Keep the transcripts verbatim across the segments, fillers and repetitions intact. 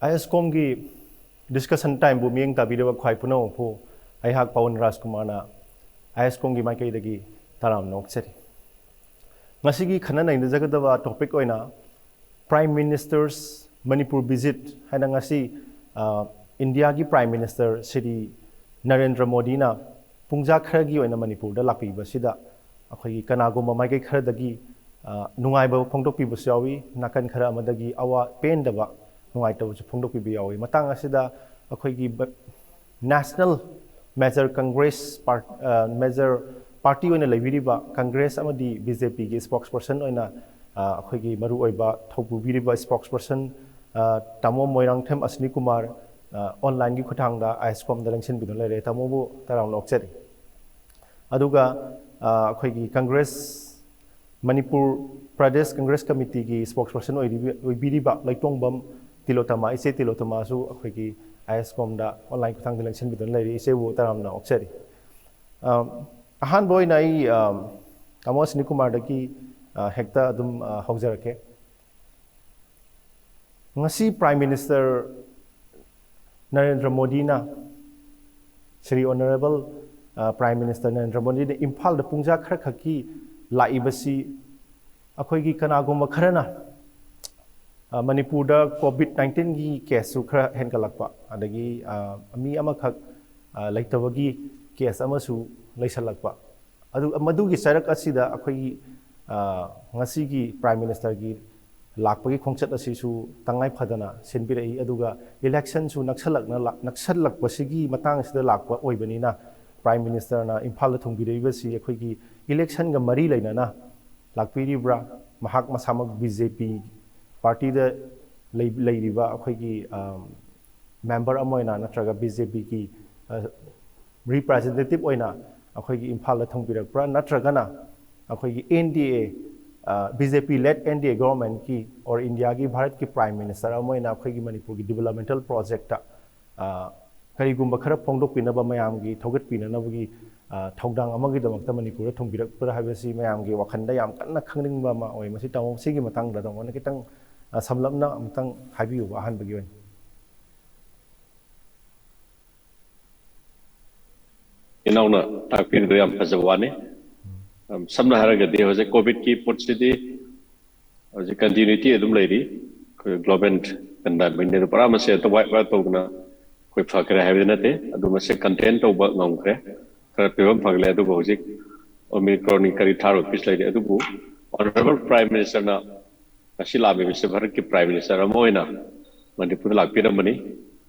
ꯑꯥꯏ ꯑꯦꯁ ꯀꯣꯝꯒꯤ discussion ꯇꯥꯏꯝꯕꯨ ꯃꯤꯠꯌꯦꯡ ꯇꯥꯕꯤꯔꯕ ꯈ꯭ꯋꯥꯏ ꯄꯨꯝꯅꯃꯛꯄꯨ ꯑꯩꯍꯥꯛ ꯄꯋꯟ ꯔꯥꯖꯀꯨꯃꯥꯔꯅ ꯑꯥꯏ ꯑꯦꯁ ꯀꯣꯝꯒꯤ ꯃꯥꯏꯀꯩꯗꯒꯤ ꯇꯔꯥꯝꯅ ꯑꯣꯛꯆꯔꯤ꯫ ꯉꯁꯤꯒꯤ ꯈꯟꯅ ꯅꯩꯅꯖꯒꯗꯕ ꯇꯣꯄꯤꯛ ꯑꯣꯏꯅ Prime Minister's Manipur Visit ꯍꯥꯏꯅ ꯉꯁꯤ, ꯑ, ꯏꯟꯗꯤꯌꯥꯒꯤ ꯄ꯭ꯔꯥꯏꯝ ꯃꯤꯅꯤꯁꯇꯔ ꯁ꯭ꯔꯤ ꯅꯔꯦꯟꯗ꯭ꯔ ꯃꯣꯗꯤꯅ ꯄꯨꯡꯖꯥ ꯈꯔꯒꯤ ꯑꯣꯏꯅ ꯃꯅꯤꯄꯨꯔꯗ ꯂꯥꯛꯄꯤꯕꯁꯤꯗ ꯑꯩꯈꯣꯏꯒꯤ ꯀꯅꯥꯒꯨꯝꯕ ꯃꯥꯏꯀꯩ ꯈꯔꯗꯒꯤ, ꯑ, ꯅꯨꯡꯉꯥꯏꯕ ꯐꯣꯡꯗꯣꯛꯄꯤꯕꯁꯨ ꯌꯥꯎꯏ, ꯅꯥꯀꯟ ꯈꯔ ꯑꯃꯗꯒꯤ ꯑꯋꯥ ꯄꯦꯟꯗꯕ, ꯅꯨꯡꯉꯥꯏꯇꯕꯁꯨ ꯐꯣꯡꯗꯣꯛꯄꯤꯕ ꯌꯥꯎꯏ꯫ ꯃꯇꯥꯡ ꯑꯁꯤꯗ ꯑꯩꯈꯣꯏꯒꯤ ꯕ-, ꯅꯦꯁꯅꯦꯜ ꯃꯦꯖꯔ ꯀꯪꯒ꯭ꯔꯦꯁ ꯄꯥꯔ-, ꯑ, ꯃꯦꯖꯔ ꯄꯥꯔꯇꯤ ꯑꯣꯏꯅ ꯂꯩꯕꯤꯔꯤꯕ ꯀꯪꯒ꯭ꯔꯦꯁ ꯑꯃꯗꯤ ꯕꯤ ꯖꯦ ꯄꯤꯒꯤ ꯏꯁꯄꯣꯛꯁ ꯄꯔꯁꯟ ꯑꯣꯏꯅ, ꯑ, ꯑꯩꯈꯣꯏꯒꯤ ꯃꯔꯨꯑꯣꯏꯕ ꯊꯧꯄꯨꯕꯤꯔꯤꯕ ꯏꯁꯄꯣꯛꯁ ꯄꯔꯁꯟ, ꯑ, ꯇꯥꯃꯣ ꯃꯣꯏꯔꯥꯡꯊꯦꯝ ꯑꯁꯅꯤ ꯀꯨꯃꯥꯔ, ꯑ, ꯑꯣꯟꯂꯥꯏꯟꯒꯤ ꯈꯨꯠꯊꯥꯡꯗ ꯑꯥꯏ ꯑꯦꯁ ꯀꯣꯝꯗ ꯂꯦꯡꯁꯤꯟꯕꯤꯗꯨꯅ ꯂꯩꯔꯦ꯫ ꯇꯥꯃꯣꯕꯨ ꯇꯔꯥꯝꯅ ꯑꯣꯛꯆꯔꯤ꯫ ꯑꯗꯨꯒ, ꯑ, ꯑꯩꯈꯣꯏꯒꯤ ꯀꯪꯒ꯭ꯔꯦꯁ ꯃꯅꯤꯄꯨꯔ ꯄ꯭ꯔꯗꯦꯁ ꯀꯪꯒ꯭ꯔꯦꯁ ꯀꯃꯤꯇꯤꯒꯤ ꯏꯁꯄꯣꯛꯁ ꯄꯔꯁꯟ ꯑꯣꯏꯔꯤꯕ, ꯑꯣꯏꯕꯤꯔꯤꯕ ꯂꯩꯇꯣꯡꯕꯝ ꯇꯤꯂꯣꯇꯃꯥ, ꯏꯆꯦ ꯇꯤꯂꯣꯇꯃꯥꯁꯨ ꯑꯩꯈꯣꯏꯒꯤ ꯑꯥꯏ ꯑꯦꯁ ꯀꯣꯝꯗ ꯑꯣꯟꯂꯥꯏꯟ ꯈꯨꯠꯊꯥꯡꯗ ꯂꯦꯡꯁꯤꯟꯕꯤꯗꯨꯅ ꯂꯩꯔꯤ꯫ ꯏꯆꯦꯕꯨ ꯇꯔꯥꯝꯅ ꯑꯣꯛꯆꯔꯤ꯫ ꯑ, ꯑꯍꯥꯟꯕ ꯑꯣꯏꯅ ꯑꯩ, ꯑ, ꯇꯥꯃꯣ ꯑꯁꯅꯤ ꯀꯨꯃꯥꯔꯗꯒꯤ, ꯑ, ꯍꯦꯛꯇ ꯑꯗꯨꯝ, ꯑ, ꯍꯧꯖꯔꯛꯀꯦ꯫ ꯉꯁꯤ ꯄ꯭ꯔꯥꯏꯝ ꯃꯤꯅꯤꯁꯇꯔ ꯅꯔꯦꯟꯗ꯭ꯔ ꯃꯣꯗꯤꯅ, ꯁ꯭ꯔꯤ ꯑꯣꯅꯔꯦꯕꯜ, ꯑ, ꯄ꯭ꯔꯥꯏꯝ ꯃꯤꯅꯤꯁꯇꯔ ꯅꯔꯦꯟꯗ꯭ꯔ ꯃꯣꯗꯤꯅ ꯏꯝꯐꯥꯜꯗ ꯄꯨꯡꯖꯥ ꯈꯔꯈꯛꯀꯤ ꯂꯥꯛꯏꯕꯁꯤ ꯑꯩꯈꯣꯏꯒꯤ ꯀꯅꯥꯒꯨꯝꯕ ꯈꯔꯅ, ꯑ, ꯃꯅꯤꯄꯨꯔꯗ ꯀꯣꯚꯤꯗ ꯅꯥꯏꯟꯇꯤꯟꯒꯤ ꯀꯦꯁꯁꯨ ꯈꯔ ꯍꯦꯟꯒꯠꯂꯛꯄ, ꯑꯗꯒꯤ, ꯑ, ꯃꯤ ꯑꯃꯈꯛ, ꯑ, ꯂꯩꯇꯕꯒꯤ ꯀꯦꯁ ꯑꯃꯁꯨ ꯂꯩꯁꯜꯂꯛꯄ, ꯑꯗꯨ, ꯃꯗꯨꯒꯤ ꯆꯩꯔꯛ ꯑꯁꯤꯗ ꯑꯩꯈꯣꯏꯒꯤ, ꯑ, ꯉꯁꯤꯒꯤ ꯄ꯭ꯔꯥꯏꯝ ꯃꯤꯅꯤꯁꯇꯔꯒꯤ ꯂꯥꯛꯄꯒꯤ ꯈꯣꯡꯆꯠ ꯑꯁꯤꯁꯨ ꯇꯉꯥꯏ ꯐꯗꯅ ꯁꯤꯟꯕꯤꯔꯛꯏ꯫ ꯑꯗꯨꯒ ꯏꯂꯦꯛꯁꯟꯁꯨ ꯅꯛꯁꯜꯂꯛꯅ ꯂꯥꯛ-, ꯅꯛꯁꯜꯂꯛꯄꯁꯤꯒꯤ ꯃꯇꯥꯡ ꯑꯁꯤꯗ ꯂꯥꯛꯄ ꯑꯣꯏꯕꯅꯤꯅ, ꯄ꯭ꯔꯥꯏꯝ ꯃꯤꯅꯤꯁꯇꯔꯅ ꯏꯝꯐꯥꯜꯗ ꯊꯨꯡꯕꯤꯔꯛꯏꯕꯁꯤ ꯑꯩꯈꯣꯏꯒꯤ ꯏꯂꯦꯛꯁꯟꯒ ꯃꯔꯤ ꯂꯩꯅꯅ ꯂꯥꯛꯄꯤꯔꯤꯕ꯭ꯔꯥ? ꯃꯍꯥꯛ ꯃꯁꯥꯃꯛ ꯕꯤ ꯖꯦ ꯄꯤ ꯄꯥꯔꯇꯤꯗ ꯂꯩ-, ꯂꯩꯔꯤꯕ ꯑꯩꯈꯣꯏꯒꯤ, ꯑ, ꯃꯦꯝꯕꯔ ꯑꯃ ꯑꯣꯏꯅ ꯅꯠꯇ꯭ꯔꯒ ꯕꯤ ꯖꯦ ꯄꯤꯒꯤ, ꯑ, ꯔꯤꯄ꯭ꯔꯖꯦꯟꯇꯦꯇꯤꯚ ꯑꯣꯏꯅ ꯑꯩꯈꯣꯏꯒꯤ ꯏꯝꯐꯥꯜꯗ ꯊꯨꯡꯕꯤꯔꯛꯄ꯭ꯔꯥ? ꯅꯠꯇ꯭ꯔꯒꯅ ꯑꯩꯈꯣꯏꯒꯤ ꯑꯦꯟ ꯗꯤ ꯑꯦ, ꯑ, B J P led N D A ꯒꯣꯚꯔꯟꯃꯦꯟꯠꯀꯤ or ꯏꯟꯗꯤꯌꯥꯒꯤ ꯚꯥꯔꯠꯀꯤ ꯄ꯭ꯔꯥꯏꯝ ꯃꯤꯅꯤꯁꯇꯔ ꯑꯃ ꯑꯣꯏꯅ ꯑꯩꯈꯣꯏꯒꯤ ꯃꯅꯤꯄꯨꯔꯒꯤ ꯗꯤꯕꯂꯞꯃꯦꯟꯇꯦꯜ ꯄ꯭ꯔꯣꯖꯦꯛꯇ, ꯑ, ꯀꯔꯤꯒꯨꯝꯕ ꯈꯔ ꯐꯣꯡꯗꯣꯛꯄꯤꯅꯕ, ꯃꯌꯥꯝꯒꯤ ꯊꯧꯒꯠꯄꯤꯅꯅꯕꯒꯤ, ꯑ, ꯊꯧꯗꯥꯡ ꯑꯃꯒꯤꯗꯃꯛꯇ ꯃꯅꯤꯄꯨꯔꯗ ꯊꯨꯡꯕꯤꯔꯛꯄ꯭ꯔꯥ ꯍꯥꯏꯕꯁꯤ ꯃꯌꯥꯝꯒꯤ ꯋꯥꯈꯜꯗ ꯌꯥꯝ ꯀꯟꯅ ꯈꯪꯅꯤꯡꯕ ꯑꯃ ꯑꯣꯏ꯫ ꯃꯁꯤ ꯇꯥꯃꯣ, ꯁꯤꯒꯤ ꯃꯇꯥꯡꯗ ꯇꯥꯃꯣꯅ ꯈꯤꯇꯪ, ꯑ, ꯁꯝꯂꯞꯅ ꯑꯃꯨꯛꯇꯪ ꯍꯥꯏꯕꯤꯌꯨꯕ ꯑꯍꯥꯟꯕꯒꯤ ꯑꯣꯏꯅ꯫ ꯏꯅꯥꯎꯅ ꯇꯥꯛꯄꯤꯔꯤꯗꯣ ꯌꯥꯝ ꯐꯖꯕ ꯋꯥꯅꯤ꯫ ꯎꯝ, ꯁꯝꯅ ꯍꯥꯏꯔꯒꯗꯤ ꯍꯧꯖꯤꯛ ꯀꯣꯚꯤꯗꯀꯤ ꯄꯣꯠꯁꯤꯗꯤ ꯍꯧꯖꯤꯛ ꯀꯟꯇꯤꯅ꯭ꯌꯨꯇꯤ ꯑꯗꯨꯝ ꯂꯩꯔꯤ꯫ ꯑꯩꯈꯣꯏ ꯒ꯭ꯂꯣꯕꯦꯜ ꯄꯦꯟꯗꯥꯃꯤꯛꯅꯦ ꯑꯗꯨ ꯄꯨꯔꯥ ꯃꯁꯦ ꯑꯇ ꯋꯥꯏꯠ ꯋꯥꯏꯠ ꯇꯧꯗꯅ ꯑꯩꯈꯣꯏ ꯐꯈ꯭ꯔꯦ ꯍꯥꯏꯕꯗꯤ ꯅꯠꯇꯦ, ꯑꯗꯨ ꯃꯁꯦ ꯀꯟꯇꯦꯟ ꯇꯧꯕ ꯉꯝꯈ꯭ꯔꯦ, ꯈꯔ ꯐꯤꯕꯝ ꯐꯒꯠꯂꯦ꯫ ꯑꯗꯨꯕꯨ ꯍꯧꯖꯤꯛ ꯑꯣꯃꯤꯀ꯭ꯔꯣꯟꯒꯤ ꯀꯔꯤ ꯊꯥꯔ ꯑꯣꯐꯤꯁ ꯂꯩꯔꯤ, ꯑꯗꯨꯕꯨ ꯑꯣꯅꯔꯦꯕꯜ ꯄ꯭ꯔꯥꯏꯝ ꯃꯤꯅꯤꯁꯇꯔꯅ ꯉꯁꯤ ꯂꯥꯛꯂꯤꯕꯁꯤ ꯚꯥꯔꯠꯀꯤ ꯄ꯭ꯔꯥꯏꯝ ꯃꯤꯅꯤꯁꯇꯔ ꯑꯃ ꯑꯣꯏꯅ ꯃꯅꯤꯄꯨꯔꯗ ꯂꯥꯛꯄꯤꯔꯝꯕꯅꯤ꯫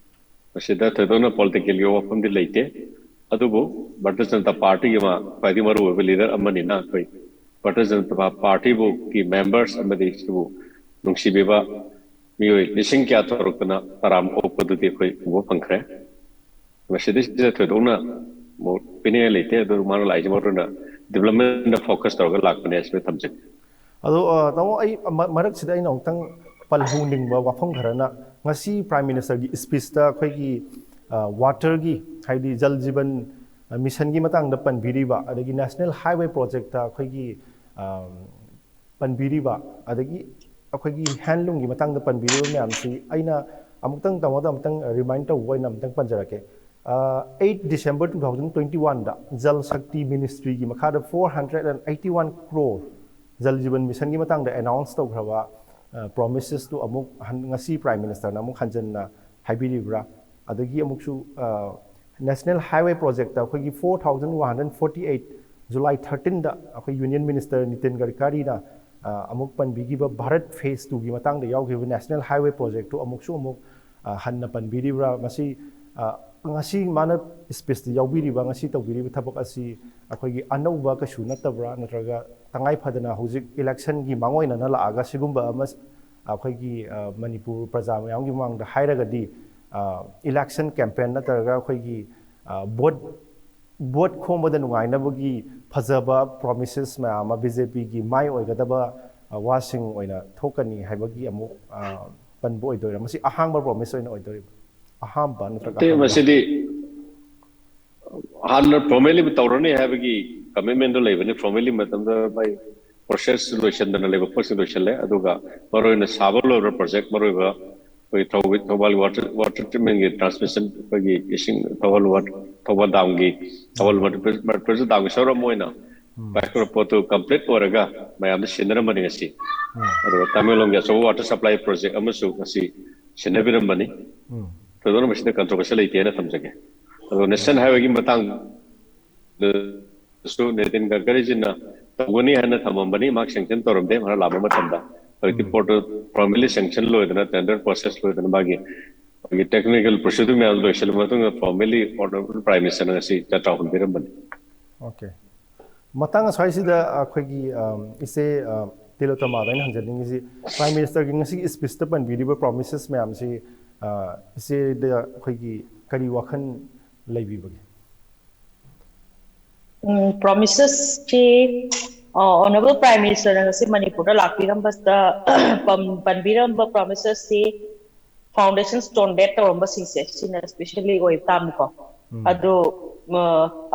ꯃꯁꯤꯗ ꯊꯣꯏꯗꯣꯛꯅ ꯄꯣꯂꯤꯇꯤꯀꯦꯜꯒꯤ ꯋꯥꯐꯝꯗꯤ ꯂꯩꯇꯦ, ꯑꯗꯨꯕꯨ ꯚꯥꯔꯇꯤꯌ ꯖꯅꯇꯥ ꯄꯥꯔꯇꯤꯒꯤ ꯑꯃ ꯈ꯭ꯋꯥꯏꯗꯒꯤ ꯃꯔꯨꯑꯣꯏꯕ ꯂꯤꯗꯔ ꯑꯃꯅꯤꯅ ꯑꯩꯈꯣꯏ ꯚꯥꯔꯇꯤꯌ ꯖꯅꯇꯥ ꯄꯥꯔꯇꯤꯕꯨꯒꯤ ꯃꯦꯝꯕꯔꯁ ꯑꯃꯗꯤ ꯁꯤꯕꯨ ꯅꯨꯡꯁꯤꯕꯤꯕ ꯃꯤꯑꯣꯏ ꯂꯤꯁꯤꯡ ꯀꯌꯥ ꯊꯣꯔꯛꯇꯅ ꯇꯔꯥꯝ ꯑꯣꯛꯄꯗꯨꯗꯤ ꯑꯩꯈꯣꯏ ꯎꯕ ꯐꯪꯈ꯭ꯔꯦ꯫ ꯃꯁꯤꯗꯩꯁꯤꯗ ꯊꯣꯏꯗꯣꯛꯅ ꯑꯃꯨꯛ ꯄꯤꯅꯤꯡꯉꯥꯏ ꯂꯩꯇꯦ꯫ ꯑꯗꯨ ꯃꯥꯅ ꯂꯥꯛꯏꯁꯦ ꯃꯔꯨ ꯑꯣꯏꯅ ꯗꯤꯕ꯭ꯂꯞꯃꯦꯟꯗ ꯐꯣꯀꯁ ꯇꯧꯔꯒ ꯂꯥꯛꯄꯅꯦ ꯍꯥꯏꯁꯤꯃ ꯊꯝꯖꯒꯦ꯫ ꯑꯗꯣ, ꯑ, ꯇꯥꯃꯣ, ꯑꯩ ꯃ-, ꯃꯔꯛꯁꯤꯗ ꯑꯩꯅ ꯑꯃꯨꯛꯇꯪ ꯄꯜꯍꯧꯅꯤꯡꯕ ꯋꯥꯐꯝ ꯈꯔꯅ, ꯉꯁꯤ ꯄ꯭ꯔꯥꯏꯝ ꯃꯤꯅꯤꯁꯇꯔꯒꯤ ꯏꯁꯄꯤꯆꯇ ꯑꯩꯈꯣꯏꯒꯤ, ꯑ, ꯋꯥꯇꯔꯒꯤ, ꯍꯥꯏꯗꯤ ꯖꯜ ꯖꯤꯕꯟ, ꯑ, ꯃꯤꯁꯟꯒꯤ ꯃꯇꯥꯡꯗ ꯄꯟꯕꯤꯔꯤꯕ, ꯑꯗꯒꯤ ꯅꯦꯁꯅꯦꯜ ꯍꯥꯏꯋꯦ ꯄ꯭ꯔꯣꯖꯦꯛꯇ ꯑꯩꯈꯣꯏꯒꯤ, ꯑ, ꯄꯟꯕꯤꯔꯤꯕ, ꯑꯗꯒꯤ ꯑꯩꯈꯣꯏꯒꯤ ꯍꯦꯟꯂꯨꯝꯒꯤ ꯃꯇꯥꯡꯗ ꯄꯟꯕꯤꯔꯤꯕ ꯃꯌꯥꯝꯁꯤ ꯑꯩꯅ ꯑꯃꯨꯛꯇꯪ ꯇꯥꯃꯣꯗ ꯑꯃꯨꯛꯇꯪ ꯔꯤꯃꯥꯏꯟ ꯇꯧꯕ ꯑꯣꯏꯅ ꯑꯃꯨꯛꯇꯪ ꯄꯟꯖꯔꯛꯀꯦ꯫ ꯑ, eight December two thousand twenty-one ꯗ ꯖꯜ ꯁꯛꯇꯤ ꯃꯤꯅꯤꯁꯇ꯭ꯔꯤꯒꯤ ꯃꯈꯥꯗ four hundred and eighty-one crore Jal ꯖꯤꯕꯟ ꯃꯤꯁꯟꯒꯤ ꯃꯇꯥꯡꯗ ꯑꯦꯅꯥꯎꯟꯁ ꯇꯧꯈ꯭ꯔꯕ, ꯑ, ꯄ꯭ꯔꯣꯃꯤꯁꯦꯁꯇꯨ ꯑꯃꯨꯛ ꯍꯟ-, ꯉꯁꯤ ꯄ꯭ꯔꯥꯏꯝ ꯃꯤꯅꯤꯁꯇꯔꯅ ꯑꯃꯨꯛ ꯍꯟꯖꯟꯅ ꯍꯥꯏꯕꯤꯔꯤꯕ꯭ꯔꯥ? ꯑꯗꯒꯤ ꯑꯃꯨꯛꯁꯨ, ꯑ, ꯅꯦꯁꯅꯦꯜ ꯍꯥꯏꯋꯦ ꯄ꯭ꯔꯣꯖꯦꯛꯇ ꯑꯩꯈꯣꯏꯒꯤ four thousand one hundred forty eight, July thirteenꯗ ꯑꯩꯈꯣꯏ ꯌꯨꯅꯤꯌꯟ ꯃꯤꯅꯤꯁꯇꯔ ꯅꯤꯇꯤꯟ ꯒꯗꯀꯥꯔꯤꯅ, ꯑ, ꯑꯃꯨꯛ ꯄꯟꯕꯤꯈꯤꯕ ꯚꯥꯔꯠ ꯐꯦꯁ ꯇꯨꯒꯤ ꯃꯇꯥꯡꯗ ꯌꯥꯎꯈꯤꯕ ꯅꯦꯁꯅꯦꯜ ꯍꯥꯏꯋꯦ ꯄ꯭ꯔꯣꯖꯦꯛꯇꯨ ꯑꯃꯨꯛꯁꯨ ꯑꯃꯨꯛ, ꯑ, ꯍꯟꯅ ꯄꯟꯕꯤꯔꯤꯕ꯭ꯔꯥ? ꯃꯁꯤ, ꯑ, ꯉꯁꯤ ꯃꯥꯅ ꯏꯁꯄꯤꯆꯇ ꯌꯥꯎꯕꯤꯔꯤꯕ, ꯉꯁꯤ ꯇꯧꯕꯤꯔꯤꯕ ꯊꯕꯛ ꯑꯁꯤ ꯑꯩꯈꯣꯏꯒꯤ ꯑꯅꯧꯕ ꯀꯩꯁꯨ ꯅꯠꯇꯕ꯭ꯔꯥ? ꯅꯠꯇ꯭ꯔꯒ ꯇꯉꯥꯏ ꯐꯗꯅ ꯍꯧꯖꯤꯛ ꯏꯂꯦꯛꯁꯟꯒꯤ ꯃꯥꯡꯑꯣꯏꯅꯅ ꯂꯥꯛꯑꯒ ꯁꯤꯒꯨꯝꯕ ꯑꯃ ꯑꯩꯈꯣꯏꯒꯤ, ꯑ, ꯃꯅꯤꯄꯨꯔ ꯄ꯭ꯔꯖꯥ ꯃꯌꯥꯝꯒꯤ ꯃꯃꯥꯡꯗ ꯍꯥꯏꯔꯒꯗꯤ, ꯑ, ꯏꯂꯦꯛꯁꯟ ꯀꯦꯝꯄꯦꯟ ꯅꯠꯇ꯭ꯔꯒ ꯑꯩꯈꯣꯏꯒꯤ, ꯑ, ꯚꯣꯠ, ꯚꯣꯠ ꯈꯣꯝꯕꯗ ꯅꯨꯡꯉꯥꯏꯅꯕꯒꯤ ꯐꯖꯕ ꯄ꯭ꯔꯣꯃꯤꯁꯦꯁ ꯃꯌꯥꯝ ꯑꯃ ꯕꯤ ꯖꯦ ꯄꯤꯒꯤ ꯃꯥꯏ ꯑꯣꯏꯒꯗꯕ, ꯑ, ꯋꯥꯁꯤꯡ ꯑꯣꯏꯅ ꯊꯣꯛꯀꯅꯤ ꯍꯥꯏꯕꯒꯤ ꯑꯃꯨꯛ, ꯑ, ꯄꯟꯕ ꯑꯣꯏꯗꯣꯏꯔꯥ? ꯃꯁꯤ ꯑꯍꯥꯡꯕ ꯄ꯭ꯔꯣꯃꯤꯁ ꯑꯣꯏꯅ ꯑꯣꯏꯗꯣꯏꯔꯤꯕ꯭ꯔꯥ? ꯑꯍꯥꯡꯕ ꯅꯠꯇ꯭ꯔꯒ ꯅꯠꯇꯦ, ꯑꯍꯥꯡꯕ? ꯃꯁꯤꯗꯤ ꯍꯥꯟꯅ ꯐꯣꯔꯃꯦꯂꯤ ꯇꯧꯔꯅꯤ ꯍꯥꯏꯕꯒꯤ ꯀꯃꯤꯠꯃꯦꯟꯗꯣ ꯂꯩꯕꯅꯤ꯫ ꯐꯣꯔꯃꯦꯂꯤ ꯃꯇꯝꯗ ꯃꯥꯏ ꯄ꯭ꯔꯣꯁꯦꯁ ꯂꯣꯏꯁꯤꯟꯗꯅ ꯂꯩꯕ ꯄꯣꯠꯁꯤꯡ ꯂꯣꯏꯁꯤꯜꯂꯦ꯫ ꯑꯗꯨꯒ ꯃꯔꯨꯑꯣꯏꯅ ꯁꯥꯕ ꯂꯣꯏꯔꯕ ꯄ꯭ꯔꯣꯖꯦꯛ, ꯃꯔꯨꯑꯣꯏꯕ ꯑꯩꯈꯣꯏ ꯊꯧ-, ꯊꯧꯕꯥꯜ ꯋꯥꯇꯔ, ꯋꯥꯇꯔ ꯇ꯭ꯔꯤꯠꯃꯦꯟꯒꯤ ꯇ꯭ꯔꯥꯟꯁꯃꯤꯁꯟ, ꯑꯩꯈꯣꯏꯒꯤ ꯏꯁꯤꯡ ꯊꯧꯕꯥꯜ ꯋꯥꯇꯔ, ꯊꯧꯕꯥꯜ ꯗꯥꯝꯒꯤ, ꯊꯧꯕꯥꯜ ꯃꯜꯇꯤꯄꯔꯄꯁ ꯗꯥꯝꯒꯤ ꯁꯔꯨꯛ ꯑꯃ ꯑꯣꯏꯅ ꯄꯥꯏꯈꯠꯄ ꯄꯣꯠꯇꯨ ꯀꯝꯄ꯭ꯂꯤꯠ ꯑꯣꯏꯔꯒ ꯃꯌꯥꯝꯗ ꯁꯤꯟꯅꯔꯝꯕꯅꯤ ꯉꯁꯤ꯫ ꯑꯗꯨꯒ ꯇꯃꯦꯡꯂꯣꯡꯒꯤ ꯑꯆꯧꯕ ꯋꯥꯇꯔ ꯁꯄ꯭ꯂꯥꯏ ꯄ꯭ꯔꯣꯖꯦꯛ ꯑꯃꯁꯨ ꯉꯁꯤ ꯁꯤꯟꯅꯕꯤꯔꯝꯕꯅꯤ꯫ ꯊꯣꯏꯗꯣꯛꯅ ꯃꯁꯤꯗ ꯀꯟꯇ꯭ꯔꯣꯚꯔꯁꯤ ꯂꯩꯇꯦꯅ ꯊꯝꯖꯒꯦ꯫ ꯑꯗꯣ ꯅꯦꯁꯅꯦꯜ ꯍꯥꯏꯋꯦꯒꯤ ꯃꯇꯥꯡꯗꯁꯨ ꯅꯤꯇꯤꯟ ꯒꯗꯀꯔꯤꯖꯤꯅ ꯇꯧꯒꯅꯤ ꯍꯥꯏꯅ ꯊꯝꯃꯝꯕꯅꯤ, ꯃꯍꯥꯛ ꯁꯦꯡꯁꯟ ꯇꯧꯔꯝꯗꯦ꯫ ꯃꯍꯥꯛ ꯂꯥꯛꯄ ꯃꯇꯝꯗ ꯍꯧꯖꯤꯛꯇꯤ ꯄꯣꯔꯠꯇꯨ ꯐꯣꯔꯃꯦꯂꯤ ꯁꯦꯡꯁꯟ ꯂꯣꯏꯗꯅ, ꯇꯦꯟꯗꯔ ꯄ꯭ꯔꯣꯁꯦꯁ ꯂꯣꯏꯗꯅ, ꯃꯥꯒꯤ ꯑꯩꯈꯣꯏꯒꯤ ꯇꯦꯛꯅꯤꯀꯦꯜ ꯄ꯭ꯔꯣꯁꯤꯗꯨꯔ ꯃꯌꯥꯝ ꯂꯣꯏꯁꯤꯜꯂ ꯃꯇꯨꯡꯗ ꯐꯣꯔꯃꯦꯂꯤ ꯑꯣꯅꯔꯦꯕꯜ ꯄ꯭ꯔꯥꯏꯝ ꯃꯤꯅꯤꯁꯇꯔꯅ ꯉꯁꯤ ꯖꯇ꯭ꯔꯥ ꯍꯨꯟꯕꯤꯔꯝꯕꯅꯤ꯫ ꯑꯣꯀꯦ, ꯃꯇꯥꯡ ꯑꯁ꯭ꯋꯥꯏꯁꯤꯗ ꯑꯩꯈꯣꯏꯒꯤ, ꯑꯝ, ꯏꯆꯦ, ꯑꯝ, ꯇꯤꯂꯣꯇꯃꯥꯗ ꯑꯩꯅ ꯍꯪꯖꯅꯤꯡꯉꯤꯁꯤ, ꯄ꯭ꯔꯥꯏꯝ ꯃꯤꯅꯤꯁꯇꯔꯒꯤ ꯉꯁꯤꯒꯤ ꯁ꯭ꯄꯤꯆꯇ ꯄꯟꯕꯤꯔꯤꯕ ꯄ꯭ꯔꯣꯃꯤꯁꯦꯁ ꯃꯌꯥꯝꯁꯤ, ꯑ, ꯏꯆꯦꯗ ꯑꯩꯈꯣꯏꯒꯤ ꯀꯔꯤ ꯋꯥꯈꯜ ꯂꯩꯕꯤꯕꯒꯦ? ꯄ꯭ꯔꯣꯃꯤꯁꯦꯁꯁꯤ ꯑꯣꯅꯔꯦꯕꯜ ꯄ꯭ꯔꯥꯏꯝ ꯃꯤꯅꯤꯁꯇꯔꯅ ꯉꯁꯤ ꯃꯅꯤꯄꯨꯔꯗ ꯂꯥꯛꯄꯤꯔꯝꯕꯁꯤꯗ ꯄꯟꯕꯤꯔꯝꯕ ꯄ꯭ꯔꯣꯃꯤꯁꯦꯁꯁꯤ ꯐꯥꯎꯟꯗꯦꯁꯟ ꯁ꯭ꯇꯣꯟ ꯕꯦꯠ ꯇꯧꯔꯝꯕꯁꯤꯡꯁꯦ ꯁꯤꯅ ꯏꯁꯄꯤꯁꯦꯜꯂꯤ ꯑꯣꯏꯕ ꯇꯥꯕꯅꯤꯀꯣ꯫ ꯑꯗꯣ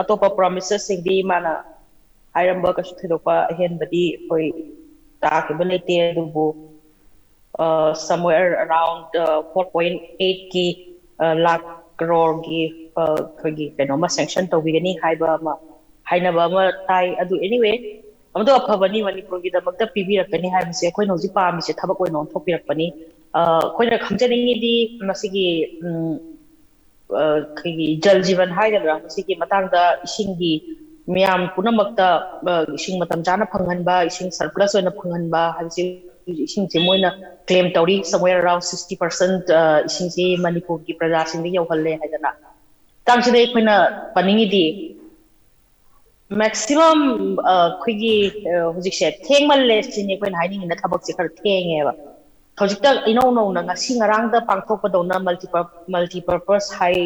ꯑꯇꯣꯞꯄ ꯄ꯭ꯔꯣꯃꯤꯁꯦꯁꯁꯤꯡꯗꯤ ꯃꯥꯅ ꯍꯥꯏꯔꯝꯕ ꯀꯩꯁꯨ ꯊꯣꯏꯗꯣꯛꯄ ꯑꯍꯦꯟꯕꯗꯤ ꯑꯩꯈꯣꯏ ꯇꯥꯈꯤꯕ ꯂꯩꯇꯦ꯫ ꯑꯗꯨꯕꯨ somewhere around four point eight ꯀꯤ ꯂꯥꯈ ꯀ꯭ꯔꯣꯔꯒꯤ ꯑꯩꯈꯣꯏꯒꯤ ꯀꯩꯅꯣꯃ ꯁꯦꯡꯁꯟ ꯇꯧꯕꯤꯒꯅꯤ ꯍꯥꯏꯕ ꯑꯃ ꯍꯥꯏꯅꯕ ꯑꯃ ꯇꯥꯏ꯫ ꯑꯗꯨ anyway, ꯑꯃꯗꯣ ꯑꯐꯕꯅꯤ, ꯃꯅꯤꯄꯨꯔꯒꯤꯗꯃꯛꯇ ꯄꯤꯕꯤꯔꯛꯀꯅꯤ ꯍꯥꯏꯕꯁꯦ ꯑꯩꯈꯣꯏꯅ ꯍꯧꯖꯤꯛ ꯄꯥꯝꯃꯤꯁꯦ ꯊꯕꯛ ꯑꯣꯏꯅ ꯑꯣꯟꯊꯣꯛꯄꯤꯔꯛꯄꯅꯤ꯫ ꯑꯩꯈꯣꯏꯅ ꯈꯪꯖꯅꯤꯡꯉꯤꯗꯤ ꯃꯁꯤꯒꯤ ꯑꯩꯈꯣꯏꯒꯤ ꯖꯜ ꯖꯤꯕꯟ ꯍꯥꯏꯒꯗ꯭ꯔꯥ, ꯃꯁꯤꯒꯤ ꯃꯇꯥꯡꯗ ꯏꯁꯤꯡꯒꯤ ꯃꯤꯌꯥꯝ ꯄꯨꯝꯅꯃꯛꯇ ꯏꯁꯤꯡ ꯃꯇꯝ ꯆꯥꯅ ꯐꯪꯍꯟꯕ, ꯏꯁꯤꯡ ꯁꯔꯄ꯭ꯂꯁ ꯑꯣꯏꯅ ꯐꯪꯍꯟꯕ ꯍꯥꯏꯕꯁꯤ ꯏꯁꯤꯡꯁꯦ ꯃꯣꯏꯅ ꯀ꯭ꯂꯦꯝ ꯇꯧꯔꯤ, somewhere around sixty percent ꯏꯁꯤꯡꯁꯤ ꯃꯅꯤꯄꯨꯔꯒꯤ ꯄ꯭ꯔꯖꯥꯁꯤꯡꯗ ꯌꯧꯍꯜꯂꯦ ꯍꯥꯏꯗꯅ꯫ ꯃꯇꯥꯡꯁꯤꯗ ꯑꯩꯈꯣꯏꯅ ꯄꯟꯅꯤꯡꯉꯤꯗꯤ maximum ꯑꯩꯈꯣꯏꯒꯤ ꯍꯧꯖꯤꯛꯁꯦ ꯊꯦꯡꯃꯜꯂꯦ ꯁꯤꯅꯤ ꯑꯩꯈꯣꯏꯅ ꯍꯥꯏꯅꯤꯡꯉꯤꯅ, ꯊꯕꯛꯁꯦ ꯈꯔ ꯊꯦꯡꯉꯦꯕ꯫ ꯍꯧꯖꯤꯛꯇ ꯏꯅꯧ ꯅꯧꯅ ꯉꯁꯤ ꯉꯔꯥꯡꯗ ꯄꯥꯡꯊꯣꯛꯄꯗꯧꯅ multi multipurpose high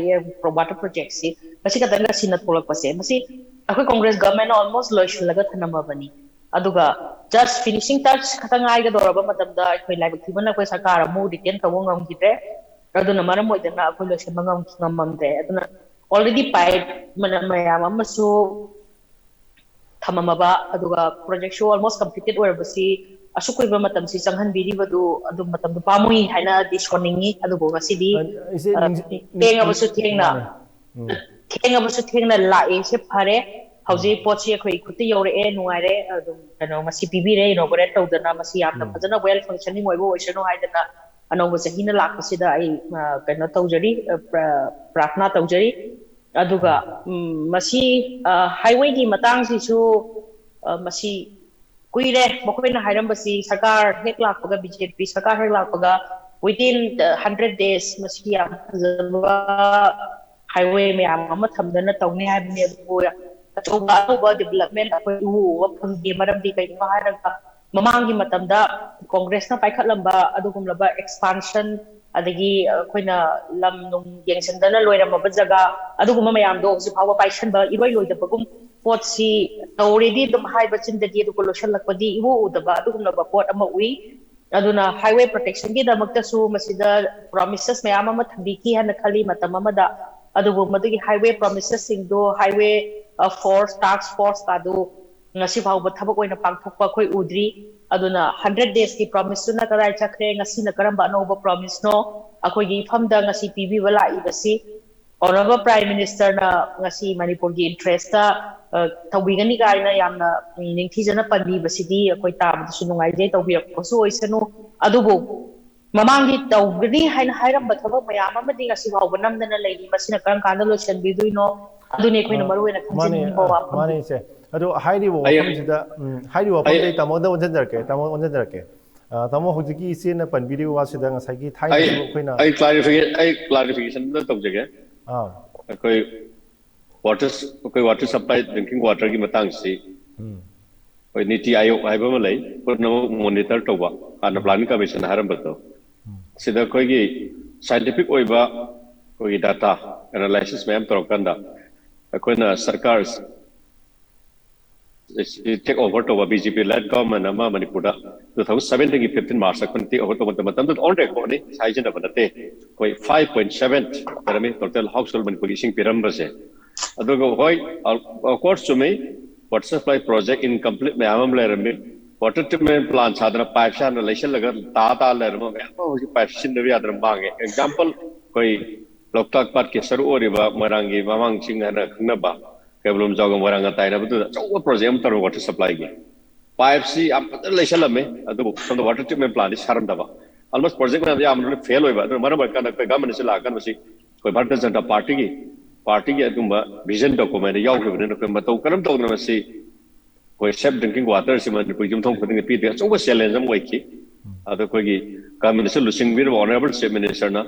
water project ꯁꯤ ꯉꯁꯤ ꯈꯛꯇꯪ ꯉꯁꯤꯅ ꯊꯣꯛꯂꯛꯄꯁꯦ, ꯃꯁꯤ ꯑꯩꯈꯣꯏ ꯀꯣꯡꯒ꯭ꯔꯦꯁ ꯒꯚꯔꯟꯃꯦꯟꯅ almost ꯂꯣꯏꯁꯤꯜꯂꯒ ꯊꯝꯃꯕꯅꯤ꯫ ꯑꯗꯨꯒ just finishing touch ꯈꯛꯇꯪ ꯉꯥꯏꯒꯗꯧꯔꯕ ꯃꯇꯝꯗ ꯑꯩꯈꯣꯏ ꯂꯥꯏꯕꯛ ꯊꯤꯕꯅ ꯑꯩꯈꯣꯏ ꯁꯔꯀꯥꯔ ꯑꯃꯨꯛ retain ꯇꯧꯕ ꯉꯝꯈꯤꯗ꯭ꯔꯦ꯫ ꯑꯗꯨꯅ ꯃꯔꯝ ꯑꯣꯏꯗꯅ ꯑꯩꯈꯣꯏ ꯂꯣꯏꯁꯤꯟꯕ ꯉꯝ-, ꯉꯝꯃꯝꯗ꯭ꯔꯦ꯫ ꯑꯗꯨꯅ already pipe ꯃꯌꯥꯝ ꯑꯃꯁꯨ ꯊꯝꯃꯝꯃꯕ, ꯑꯗꯨꯒ project ꯁꯨ almost completed ꯑꯣꯏꯔꯕꯁꯤ ꯑꯁꯨꯛ ꯀꯨꯏꯕ ꯃꯇꯝꯁꯤ ꯆꯪꯍꯟꯕꯤꯔꯤꯕꯗꯨ ꯑꯗꯨ ꯃꯇꯝꯗꯨ ꯄꯥꯝꯃꯨꯏ ꯍꯥꯏꯅꯗꯤ ꯁꯣꯟꯅꯤꯡꯉꯤ꯫ ꯑꯗꯨꯕꯨ ꯉꯁꯤꯗꯤ ꯏꯆꯦ, ꯑ, ꯅꯤꯡꯁꯤ-, ꯊꯦꯡꯉꯕꯁꯨ ꯊꯦꯡꯅ ꯃꯥꯅꯦ꯫ ꯎꯝ꯫ ꯊꯦꯡꯉꯕꯁꯨ ꯊꯦꯡꯅ ꯂꯥꯛꯑꯦ, ꯁꯤ ꯐꯔꯦ꯫ ꯍꯧꯖꯤꯛ ꯄꯣꯠꯁꯤ ꯑꯩꯈꯣꯏ ꯈꯨꯠꯇ ꯌꯧꯔꯛꯑꯦ, ꯅꯨꯡꯉꯥꯏꯔꯦ꯫ ꯑꯗꯨꯝ ꯀꯩꯅꯣ ꯃꯁꯤ ꯄꯤꯕꯤꯔꯦ, ꯏꯅꯣꯒ꯭ꯔꯦꯠ ꯇꯧꯗꯅ, ꯃꯁꯤ ꯌꯥꯝꯅ ꯐꯖꯅ ꯋꯦꯜ ꯐꯪꯁꯅꯤꯡ ꯑꯣꯏꯕ ꯑꯣꯏꯁꯅꯨ ꯍꯥꯏꯗꯅ ꯑꯅꯧꯕ ꯆꯍꯤꯅ ꯂꯥꯛꯄꯁꯤꯗ ꯑꯩ ꯀꯩꯅꯣ ꯇꯧꯖꯔꯤ, ꯄ꯭ꯔꯥꯔꯊꯅꯥ ꯇꯧꯖꯔꯤ꯫ ꯑꯗꯨꯒ ꯃꯁꯤ ꯍꯥꯏꯋꯦꯒꯤ ꯃꯇꯥꯡꯁꯤꯁꯨ ꯃꯁꯤ ꯀꯨꯏꯔꯦ ꯃꯈꯣꯏꯅ ꯍꯥꯏꯔꯝꯕꯁꯤ, ꯁꯔꯀꯥꯔ ꯍꯦꯛ ꯂꯥꯛꯄꯒ, ꯕꯤ ꯖꯦ ꯄꯤ ꯁꯔꯀꯥꯔ ꯍꯦꯛ ꯂꯥꯛꯄꯒ within the hundred days ꯃꯁꯤ ꯌꯥꯝ ꯐꯖꯕ ꯍꯥꯏꯋꯦ ꯃꯌꯥꯝ ꯑꯃ ꯊꯝꯗꯅ ꯇꯧꯅꯤ ꯍꯥꯏꯕꯅꯤ꯫ ꯑꯗꯨꯕꯨ ꯑꯆꯧꯕ ꯑꯅꯧꯕ ꯗꯤꯕꯂꯞꯃꯦꯟ ꯑꯩꯈꯣꯏ ꯎꯕ ꯐꯪꯗꯦ꯫ ꯃꯔꯝꯗꯤ ꯀꯩꯒꯤꯅꯣ ꯍꯥꯏꯔꯒ ꯃꯃꯥꯡꯒꯤ ꯃꯇꯝꯗ ꯀꯣꯡꯒ꯭ꯔꯦꯁꯅ ꯄꯥꯏꯈꯠꯂꯝꯕ ꯑꯗꯨꯒꯨꯝꯂꯕ ꯑꯦꯛꯁꯄꯥꯟꯁꯟ, ꯑꯗꯒꯤ ꯑꯩꯈꯣꯏꯅ ꯂꯝ ꯅꯨꯡ ꯌꯦꯡꯁꯤꯟꯗꯅ ꯂꯣꯏꯔꯝꯃꯕ ꯖꯒꯥ, ꯑꯗꯨꯒꯨꯝꯕ ꯃꯌꯥꯝꯗꯣ ꯍꯧꯖꯤꯛ ꯐꯥꯎꯕ ꯄꯥꯏꯁꯟꯕ ꯏꯔꯣꯏ ꯂꯣꯏꯗꯕꯒꯨꯝ ꯄꯣꯠꯁꯤ ꯇꯧꯔꯦꯗꯤ ꯑꯗꯨꯝ ꯍꯥꯏꯕ ꯆꯤꯟꯗꯗꯤ, ꯑꯗꯨꯒ ꯂꯣꯏꯁꯤꯜꯂꯛꯄꯗꯤ ꯏꯎ ꯎꯗꯕ ꯑꯗꯨꯒꯨꯝꯂꯕ ꯄꯣꯠ ꯑꯃ ꯎꯏ꯫ ꯑꯗꯨꯅ ꯍꯥꯏꯋꯦ ꯄ꯭ꯔꯣꯇꯦꯛꯁꯟꯒꯤꯗꯃꯛꯇꯁꯨ ꯃꯁꯤꯗ ꯄ꯭ꯔꯣꯃꯤꯁꯦꯁ ꯃꯌꯥꯝ ꯑꯃ ꯊꯝꯕꯤꯈꯤ ꯍꯥꯏꯅ ꯈꯜꯂꯤ ꯃꯇꯝ ꯑꯃꯗ꯫ ꯑꯗꯨꯕꯨ ꯃꯗꯨꯒꯤ ꯍꯥꯏꯋꯦ ꯄ꯭ꯔꯣꯃꯤꯁꯦꯁꯁꯤꯡꯗꯣ, ꯍꯥꯏꯋꯦ ꯐꯣꯔꯁ, ꯇꯥꯛꯁ ꯐꯣꯔꯁ ꯑꯗꯨ ꯉꯁꯤ ꯐꯥꯎꯕ ꯊꯕꯛ ꯑꯣꯏꯅ ꯄꯥꯡꯊꯣꯛꯄ ꯑꯩꯈꯣꯏ ꯎꯗ꯭ꯔꯤ꯫ ꯑꯗꯨꯅ ꯍꯟꯗ꯭ꯔꯦꯠ ꯗꯦꯖꯀꯤ ꯄ꯭ꯔꯣꯃꯤꯁꯇꯨꯅ ꯀꯗꯥꯏ ꯆꯠꯈ꯭ꯔꯦ? ꯉꯁꯤꯅ ꯀꯔꯝꯕ ꯑꯅꯧꯕ ꯄ꯭ꯔꯣꯃꯤꯁꯅꯣ ꯑꯩꯈꯣꯏꯒꯤ ꯏꯐꯝꯗ ꯉꯁꯤ ꯄꯤꯕꯤꯕ ꯂꯥꯛꯏꯕꯁꯤ? ꯑꯣꯅꯔꯦꯕꯜ ꯄ꯭ꯔꯥꯏꯝ ꯃꯤꯅꯤꯁꯇꯔꯅ ꯉꯁꯤ ꯃꯅꯤꯄꯨꯔꯒꯤ ꯏꯟꯇꯔꯦꯁꯇ ꯇꯧꯕꯤꯒꯅꯤ ꯀꯥꯏꯅ ꯌꯥꯝꯅ ꯅꯤꯡꯊꯤꯖꯅ ꯄꯟꯕꯤꯕꯁꯤꯗꯤ ꯑꯩꯈꯣꯏ ꯇꯥꯕꯗꯁꯨ ꯅꯨꯡꯉꯥꯏꯖꯩ꯫ ꯇꯧꯕꯤꯔꯛꯄꯁꯨ ꯑꯣꯏꯁꯅꯨ꯫ ꯑꯗꯨꯕꯨ ꯃꯃꯥꯡꯒꯤ ꯇꯧꯒꯅꯤ ꯍꯥꯏꯅ ꯍꯥꯏꯔꯝꯕ ꯊꯕꯛ ꯃꯌꯥꯝ ꯑꯃꯗꯤ ꯉꯁꯤ ꯐꯥꯎꯕ ꯅꯝꯗꯅ ꯂꯩꯔꯤ꯫ ꯃꯁꯤꯅ ꯀꯔꯝ ꯀꯥꯟꯗ ꯂꯣꯏꯁꯤꯟꯕꯤꯗꯣꯏꯅꯣ? ꯑꯗꯨꯅꯤ ꯑꯩꯈꯣꯏꯅ ꯃꯔꯨ ꯑꯣꯏꯅ ꯈꯪꯖꯅꯤꯡꯕ ꯋꯥꯐꯝꯗꯤ꯫ ꯃꯥꯅꯦ ꯏꯆꯦ꯫ ꯑꯗꯣ ꯍꯥꯏꯔꯤꯕ ꯋꯥꯐꯝꯁꯤꯗ, ꯎꯝ, ꯍꯥꯏꯔꯤꯕ ꯋꯥꯐꯝꯗ ꯑꯩ ꯇꯥꯃꯣꯗ ꯑꯣꯟꯁꯤꯟꯖꯔꯛꯀꯦ, ꯇꯥꯃꯣ ꯑꯣꯟꯁꯤꯟꯖꯔꯛꯀꯦ꯫ ꯑ, ꯇꯥꯃꯣ, ꯍꯧꯖꯤꯛꯀꯤ ꯏꯆꯦꯅ ꯄꯟꯕꯤꯔꯤꯕ ꯋꯥꯁꯤꯗ ꯉꯁꯥꯏꯒꯤ ꯑꯩ ꯊꯥꯏꯅꯁꯨ ꯑꯩꯈꯣꯏꯅ ꯑꯩ clarification, ꯑꯩ clarification ꯑꯝꯇ ꯇꯧꯖꯒꯦ꯫ ꯑꯥ, ꯑꯩꯈꯣꯏ ꯋꯥꯇꯔ, ꯑꯩꯈꯣꯏ ꯋꯥꯇꯔ ꯁꯄ꯭ꯂꯥꯏ, ꯗ꯭ꯔꯤꯡꯀꯤꯡ ꯋꯥꯇꯔꯒꯤ ꯃꯇꯥꯡꯁꯤ ꯎꯝ, ꯑꯩꯈꯣꯏ ꯅꯤꯇꯤ ꯑꯥꯌꯣꯒ ꯍꯥꯏꯕ ꯑꯃ ꯂꯩ, ꯄꯨꯝꯅꯃꯛ ꯃꯣꯅꯤꯇꯔ ꯇꯧꯕ꯫ ꯍꯥꯟꯅ ꯄ꯭ꯂꯥꯅꯤꯡ ꯀꯃꯤꯁꯟꯅ ꯍꯥꯏꯔꯝꯕꯗꯣ, ꯁꯤꯗ ꯑꯩꯈꯣꯏꯒꯤ ꯁꯥꯏꯟꯇꯤꯐꯤꯛ ꯑꯣꯏꯕ ꯑꯩꯈꯣꯏꯒꯤ ꯗꯥꯇꯥ ꯑꯦꯅꯥꯂꯥꯏꯁꯤꯁ ꯃꯌꯥꯝ ꯇꯧꯔꯀꯥꯟꯗ ꯑꯩꯈꯣꯏꯅ ꯁꯔꯀꯥꯔ ꯇꯦꯛ ꯑꯣꯚꯔ ꯇꯧꯕ, ꯕꯤ ꯖꯦ ꯄꯤ ꯂꯦꯗ ꯒꯚꯔꯟꯃꯦꯟ ꯑꯃ ꯃꯅꯤꯄꯨꯔꯗ two thousand sevenꯗꯒꯤ fifteen March ꯑꯩꯈꯣꯏꯅ ꯇꯦꯛ ꯑꯣꯚꯔ ꯇꯧꯕ ꯃꯇꯝꯗ, on recordꯅꯤ, ꯍꯥꯏꯖꯅꯕ ꯅꯠꯇꯦ, ꯑꯩꯈꯣꯏ five point seven ꯂꯩꯔꯝꯃꯤ ꯇꯣꯇꯦꯜ ꯍꯥꯎꯁꯍꯣꯜ ꯃꯅꯤꯄꯨꯔꯒꯤ ꯏꯁꯤꯡ ꯄꯤꯔꯝꯕꯁꯦ꯫ ꯑꯗꯨꯒ ꯍꯣꯏ, of course ꯆꯨꯝꯃꯤ, ꯋꯥꯇꯔ ꯁꯄ꯭ꯂꯥꯏ ꯄ꯭ꯔꯣꯖꯦꯛ ꯏꯟꯀꯝꯄ꯭ꯂꯤꯠ ꯃꯌꯥꯝ ꯑꯃ ꯂꯩꯔꯝꯃꯤ꯫ ꯋꯥꯇꯔ ꯇ꯭ꯔꯤꯠꯃꯦꯟ ꯄ꯭ꯂꯥꯟ ꯁꯥꯗꯅ ꯄꯥꯏꯞ ꯁꯥꯗꯅ ꯂꯩꯁꯜꯂꯒ ꯇꯥ ꯇꯥ ꯂꯩꯔꯝꯕ ꯃꯌꯥꯝ ꯑꯃ ꯍꯧꯖꯤꯛ ꯄꯥꯏꯞ ꯁꯤꯖꯤꯟꯅꯕ ꯌꯥꯗꯅ ꯃꯥꯡꯉꯦ꯫ ꯑꯦꯛꯖꯥꯝꯄꯜ, ꯑꯩꯈꯣꯏ ꯂꯣꯛꯇꯥꯛ ꯄꯥꯠꯀꯤ ꯁꯔꯨꯛ ꯑꯣꯏꯔꯤꯕ ꯃꯣꯏꯔꯥꯡꯒꯤ ꯃꯃꯥꯡ ꯆꯤꯡ ꯍꯥꯏꯅ ꯈꯪꯅꯕ, ꯀꯩꯕꯨꯜ ꯂꯝꯖꯥꯎꯒ ꯃꯣꯏꯔꯥꯡꯒ ꯇꯥꯏꯅꯕꯗꯨꯗ ꯑꯆꯧꯕ ꯄ꯭ꯔꯣꯖꯦꯛ ꯑꯃ ꯇꯧꯔꯒ ꯋꯥꯇꯔ ꯁꯄ꯭ꯂꯥꯏꯒꯤ ꯄꯥꯏꯞꯁꯤ ꯌꯥꯝ ꯐꯖꯅ ꯂꯩꯁꯜꯂꯝꯃꯦ꯫ ꯑꯗꯨꯕꯨ ꯁꯣꯝꯗ ꯋꯥꯇꯔ ꯇ꯭ꯔꯤꯠꯃꯦꯟ ꯄ꯭ꯂꯥꯟꯗꯤ ꯁꯥꯔꯝꯗꯕ꯫ ꯑꯣꯜꯃꯣꯁ ꯄ꯭ꯔꯣꯖꯦꯛ ꯃꯌꯥꯝꯁꯦ ꯌꯥꯝꯅ ꯐꯦꯜ ꯑꯣꯏꯕ꯫ ꯑꯗꯨꯅ ꯃꯔꯝ ꯑꯣꯏꯔꯀꯥꯟꯗ ꯑꯩꯈꯣꯏ ꯒꯚꯔꯟꯃꯦꯟꯠꯁꯤ ꯂꯥꯛꯑꯀꯥꯟꯗ ꯃꯁꯤ ꯑꯩꯈꯣꯏ ꯚꯥꯔꯇꯤꯌ ꯖꯅꯇꯥ ꯄꯥꯔꯇꯤꯒꯤ, ꯄꯥꯔꯇꯤꯒꯤ ꯑꯗꯨꯒꯨꯝꯕ ꯚꯤꯖꯟ ꯗꯣꯀꯨꯃꯦꯟꯗ ꯌꯥꯎꯈꯤꯕꯅꯤꯅ ꯑꯩꯈꯣꯏ ꯃꯇꯧ ꯀꯔꯝ ꯇꯧꯗꯅ ꯃꯁꯤ ꯑꯩꯈꯣꯏ ꯁꯦꯐ ꯗ꯭ꯔꯤꯡꯀꯤꯡ ꯋꯥꯇꯔꯁꯤ ꯃꯅꯤꯄꯨꯔ ꯌꯨꯝꯊꯣꯡ ꯈꯨꯗꯤꯡꯒꯤ ꯄꯤꯗꯦ, ꯑꯆꯧꯕ ꯆꯦꯂꯦꯟꯖ ꯑꯃ ꯑꯣꯏꯈꯤ꯫ ꯑꯗꯣ ꯑꯩꯈꯣꯏꯒꯤ ꯒꯚꯔꯟꯃꯦꯟꯠꯁꯤ ꯂꯨꯆꯤꯡꯕꯤꯔꯤꯕ ꯑꯣꯅꯔꯦꯕꯜ ꯆꯤꯐ ꯃꯤꯅꯤꯁꯇꯔꯅ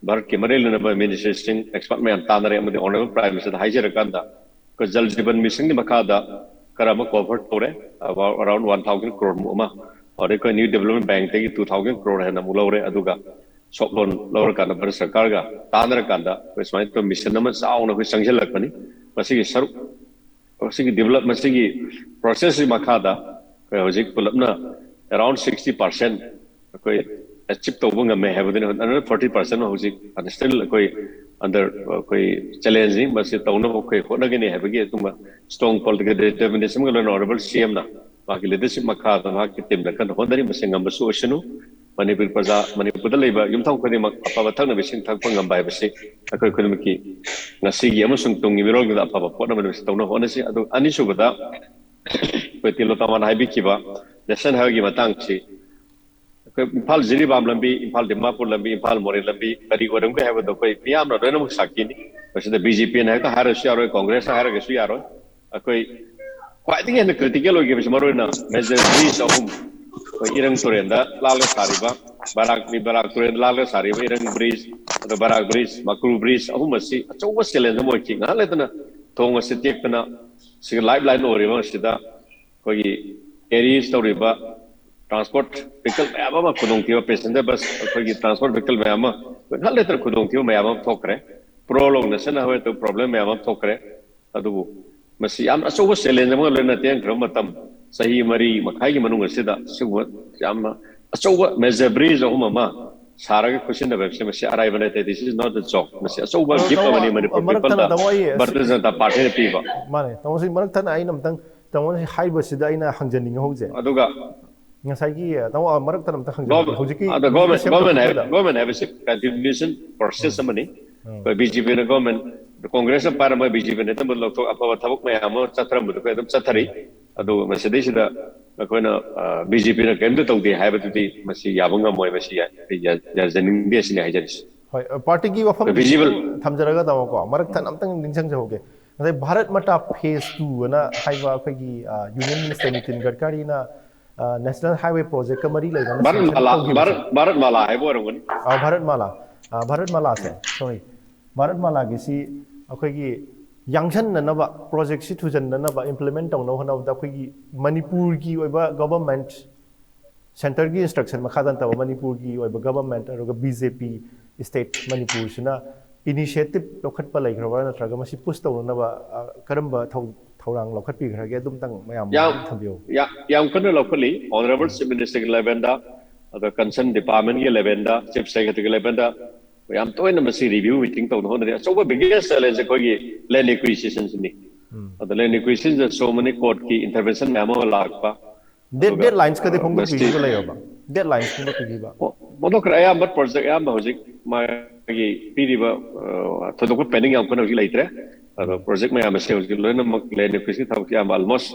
ꯚꯥꯔꯠꯀꯤ ꯃꯔꯤ ꯂꯩꯅꯕ ꯃꯤꯅꯤꯁꯇ꯭ꯔꯤꯁꯤꯡ, ꯑꯦꯛꯁꯄꯔꯠ ꯃꯌꯥꯝ ꯇꯥꯟꯅꯔꯦ ꯑꯃꯗꯤ ꯑꯣꯅꯔꯦꯕꯜ ꯄ꯭ꯔꯥꯏꯝ ꯃꯤꯅꯤꯁꯇꯔꯗ ꯍꯥꯏꯖꯔꯀꯥꯟꯗ ꯑꯩꯈꯣꯏ ꯖꯜ ꯖꯤꯕꯟ ꯃꯤꯁꯟꯒꯤ ꯃꯈꯥꯗ ꯈꯔ ꯑꯃ ꯀꯣꯚꯔ ꯇꯧꯔꯦ, ꯑꯔꯥꯎꯟ ꯋꯥꯟ ꯊꯥꯎꯖꯟ ꯀ꯭ꯔꯣꯔꯃꯨꯛ ꯑꯃ꯫ ꯑꯗꯩ ꯑꯩꯈꯣꯏ ꯅ꯭ꯌꯨ ꯗꯤꯕꯂꯞꯃꯦꯟ ꯕꯦꯡꯛꯇꯒꯤ ꯇꯨ ꯊꯥꯎꯖꯟ ꯀ꯭ꯔꯣꯔ ꯍꯦꯟꯅ ꯑꯃꯨꯛ ꯂꯧꯔꯦ꯫ ꯑꯗꯨꯒ ꯁꯣꯐ ꯂꯣꯟ ꯂꯧꯔꯀꯥꯟꯗ ꯚꯥꯔꯠ ꯁꯔꯀꯥꯔꯒ ꯇꯥꯟꯅꯔꯀꯥꯟꯗ ꯑꯩꯈꯣꯏ ꯁꯨꯃꯥꯏꯅ ꯇꯧꯕ ꯃꯤꯁꯟ ꯑꯃ ꯆꯥꯎꯅ ꯑꯩꯈꯣꯏ ꯆꯪꯁꯤꯜꯂꯛꯄꯅꯤ꯫ ꯃꯁꯤꯒꯤ ꯁꯔꯨꯛ, ꯃꯁꯤꯒꯤ ꯗꯤꯕꯂꯞ, ꯃꯁꯤꯒꯤ ꯄ꯭ꯔꯣꯁꯦꯁꯁꯤ ꯃꯈꯥꯗ ꯑꯩꯈꯣꯏ ꯍꯧꯖꯤꯛ ꯄꯨꯂꯞꯅ ꯑꯦꯔꯥꯎꯟ ꯁꯤꯛꯁꯇꯤ ꯄꯥꯔꯁꯦꯟ ꯑꯩꯈꯣꯏ ꯑꯦꯆꯤꯞ ꯇꯧꯕ ꯉꯝꯃꯦ ꯍꯥꯏꯕꯗꯨꯅ, ꯑꯅꯗꯔ ꯐꯣꯔꯇꯤ ꯄꯥꯔꯁꯦꯟ ꯍꯧꯖꯤꯛ ꯁ꯭ꯇꯤꯜ ꯑꯩꯈꯣꯏ ꯑꯟꯗꯔ ꯑꯩꯈꯣꯏ ꯆꯦꯂꯦꯟꯖꯅꯤ꯫ ꯃꯁꯤ ꯇꯧꯅꯕ ꯑꯩꯈꯣꯏ ꯍꯣꯠꯅꯒꯅꯤ ꯍꯥꯏꯕꯒꯤ ꯑꯗꯨꯒꯨꯝꯕ ꯁ꯭ꯇ꯭ꯔꯣꯡ ꯄꯣꯂꯤꯇꯤꯀꯦꯜ ꯗꯤꯇꯔꯃꯤꯅꯦꯁꯟꯒ ꯂꯣꯏꯅ ꯑꯣꯅꯔꯦꯕꯜ ꯁꯤ ꯑꯦꯝꯅ ꯃꯍꯥꯛꯀꯤ ꯂꯤꯗꯔꯁꯤꯞ ꯃꯈꯥꯗ ꯃꯍꯥꯛꯀꯤ ꯇꯤꯝꯅ ꯀꯟꯅ ꯍꯣꯠꯅꯔꯤ꯫ ꯃꯁꯤ ꯉꯝꯕꯁꯨ ꯑꯣꯏꯁꯅꯨ꯫ ꯃꯅꯤꯄꯨꯔ ꯄ꯭ꯔꯖꯥ, ꯃꯅꯤꯄꯨꯔꯗ ꯂꯩꯕ ꯌꯨꯝꯊꯣꯡ ꯈꯨꯗꯤꯡꯃꯛ ꯑꯐꯕ ꯊꯛꯅꯕ ꯏꯁꯤꯡ ꯊꯛꯄ ꯉꯝꯕ ꯍꯥꯏꯕꯁꯤ ꯑꯩꯈꯣꯏ ꯈꯨꯗꯤꯡꯃꯛꯀꯤ ꯉꯁꯤꯒꯤ ꯑꯃꯁꯨꯡ ꯇꯨꯡꯒꯤ ꯃꯤꯔꯣꯜꯒꯤꯗ ꯑꯐꯕ ꯄꯣꯠ ꯑꯃ ꯑꯣꯏꯅ ꯇꯧꯅꯕ ꯍꯣꯠꯅꯁꯤ꯫ ꯑꯗꯨ ꯑꯅꯤꯁꯨꯕꯗ, ꯑꯩꯈꯣꯏ ꯇꯤꯂꯣꯇꯃꯥꯟ ꯍꯥꯏꯕꯤꯈꯤꯕ ꯅꯦꯁꯅꯦꯜ ꯍꯥꯏꯋꯦꯒꯤ ꯃꯇꯥꯡꯁꯤ, ꯑꯩꯈꯣꯏ ꯏꯝꯐꯥꯜ ꯖꯤꯔꯤꯕꯥꯝ ꯂꯝꯕꯤ, ꯏꯝꯐꯥꯜ ꯗꯤꯃꯥꯄꯨꯔ ꯂꯝꯕꯤ, ꯏꯝꯐꯥꯜ ꯃꯣꯔꯦ ꯂꯝꯕꯤ ꯀꯔꯤ ꯑꯣꯏꯔꯝꯒꯦ ꯍꯥꯏꯕꯗꯣ ꯑꯩꯈꯣꯏ ꯃꯤꯌꯥꯝꯅ ꯂꯣꯏꯅꯃꯛ ꯁꯥꯈꯤꯅꯤ꯫ ꯃꯁꯤꯗ ꯕꯤ ꯖꯦ ꯄꯤꯅ ꯍꯦꯛꯇ ꯍꯥꯏꯔꯁꯨ ꯌꯥꯔꯣꯏ, ꯀꯣꯡꯒ꯭ꯔꯦꯁꯅ ꯍꯥꯏꯔꯒꯁꯨ ꯌꯥꯔꯣꯏ꯫ ꯑꯩꯈꯣꯏ ꯈ꯭ꯋꯥꯏꯗꯒꯤ ꯍꯦꯟꯅ ꯀ꯭ꯔꯤꯇꯤꯀꯦꯜ ꯑꯣꯏꯈꯤꯕꯁꯤ ꯃꯔꯨꯑꯣꯏꯅ ꯃꯦꯖꯔ ꯕ꯭ꯔꯤꯖ ꯑꯍꯨꯝ, ꯑꯩꯈꯣꯏ ꯏꯔꯪ ꯇꯨꯔꯦꯜꯗ ꯂꯥꯜꯂꯒ ꯁꯥꯔꯤꯕ, ꯕꯔꯥꯛ, ꯃꯤ ꯕꯔꯥꯛ ꯇꯨꯔꯦꯜꯗ ꯂꯥꯜꯂꯒ ꯁꯥꯔꯤꯕ ꯏꯔꯪ ꯕ꯭ꯔꯤꯖ, ꯑꯗꯣ ꯕꯔꯥꯛ ꯕ꯭ꯔꯤꯖ, ꯃꯀ꯭ꯔꯨ ꯕ꯭ꯔꯤꯖ ꯑꯍꯨꯝ ꯑꯁꯤ ꯑꯆꯧꯕ ꯆꯦꯂꯦꯟꯖ ꯑꯃ ꯑꯣꯏꯈꯤ꯫ ꯉꯥꯏꯍꯥꯛ ꯂꯩꯇꯅ ꯊꯣꯡ ꯑꯁꯤ ꯇꯦꯛꯇꯅ ꯁꯤꯒ ꯂꯥꯏꯐ ꯂꯥꯏꯟ ꯑꯣꯏꯔꯤꯕ ꯑꯁꯤꯗ ꯑꯩꯈꯣꯏꯒꯤ ꯀꯦꯔꯤꯁ ꯇꯧꯔꯤꯕ ꯇ꯭ꯔꯥꯟꯁꯄꯣꯔꯠ ꯚꯤꯀꯜ ꯃꯌꯥꯝ ꯑꯃ ꯈꯨꯗꯣꯡꯊꯤꯕ, ꯄꯦꯁꯦꯟꯖꯔ ꯕꯁ, ꯑꯩꯈꯣꯏꯒꯤ ꯇ꯭ꯔꯥꯟꯁꯄꯣꯔꯠ ꯚꯤꯀꯜ ꯃꯌꯥꯝ ꯑꯃ ꯉꯥꯏꯍꯥꯛ ꯂꯩꯇꯅ ꯈꯨꯗꯣꯡꯊꯤꯕ ꯃꯌꯥꯝ ꯑꯃ ꯊꯣꯛꯈ꯭ꯔꯦ꯫ ꯄ꯭ꯔꯣ ꯂꯣꯡ ꯅꯦꯁꯅꯦꯜ ꯍꯥꯏꯋꯦꯗ ꯄ꯭ꯔꯣꯕ꯭ꯂꯦꯝ ꯃꯌꯥꯝ ꯑꯃ ꯊꯣꯛꯈ꯭ꯔꯦ꯫ ꯑꯗꯨꯕꯨ ꯃꯁꯤ ꯌꯥꯝꯅ ꯑꯆꯧꯕ ꯆꯦꯂꯦꯟꯖ ꯑꯃꯒ ꯂꯣꯏꯅꯅ ꯇꯦꯟꯈ꯭ꯔꯕ ꯃꯇꯝ, ꯆꯍꯤ ꯃꯔꯤ ꯃꯈꯥꯏꯒꯤ ꯃꯅꯨꯡ ꯑꯁꯤꯗ ꯁꯤꯒꯨꯝꯕ ꯌꯥꯝꯅ ꯑꯆꯧꯕ ꯃꯦꯖꯔ ꯕ꯭ꯔꯤꯖ ꯑꯍꯨꯝ ꯑꯃ ꯁꯥꯔꯒ ꯈꯨꯠꯁꯤꯟꯅꯕ ꯍꯥꯏꯕꯁꯤ ꯃꯁꯤ ꯑꯔꯥꯏꯕ ꯅꯠꯇꯦ꯫ This is not a joke. ꯃꯁꯤ ꯑꯆꯧꯕ ꯑꯗꯣ ꯒꯤꯐ ꯇꯥꯃꯣ, ꯑꯃꯅꯤ ꯃꯅꯤꯄꯨꯔ ꯃꯔꯛ ꯊꯠꯅ ꯄꯤꯄꯜꯗ ꯇꯥꯃꯣ, ꯑꯩ ꯑꯁꯤ ꯚꯥꯔꯇꯤꯌ ꯖꯅꯇꯥ ꯄꯥꯔꯇꯤꯅ ꯄꯤꯕ꯫ ꯃꯥꯅꯦ, ꯇꯥꯃꯣ, ꯁꯤ ꯃꯔꯛ ꯊꯠꯅ ꯑꯩꯅ ꯑꯝꯇꯪ, ꯇꯥꯃꯣꯅ ꯍꯥꯏꯕꯁꯤꯗ ꯑꯩꯅ ꯍꯪꯖꯅꯤꯡꯉꯦ ꯍꯧꯖꯤꯛ꯫ ꯑꯗꯨꯒ ꯉꯁꯥꯏꯒꯤ, ꯇꯥꯃꯣ, ꯃꯔꯛ ꯊꯠꯅ ꯑꯝꯇ ꯍꯪꯖꯅꯤꯡꯉꯦ꯫ ꯒꯣꯚꯔ-, ꯍꯧꯖꯤꯛꯀꯤ ꯑꯗ ꯒꯣꯚꯔꯟꯃꯦꯟ, ꯁꯦꯝꯕ ꯒꯣꯚꯔꯟꯃꯦꯟ ꯍꯥꯏꯕ, ꯃꯇꯝꯗ ꯒꯣꯚꯔꯟꯃꯦꯟ ꯍꯥꯏꯕꯁꯤ ꯀꯟꯇꯤꯅ꯭ꯌꯨꯁꯟ ꯄ꯭ꯔꯣꯁꯦꯁ ꯎꯝ꯫ ꯑꯃꯅꯤ꯫ ꯑꯩꯈꯣꯏ ꯕꯤ ꯖꯦ ꯄꯤꯅ ꯒꯣꯔꯃꯦꯟ, ꯀꯣꯡꯒ꯭ꯔꯦꯁꯅ ꯄꯥꯏꯔꯝꯕ ꯕꯤ ꯖꯦ ꯄꯤꯅ ꯑꯗꯨꯝꯕ ꯂꯧꯊꯣꯛ ꯑꯐꯕ ꯊꯕꯛ ꯃꯌꯥꯝ ꯑꯃ ꯆꯠꯊꯔꯝꯕꯗꯣ ꯑꯩꯈꯣꯏ ꯑꯗꯨꯝ ꯆꯠꯊꯔꯤ꯫ ꯑꯗꯨꯒ ꯃꯁꯤꯗꯩꯁꯤꯗ ꯑꯩꯈꯣꯏꯅ ꯕꯤ ꯖꯦ ꯄꯤꯅ ꯀꯔꯤꯝꯇ ꯇꯧꯗꯦ ꯍꯥꯏꯕꯗꯨꯗꯤ ꯃꯁꯤ ꯌꯥꯕ ꯉꯝꯃꯣꯏ, ꯃꯁꯤ ꯌꯥ-, ꯌꯥ-, ꯌꯥꯖꯅꯤꯡꯗꯦ ꯁꯤꯅꯤ ꯍꯥꯏꯖꯔꯤꯁꯤ꯫ ꯍꯣꯏ, ꯄꯥꯔꯇꯤꯒꯤ ꯋꯥꯐꯝ Visible. ꯊꯝꯖꯔꯒ ꯇꯥꯃꯣꯀꯣ, ꯃꯔꯛ ꯊꯠꯅ ꯑꯝꯇꯪ ꯅꯤꯡꯁꯤꯡꯖꯍꯧꯒꯦ꯫ ꯉꯁꯥꯏ ꯚꯥꯔꯠ ꯃꯇꯥ ꯐꯦꯁ ꯇꯨ ꯑꯅ ꯍꯥꯏꯕ ꯑꯩꯈꯣꯏꯒꯤ union minister Nitin ꯒꯗꯀꯥꯔꯤꯅ national highway ꯄ꯭ꯔꯣꯖꯦꯛꯀ ꯃꯔꯤ ꯂꯩꯅꯅ ꯚꯥꯔꯠ sanction ꯃꯥꯂꯥ, ꯇꯧꯈꯤꯕꯁꯦ꯫ ꯚꯥꯔꯠ, ꯚꯥꯔꯠ ꯃꯥꯂꯥ ꯍꯥꯏꯕ ꯑꯣꯏꯔꯝꯒꯅꯤ꯫ ꯑ, ꯚꯥꯔꯠ ꯃꯥꯂꯥ, ꯑ, ꯚꯥꯔꯠ ꯃꯥꯂꯥꯁꯦ, sorry, ꯚꯥꯔꯠ ꯃꯥꯂꯥꯒꯤꯁꯤ ꯑꯩꯈꯣꯏꯒꯤ ꯌꯥꯡꯁꯟꯅꯅꯕ, ꯄ꯭ꯔꯣꯖꯦꯛꯁꯤ ꯊꯨꯖꯟꯅꯅꯕ ꯏꯝꯄ꯭ꯂꯤꯃꯦꯟ ꯇꯧꯅꯕ ꯍꯣꯠꯅꯕꯗ ꯑꯩꯈꯣꯏꯒꯤ ꯃꯅꯤꯄꯨꯔꯒꯤ ꯑꯣꯏꯕ ꯒꯣꯚꯔꯟꯃꯦꯟꯠ, ꯁꯦꯟꯇꯔꯒꯤ ꯏꯟꯁꯇ꯭ꯔꯛꯁꯟ ꯃꯈꯥꯗ ꯅꯠꯇꯕ ꯃꯅꯤꯄꯨꯔꯒꯤ ꯑꯣꯏꯕ ꯒꯣꯚꯔꯟꯃꯦꯟꯠ ꯑꯗꯨꯒ ꯕꯤ ꯖꯦ ꯄꯤ ꯁ꯭ꯇꯦꯠ ꯃꯅꯤꯄꯨꯔꯁꯤꯅ ꯏꯅꯤꯁꯤꯌꯦꯇꯤꯞ ꯂꯧꯈꯠꯄ ꯂꯩꯈ꯭ꯔꯕ꯭ꯔꯥ, ꯅꯠꯇ꯭ꯔꯒ ꯃꯁꯤ ꯄꯨꯁ ꯇꯧꯅꯅꯕ, ꯑ, ꯀꯔꯝꯕ ꯊꯧ-, ꯊꯧꯔꯥꯡ ꯂꯧꯈꯠꯄꯤꯈ꯭ꯔꯒꯦ? ꯑꯗꯨꯝꯇꯪ ꯃꯌꯥꯝ ꯌꯥꯝ, ꯊꯝꯕꯤꯌꯨ꯫ ꯌꯥꯝ, ꯌꯥꯝ ꯀꯟꯅ ꯂꯧꯈꯠꯂꯤ꯫ ꯑꯣꯅꯔꯦꯕꯜ ꯆꯤꯐ ꯃꯤꯅꯤꯁꯇꯔꯒꯤ ꯂꯦꯚꯦꯜꯗ, ꯑꯗ ꯀꯟꯁꯔꯟ ꯗꯤꯄꯥꯔꯠꯃꯦꯟꯠꯀꯤ ꯂꯦꯚꯦꯜꯗ, ꯆꯤꯐ ꯁꯦꯀ꯭ꯔꯦꯇꯔꯤꯒꯤ ꯂꯦꯚꯦꯜꯗ ꯌꯥꯝ ꯇꯣꯏꯅ ꯃꯁꯤ ꯔꯤꯚꯤꯌꯨ ꯃꯤꯇꯤꯡ ꯇꯧꯅ ꯍꯣꯠꯅꯔꯤ꯫ ꯑꯆꯧꯕ ꯕꯤꯒꯦꯁ ꯆꯦꯂꯦꯟꯖ ꯑꯩꯈꯣꯏꯒꯤ ꯂꯦꯟ ꯑꯦꯀ꯭ꯋꯤꯖꯤꯁꯟꯁꯤꯅꯤ꯫ ꯑꯗ ꯂꯦꯟ ꯑꯦꯀ꯭ꯋꯤꯖꯤꯁꯟꯗ so many ꯀꯣꯔꯠꯀꯤ ꯏꯟꯇꯔꯚꯦꯟꯁꯟ ꯃꯌꯥꯝ ꯑꯃ ꯂꯥꯛꯄ꯫ ꯗꯦꯠ, ꯑꯗꯨꯒ, ꯗꯦꯠ ꯂꯥꯏꯟꯁꯀꯗꯤ ꯑ, ꯐꯣꯡꯗꯣꯛꯄꯤꯈꯤꯕ ꯃꯁꯤ- ꯂꯩꯔꯕ? ꯗꯦꯠ ꯂꯥꯏꯟꯁꯀꯨꯝꯕ ꯄꯤꯈꯤꯕ? ꯄꯣ-, ꯄꯣꯠꯊꯣꯛꯈ꯭ꯔꯦ꯫ ꯑꯌꯥꯝꯕ ꯄ꯭ꯔꯣꯖꯦꯛ ꯑꯌꯥꯝꯕ ꯍꯧꯖꯤꯛ ꯃꯥꯒꯤ ꯄꯤꯔꯤꯕ, ꯑ, ꯊꯣꯏꯗꯣꯛꯄ ꯄꯦꯟꯗꯤꯡ ꯌꯥꯝ ꯀꯟꯅ ꯍꯧꯖꯤꯛ ꯂꯩꯇ꯭ꯔꯦ꯫ ꯑꯗꯣ ꯄ꯭ꯔꯣꯖꯦꯛ ꯃꯌꯥꯝ ꯑꯁꯦ ꯍꯧꯖꯤꯛ ꯂꯣꯏꯅꯃꯛ ꯂꯦꯟ ꯑꯦꯀ꯭ꯋꯤꯖꯤꯁꯟꯒꯤ ꯊꯕꯛꯁꯦ ꯑꯌꯥꯝꯕ almost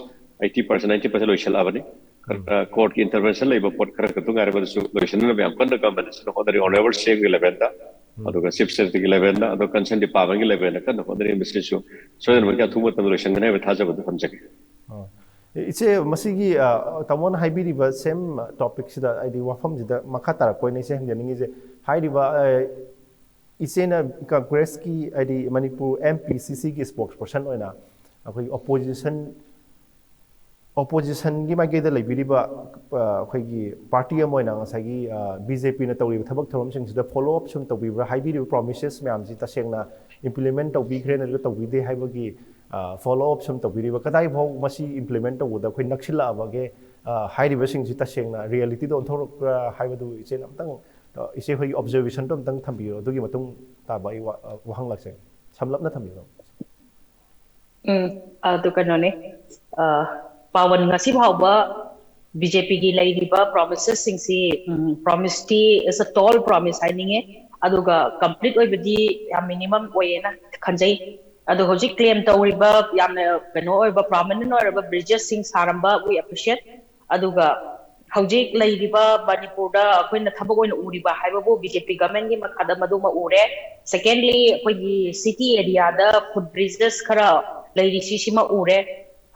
eighty percent, ninety percent ꯂꯣꯏꯁꯤꯜꯂꯛꯑꯕꯅꯤ꯫ ꯈꯔ, ꯑ, ꯀꯣꯔꯠꯀꯤ ꯏꯟꯇꯔꯚꯦꯟꯁꯟ ꯂꯩꯕ ꯄꯣꯠ ꯈꯔ ꯈꯛꯇ ꯉꯥꯏꯔꯕ, ꯑꯗꯨꯁꯨ ꯂꯣꯏꯁꯤꯟꯅꯕ ꯌꯥꯝ ꯀꯟꯅ ꯒꯚꯔꯟꯃꯦꯟꯠ ꯑꯁꯤꯅ ꯍꯣꯠꯅꯔꯤ꯫ ꯑꯣꯅꯔꯦꯕꯜ ꯁꯤ ꯑꯦꯝꯒꯤ ꯂꯦꯚꯦꯜꯗ, ꯑꯗꯨꯒ ꯆꯤꯐ ꯁꯦꯀ꯭ꯔꯦꯇꯔꯤꯒꯤ ꯂꯦꯚꯦꯜꯗ, ꯑꯗꯣ ꯀꯟꯁꯔꯟ ꯗꯤꯄꯥꯔꯠꯃꯦꯟꯠꯀꯤ ꯂꯦꯚꯦꯜꯗ ꯀꯟꯅ ꯍꯣꯠꯅꯔꯤ꯫ ꯃꯁꯤꯁꯨ ꯁꯣꯏꯗꯅꯃꯛꯀꯤ ꯑꯊꯨꯕ ꯃꯇꯝꯗ ꯂꯣꯏꯁꯤꯟꯒꯅꯤ ꯍꯥꯏꯕ ꯊꯥꯖꯕꯗꯨ ꯊꯝꯖꯒꯦ꯫ ꯑꯣ꯫ ꯏꯆꯦ, ꯃꯁꯤꯒꯤ, ꯑ, ꯇꯥꯃꯣꯅ ꯍꯥꯏꯕꯤꯔꯤꯕ ꯁꯦꯝ ꯇꯣꯄꯤꯛꯁꯤꯗ, ꯍꯥꯏꯗꯤ ꯋꯥꯐꯝꯁꯤꯗ ꯃꯈꯥ ꯇꯥꯔꯛꯄ ꯑꯣꯏꯅ ꯏꯆꯦ ꯍꯪꯖꯅꯤꯡꯉꯤꯁꯦ, ꯍꯥꯏꯔꯤꯕ, ꯑ, ꯏꯆꯦꯅ ꯀꯪꯒ꯭ꯔꯦꯁꯀꯤ, ꯍꯥꯏꯗꯤ ꯃꯅꯤꯄꯨꯔ ꯑꯦꯝ ꯄꯤ ꯁꯤ ꯁꯤꯒꯤ ꯏꯁꯄꯣꯛꯁ ꯄꯔꯁꯟ ꯑꯣꯏꯅ ꯑꯩꯈꯣꯏꯒꯤ ꯑꯣꯄꯣꯖꯤꯁꯟ, ꯑꯣꯄꯣꯖꯤꯁꯟꯒꯤ ꯃꯥꯏꯀꯩꯗ ꯂꯩꯕꯤꯔꯤꯕ, ꯑ, ꯑꯩꯈꯣꯏꯒꯤ ꯄꯥꯔꯇꯤ ꯑꯃ ꯑꯣꯏꯅ ꯉꯁꯥꯏꯒꯤ, ꯑ, ꯕꯤ ꯖꯦ ꯄꯤꯅ ꯇꯧꯔꯤꯕ ꯊꯕꯛ ꯊꯧꯔꯝꯁꯤꯡꯁꯤꯗ ꯐꯣꯂꯣ ꯑꯞ ꯁꯨꯝ ꯇꯧꯕꯤꯕ꯭ꯔꯥ? ꯍꯥꯏꯕꯤꯔꯤꯕ ꯄ꯭ꯔꯣꯃꯤꯁꯦꯁ ꯃꯌꯥꯝꯁꯤ ꯇꯁꯦꯡꯅ ꯏꯝꯄ꯭ꯂꯤꯃꯦꯟ ꯇꯧꯕꯤꯈ꯭ꯔꯦ ꯅꯠꯇ꯭ꯔꯒ ꯇꯧꯕꯤꯗꯦ ꯍꯥꯏꯕꯒꯤ, ꯑ, ꯐꯣꯂꯣ ꯑꯞ ꯁꯨꯝ ꯇꯧꯕꯤꯔꯤꯕ? ꯀꯗꯥꯏꯐꯥꯎ ꯃꯁꯤ ꯏꯝꯄ꯭ꯂꯤꯃꯦꯟ ꯇꯧꯕꯗ ꯑꯩꯈꯣꯏ ꯅꯛꯁꯤꯜꯂꯛꯑꯕꯒꯦ, ꯑ, ꯍꯥꯏꯔꯤꯕꯁꯤꯡꯁꯤ ꯇꯁꯦꯡꯅ ꯔꯤꯌꯦꯂꯤꯇꯤꯗ ꯑꯣꯟꯊꯣꯔꯛꯄ꯭ꯔꯥ ꯍꯥꯏꯕꯗꯨ ꯏꯆꯦꯅ ꯑꯝꯇꯪ, ꯑ, ꯏꯆꯦ ꯍꯣꯏꯒꯤ ꯑꯣꯕꯖꯔꯕꯦꯁꯟꯗꯣ ꯑꯝꯇꯪ ꯊꯝꯕꯤꯌꯨ꯫ ꯑꯗꯨꯒꯤ ꯃꯇꯨꯡ ꯇꯥꯕ ꯑꯩ ꯋꯥ-, ꯑ, ꯋꯥꯍꯪ ꯂꯥꯛꯆꯒꯦ꯫ ꯁꯝꯂꯞꯅ ꯊꯝꯕꯤꯌꯨ꯫ ꯎꯝ, ꯑꯗꯨ ꯀꯩꯅꯣꯅꯦ, ꯑ, ꯄꯥꯋꯟ, ꯉꯁꯤ ꯐꯥꯎꯕ ꯕꯤ ꯖꯦ ꯄꯤꯒꯤ ꯂꯩꯔꯤꯕ ꯄ꯭ꯔꯣꯃꯤꯁꯦꯁꯁꯤꯡꯁꯤ, ꯎꯝ, ꯄ꯭ꯔꯣꯃꯤꯁꯇꯤ is a tall promise ꯍꯥꯏꯅꯤꯡꯉꯦ꯫ ꯑꯗꯨꯒ complete ꯑꯣꯏꯕꯗꯤ ꯌꯥꯝ minimum ꯑꯣꯏꯌꯦꯅ ꯈꯟꯖꯩ꯫ ꯑꯗꯣ ꯍꯧꯖꯤꯛ claim ꯇꯧꯔꯤꯕ ꯌꯥꯝꯅ ꯀꯩꯅꯣ ꯑꯣꯏꯕ, permanent ꯑꯣꯏꯔꯕ bridgesꯁꯤꯡ ꯁꯥꯔꯝꯕ, we appreciate꯫ ꯑꯗꯨꯒ ꯍꯧꯖꯤꯛ ꯂꯩꯔꯤꯕ ꯃꯅꯤꯄꯨꯔꯗ ꯑꯩꯈꯣꯏꯅ ꯊꯕꯛ ꯑꯣꯏꯅ ꯎꯔꯤꯕ ꯍꯥꯏꯕꯕꯨ BJP governmentꯀꯤ ꯃꯈꯥꯗ ꯃꯗꯨꯃ ꯎꯔꯦ꯫ Secondly, ꯑꯩꯈꯣꯏꯒꯤ city areaꯗ footbridges ꯈꯔ ꯂꯩꯔꯤ, ꯁꯤꯁꯤꯃ ꯎꯔꯦ꯫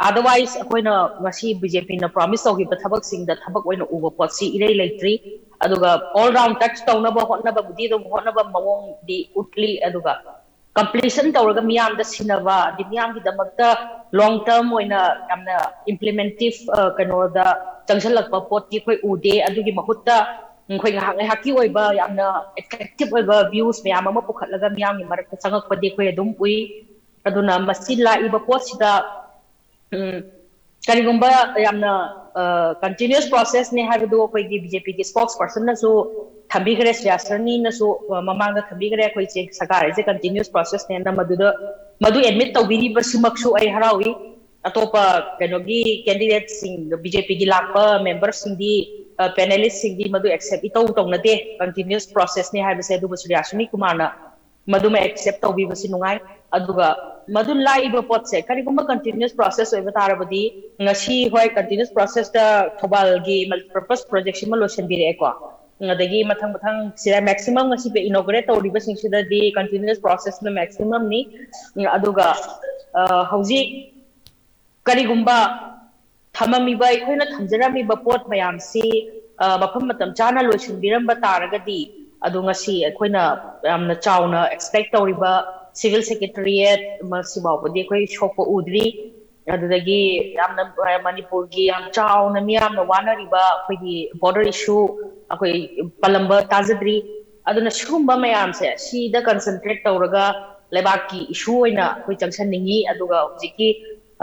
Otherwise, ꯑꯩꯈꯣꯏꯅ ꯉꯁꯤ BJPꯅ promise ꯇꯧꯈꯤꯕ ꯊꯕꯛꯁꯤꯡꯗ ꯊꯕꯛ ꯑꯣꯏꯅ ꯎꯕ ꯄꯣꯠꯁꯤ ꯏꯔꯩ ꯂꯩꯇ꯭ꯔꯤ꯫ ꯑꯗꯨꯒ all round touch ꯇꯧꯅꯕ ꯍꯣꯠꯅꯕꯕꯨꯗꯤ ꯑꯗꯨꯝ ꯍꯣꯠꯅꯕ ꯃꯑꯣꯡꯗꯤ ꯎꯠꯂꯤ, ꯑꯗꯨꯒ completion ꯇꯧꯔꯒ ꯃꯤꯌꯥꯝꯗ ꯁꯤꯟꯅꯕ, ꯑꯗꯤ ꯃꯤꯌꯥꯝꯒꯤꯗꯃꯛꯇ long term ꯑꯣꯏꯅ ꯌꯥꯝꯅ implementive, ꯑ, ꯀꯩꯅꯣꯗ ꯆꯪꯁꯤꯜꯂꯛꯄ ꯄꯣꯠꯇꯤ ꯑꯩꯈꯣꯏ ꯎꯗꯦ꯫ ꯑꯗꯨꯒꯤ ꯃꯍꯨꯠꯇ ꯑꯩꯈꯣꯏ ꯉꯥꯏꯍꯥꯛ ꯉꯥꯏꯍꯥꯛꯀꯤ ꯑꯣꯏꯕ ꯌꯥꯝꯅ attractive ꯑꯣꯏꯕ views ꯃꯌꯥꯝ ꯑꯃ ꯄꯨꯈꯠꯂꯒ ꯃꯤꯌꯥꯝꯒꯤ ꯃꯔꯛꯇ ꯆꯪꯉꯛꯄꯗꯤ ꯑꯩꯈꯣꯏ ꯑꯗꯨꯝ ꯎꯏ꯫ ꯑꯗꯨꯅ ꯃꯁꯤ ꯂꯥꯛꯏꯕ ꯄꯣꯠꯁꯤꯗ, ꯎꯝ, ꯀꯔꯤꯒꯨꯝꯕ ꯌꯥꯝꯅ, ꯑ, continuous processꯅꯦ ꯍꯥꯏꯕꯗꯨ ꯑꯩꯈꯣꯏꯒꯤ BJPꯒꯤ spokespersonꯅꯁꯨ ꯊꯝꯕꯤꯈ꯭ꯔꯦ, ꯁ꯭ꯔꯤꯌꯥꯁꯔꯅꯤꯅꯁꯨ, ꯑ, ꯃꯃꯥꯡꯗ ꯊꯝꯕꯤꯈ꯭ꯔꯦ, ꯑꯩꯈꯣꯏ ꯆꯦ ꯁꯔꯀꯥꯔ ꯍꯥꯏꯁꯦ continuous processꯅꯦꯅ꯫ ꯃꯗꯨꯗ, ꯃꯗꯨ admit ꯇꯧꯕꯤꯔꯤꯕꯁꯤꯃꯛꯁꯨ ꯑꯩ ꯍꯔꯥꯎꯏ꯫ ꯑꯇꯣꯞꯄ ꯀꯩꯅꯣꯒꯤ candidateꯁꯤꯡ, BJPꯒꯤ ꯂꯥꯛꯄ memberꯁꯤꯡꯗꯤ, ꯑ, panelistꯁꯤꯡꯗꯤ ꯃꯗꯨ accept ꯏꯇꯧ ꯇꯧꯅꯗꯦ, continuous processꯅꯦ ꯍꯥꯏꯕꯁꯦ꯫ ꯑꯗꯨꯕꯨ ꯁ꯭ꯔꯤꯌꯥꯁꯔꯅꯤ ꯀꯨꯃꯥꯔꯅ ꯃꯗꯨꯃ accept ꯇꯧꯕꯤꯕꯁꯤ ꯅꯨꯡꯉꯥꯏ꯫ ꯑꯗꯨꯒ ꯃꯗꯨ ꯂꯥꯛꯏꯕ ꯄꯣꯠꯁꯦ, ꯀꯔꯤꯒꯨꯝꯕ continuous process ꯑꯣꯏꯕ ꯇꯥꯔꯕꯗꯤ, ꯉꯁꯤ ꯍꯣꯏ continuous processꯇ ꯊꯧꯕꯥꯜꯒꯤ multipurpose projectꯁꯤꯃ ꯂꯣꯏꯁꯤꯟꯕꯤꯔꯛꯑꯦꯀꯣ, ꯑꯗꯒꯤ ꯃꯊꯪ ꯃꯊꯪ ꯁꯤꯗ maximum ꯉꯁꯤ inaugurate ꯇꯧꯔꯤꯕꯁꯤꯡꯁꯤꯗꯗꯤ continuous processꯅ maximumꯅꯤ꯫ ꯎꯝ, ꯑꯗꯨꯒ, ꯑ, ꯍꯧꯖꯤꯛ ꯀꯔꯤꯒꯨꯝꯕ ꯊꯝꯃꯝꯃꯤꯕ, ꯑꯩꯈꯣꯏꯅ ꯊꯝꯖꯔꯝꯃꯤꯕ ꯄꯣꯠ ꯃꯌꯥꯝꯁꯤ, ꯑ, ꯃꯐꯝ ꯃꯇꯝ ꯆꯥꯅ ꯂꯣꯏꯁꯤꯟꯕꯤꯔꯝꯕ ꯇꯥꯔꯒꯗꯤ, ꯑꯗꯣ ꯉꯁꯤ ꯑꯩꯈꯣꯏꯅ ꯌꯥꯝꯅ ꯆꯥꯎꯅ expect ꯇꯧꯔꯤꯕ civil secretariat ꯃꯁꯤꯐꯥꯎꯕꯗꯤ ꯑꯩꯈꯣꯏ ꯁꯣꯛꯄ ꯎꯗ꯭ꯔꯤ꯫ ꯑꯗꯨꯗꯒꯤ ꯌꯥꯝꯅ, ꯑ, ꯃꯅꯤꯄꯨꯔꯒꯤ ꯌꯥꯝ ꯆꯥꯎꯅ ꯃꯤꯌꯥꯝꯅ ꯋꯥꯅꯔꯤꯕ ꯑꯩꯈꯣꯏꯒꯤ border issue ꯑꯩꯈꯣꯏ ꯄꯜꯂꯝꯕ ꯇꯥꯖꯗ꯭ꯔꯤ꯫ ꯑꯗꯨꯅ ꯁꯤꯒꯨꯝꯕ ꯃꯌꯥꯝꯁꯦ ꯁꯤꯗ concentrate ꯇꯧꯔꯒ ꯂꯩꯕꯥꯛꯀꯤ issue ꯑꯣꯏꯅ ꯑꯩꯈꯣꯏ ꯆꯪꯁꯟꯅꯤꯡꯉꯤ꯫ ꯑꯗꯨꯒ ꯍꯧꯖꯤꯛꯀꯤ,